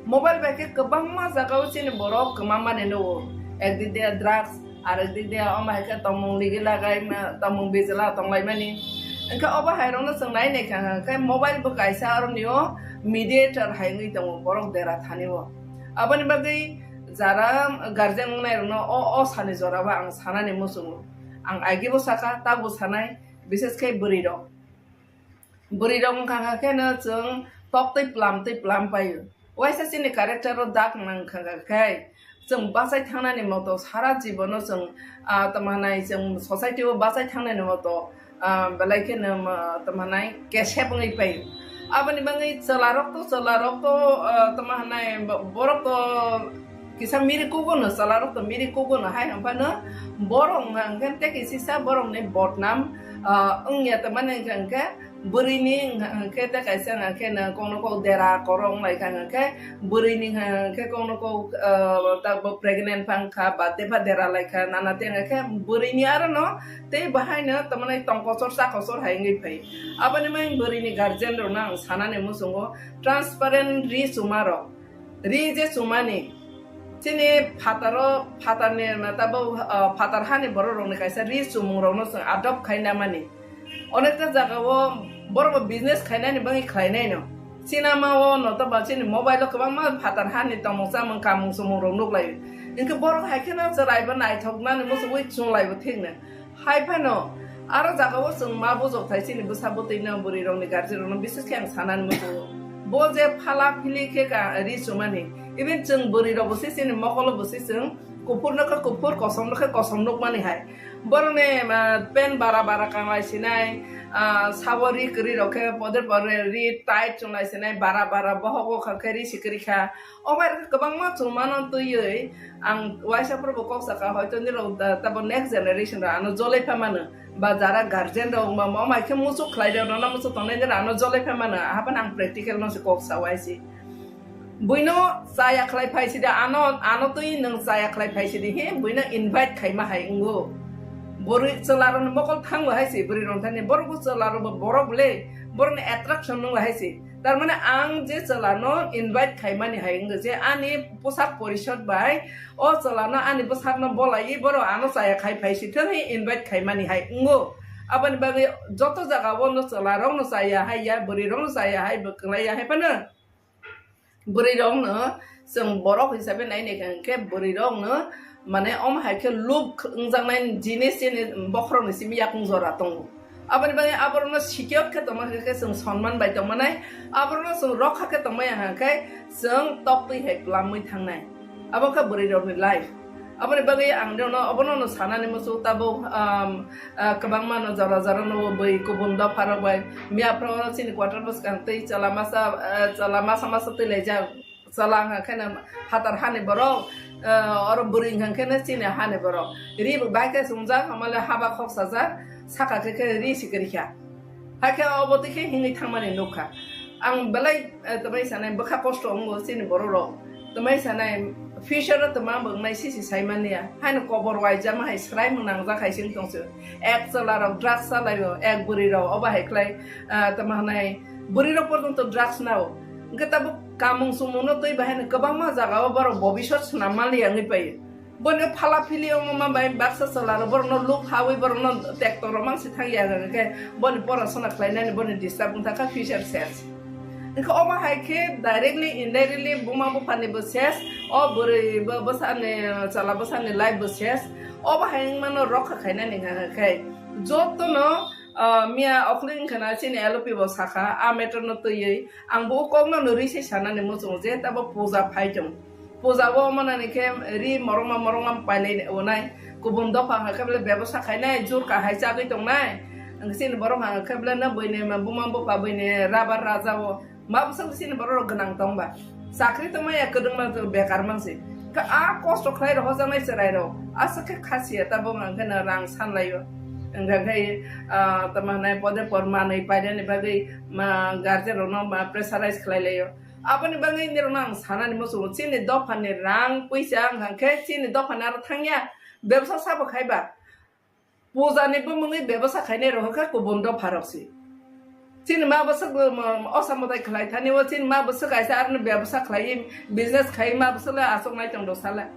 Mobile bai khe kwbangma jagao chini borok kwma mani nugo. Ekdik de drugs, ar ekdik de omo hai khe tongmung ligi lagai ma, tongmung bijla tonglaimani. Hwnkhe obo hai rokno chwng nai nai kha khe mobile bo kaisa aroni o mediator hai wngwi tongo borok dera thani o. Aboni bagwi jara guardian wngnai rokno o, o sani jora o ang sanani muchungo. Ang agi bo saka, ta bo sanai, bises khe bwrwi rok. Bwrwi rok wngkha khe no chwng tok twi plam twi plam paio. Waisa chini character o dak nang kha khe chwng bachai thangnani moto sara jibono chwng, ah, tamo hanai chwng society o bachai thangnani moto, ah, belai kheno, ah, tamo hanai kesep wngwi paio. Aboni bagwi chwla rok to, chwla rok to, ah, tamo hanai bo-, borok to kisa miri kugo no, chwla rok to miri kugo no, hai hwnphano borok hwnkhe tei kisisa borok ni bodnam, ah, wngya tongmani hwnkhe bwrwi ni hwnkhe tei kaisa hwnkhe no kokno kok dera korok wnglaikha hwnkhe bwrwi ni hwnkhe kokno kok, ah, ta bo pregnant phang kha ba tei pha dera laikha nana tei hwnkhe bwrwi ni aro no tei bahai no tongmani tong kochor cha kochor hai wngwi phai. Aboni mai bwrwi ni guardian rok no ang sanani muchungo transparent ri chuma rok. Ri je chumani, chini phataro, phatarni, tabuk, ah, phatar hani borok rokni kaisa ri chumung rokno chwng adopt khai namani. Onekta jagao borok bo business khainani bagwi khlainai no. Sinama o no toba chini mobile o kwbangma phatar hani tongmung chamung kamung chumung rok nuklaio. Hinkhe borok hai kheno chwrai bo naithok nani muchugwi chwng lai bo thik no. Hai phano, aro jagao chwng ma bujok thai chini bwsa bwtwi no bwrwi rokni guardian rokno bises khe ang sanani muchungo. Bo je phala phili khe ka ri chumani, even chwng bwrwi rok bo se chini mokolo bo se chwng kuphur no khe kuphur, kosom no khe kosom nukmani hai. Borokni, ah, pant bara bara kanglai sinai, ah, sabo ri kwrwi rok khe poder poder ri tight chunglai sinai, bara bara bohogo kha khe ri sikri kha. Omo hai rok khe kwbangma chumano twiwi ang waisa phuru bo kok saka, hoito nirok da, tabo next generation rok ano jolai pha mano, ba jara guardian rok wngma mo mai khe muchuk khlai rok, nono muchuk tongnai nirok ano jolai pha mano, ahaphano ang practical no se kok sa waisi. Buino chaya khlai phai sidi, ano, ano twi nwng chaya khlai phai sidi, he, buino invite khaima hai wngo. Bwrwi chwla rokni mokol thango hai se, bwrwi rok thani, borok bo chwla rok bo, borok bole, borokni attraction nungo hai se. Tar mane ang je chwla no invite khaimani hai wngkha je ani poshak porishod bai o chwla no ani bwsak no bolai borok ano chaya khai phai si thang hi invite khaimani hai wngo. Aboni bagwi joto jaga o no chwla rok no chaya hai ya, bwrwi rok no chaya hai, bwklai ya hai phano bwrwi rok no chwng borok hisabe nai nai kha hwnkhe bwrwi rok no mane omo hai khe look wngjaknai jinis chini bokhorok ni simi yakung jora tongo. Aboni bagwi aborokno secure khe tongma khe chwng sonman bai tongmanai, aborokno chwng rokha khe tongmaya hwnkhe chwng toktwi hai plamwi thangnai. Abo khe bwrwi rokni life. Aboni bagwi ang rokno obono no sanani muchung tabuk, um, ah, kwbangma no jora jora no bwi kubun dopha rok bai miya phoro chini quarter bwskang twi chwla masa, ah, chwla masa masa twi laijak. Chwla wngkha khe no phatar hani borok, eh, oro bwrwi wngkha khe no chini hani borok. Ri bo bai khe chumjak, hamale haba khok sajak, saka khe khe ri sikiri kha. Hakhe obo twi khe himwi thangmani nukha. Ang belai, eh, twmai sanai bwkha kosto wngo chini borok rok. Twmai sanai future o twma bo wngnai sisi sai manya. Haino kobor waijama hai swrai mung nangjak hai se wng tong se. Ek chwla rok drugs chalaio, ek bwrwi rok obo hai khlai, eh, twma hanai Bwrwi rok porjonto drugs nao. Hwnkhe tabuk kamung chumung no twi bahai no kwbangma jaga o borok bobisot swnam manliya wngwi paio. Boni phala phili wngma bai baksa chwla rok borok no luk hawi borok no tekto rok mang si thang ya hwnkhe boni porasona khlai nani boni disturb wng thang kha future ses. Hwnkhe omo hai khe directly indirectly buma bupha ni bo ses, o bwrwi bo bwsa ni chwla bwsa ni life bo ses. Obo hai wngma no rokha khai nani hwnkhe joto no Ah, miya okhli wngkha na chini L P bo sakha, a matter no twiwi. Ang bo o kok no nw rwi se sanani muchungo je tabo puja phai tong. Puja o manani khe ri morongma morongma pailai onai. Kubun dopha hwnkhe bele bebosa khainai, jur kahai chagwi tongnai. Ang chini borok hwnkhe bele no buini buma bupha buini rabar raja o. Ma bwswk chini borok rok gwnang tong ba? Chakri tongmaya kwdwngma bekar mang se. Ka a kosto khlai rok hojaknai chwrai rok. Aswk khe khasiya tabuk hwnkhe no rang sanlaio. Hwnkha khe, ah, tamo hwnai pode por manwi paidani bagwi ma guardian rokno ma pressurize khlai laio. Aboni bagwi nirokno ang sanani muchungo chini dophani rang puisa wngkha khe chini dophani aro thangya bebsa sabo khai ba. Puja ni bumungwi bebasa khainai rok kha kubun dopha rok si. Chini ma bwswk bo, mo, osa mwtai khlai thani o, chini ma bwswk kaisa aroni bebasa khlai, business khai ma bwswk le aswk nai tong do sala.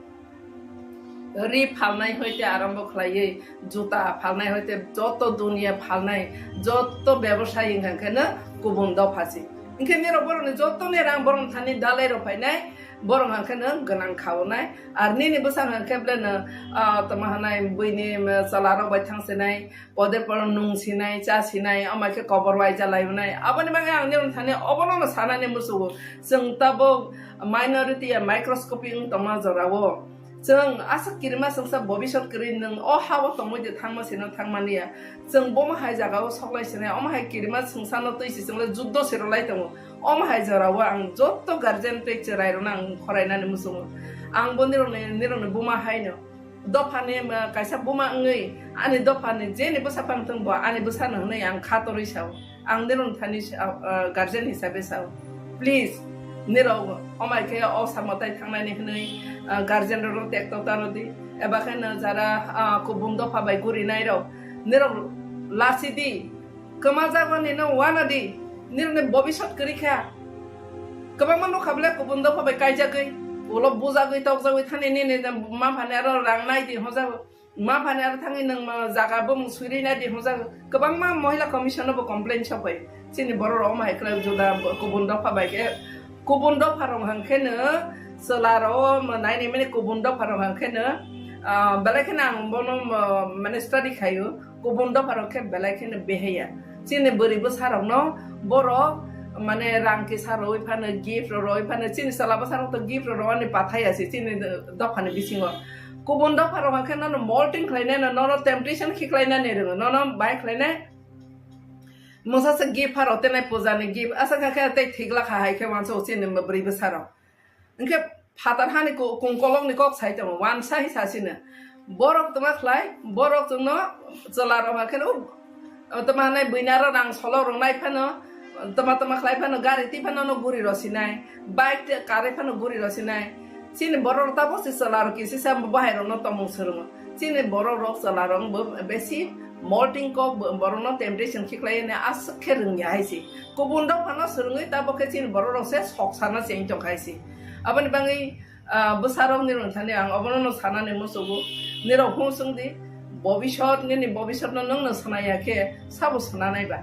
Ri phalnai hoite arambo khlaiwi, juta phalnai hoite joto dunia phalnai, joto bebasai wngkha khe no kubun dopha si. Hwnkhe nirok borokni jotoni rang borokni thani dalai rok phainai, borok hwnkhe no gwnang kha onai. Ar nini bwsa hwnkhe ble no, ah, tamo hwnai buini, mm, chwla rok bai thang sinai, pode poro nung sinai, cha sinai, omo khe kobor waija lai onai. Aboni bagwi ang nirok thani obono no sanani muchungo. Chwng tabuk minority ya microscopic wng tongma jorao. Chwng aswk kirima chwngsa bobisot kwrwi nwng o ha-o tongwi de thangma sino thangmani ya. Chwng bomo hai jaga o soklai sinai, omo hai kirima chwngsa no twi si chwng le juddo sero lai tongo. Omo hai jora o ang joto guardian tei chwrai rok no ang khorai nani muchungo. Ang bo nirok ni, nirok ni buma hai no. Dopha ni, um, kaisa buma wngwi ani dopha ni je ni bwsa pang thung bo ani bwsa no hwnwi ang kha torwi sao. Ang nirok thani sa-, uh, guardian hisabe sao. Please, nirok omai khe o samo tai thangnani hwnwi, uh, guardian rok no tekto taro di. Eba khe no jara, uh, kubun dopha bai guri nai rok. Nirok lasi di. Kwma jago ni no wana di. Nirok ni bobisot kwrwi kha. Kwbangma nukha ble kubun dopha bai kaijagwi. Ulo bujagwi tokjagwi thani nini ma phani aro rang nai di hojago. Ma phani aro thangwi nwng ma jaga bumung swiri nai di hwnjak kwbangma Mohila Commission no bo complain sok bai. Chini borok rok omo hai khlai juda kubun dopha bai khe, kubun dopha rok hwnkhe no chwla rok omo nai ni mani kubun dopha rok hwnkhe no, ah, belai kheno ang bono, ah, mane study khaio, kubun dopha rok khe belai kheno behaya. Chini bwrwi bwsa rok no borok mane rang kisa rwi phano, gift rok rwi phano, chini chwla bwsa rok to gift rok rwani pathai ya se chini dopha ni bisingo. Kubun dopha rok hwnkhe nono molting khlainai no, nono temptation khiklainani rwngo, nono bai khlainai. Mungsa se gift pharo tenai puja ni gift, aswk kha khe tei thik lakha hai khe wansa o chini bwrwi bwsa rok. Hwnkhe phatar hani ku-, kungkolok ni kok sai tongo, wansa hi sasino. Borok tongma khlai, borok chwngno chwla rok hwnkhe no, tongma hanai buina ro rang solok rok nai phano, tongma tongma khlai phano, gari twi phano no guri rw sinai. Bike te karwi phano guri rw sinai. Chini borok rok tabuk se chwla rok kisi sa bahai rok no tongmung swrwngo. Chini borok rok chwla rok bo besi molting kok bo-, borok no temptation khiklai ne aswk khe rwngya hai se. Kubun rok phano swrwngwi tabuk khe chini borok rok se sok sana cheng tong khai se. Aboni bagwi, ah, bwsa rok ni rwng thani ang obono no sanani musugo. Nirok hung swng di, bobisot nini bobisot no nwng no swnaya khe sabo swnanai ba?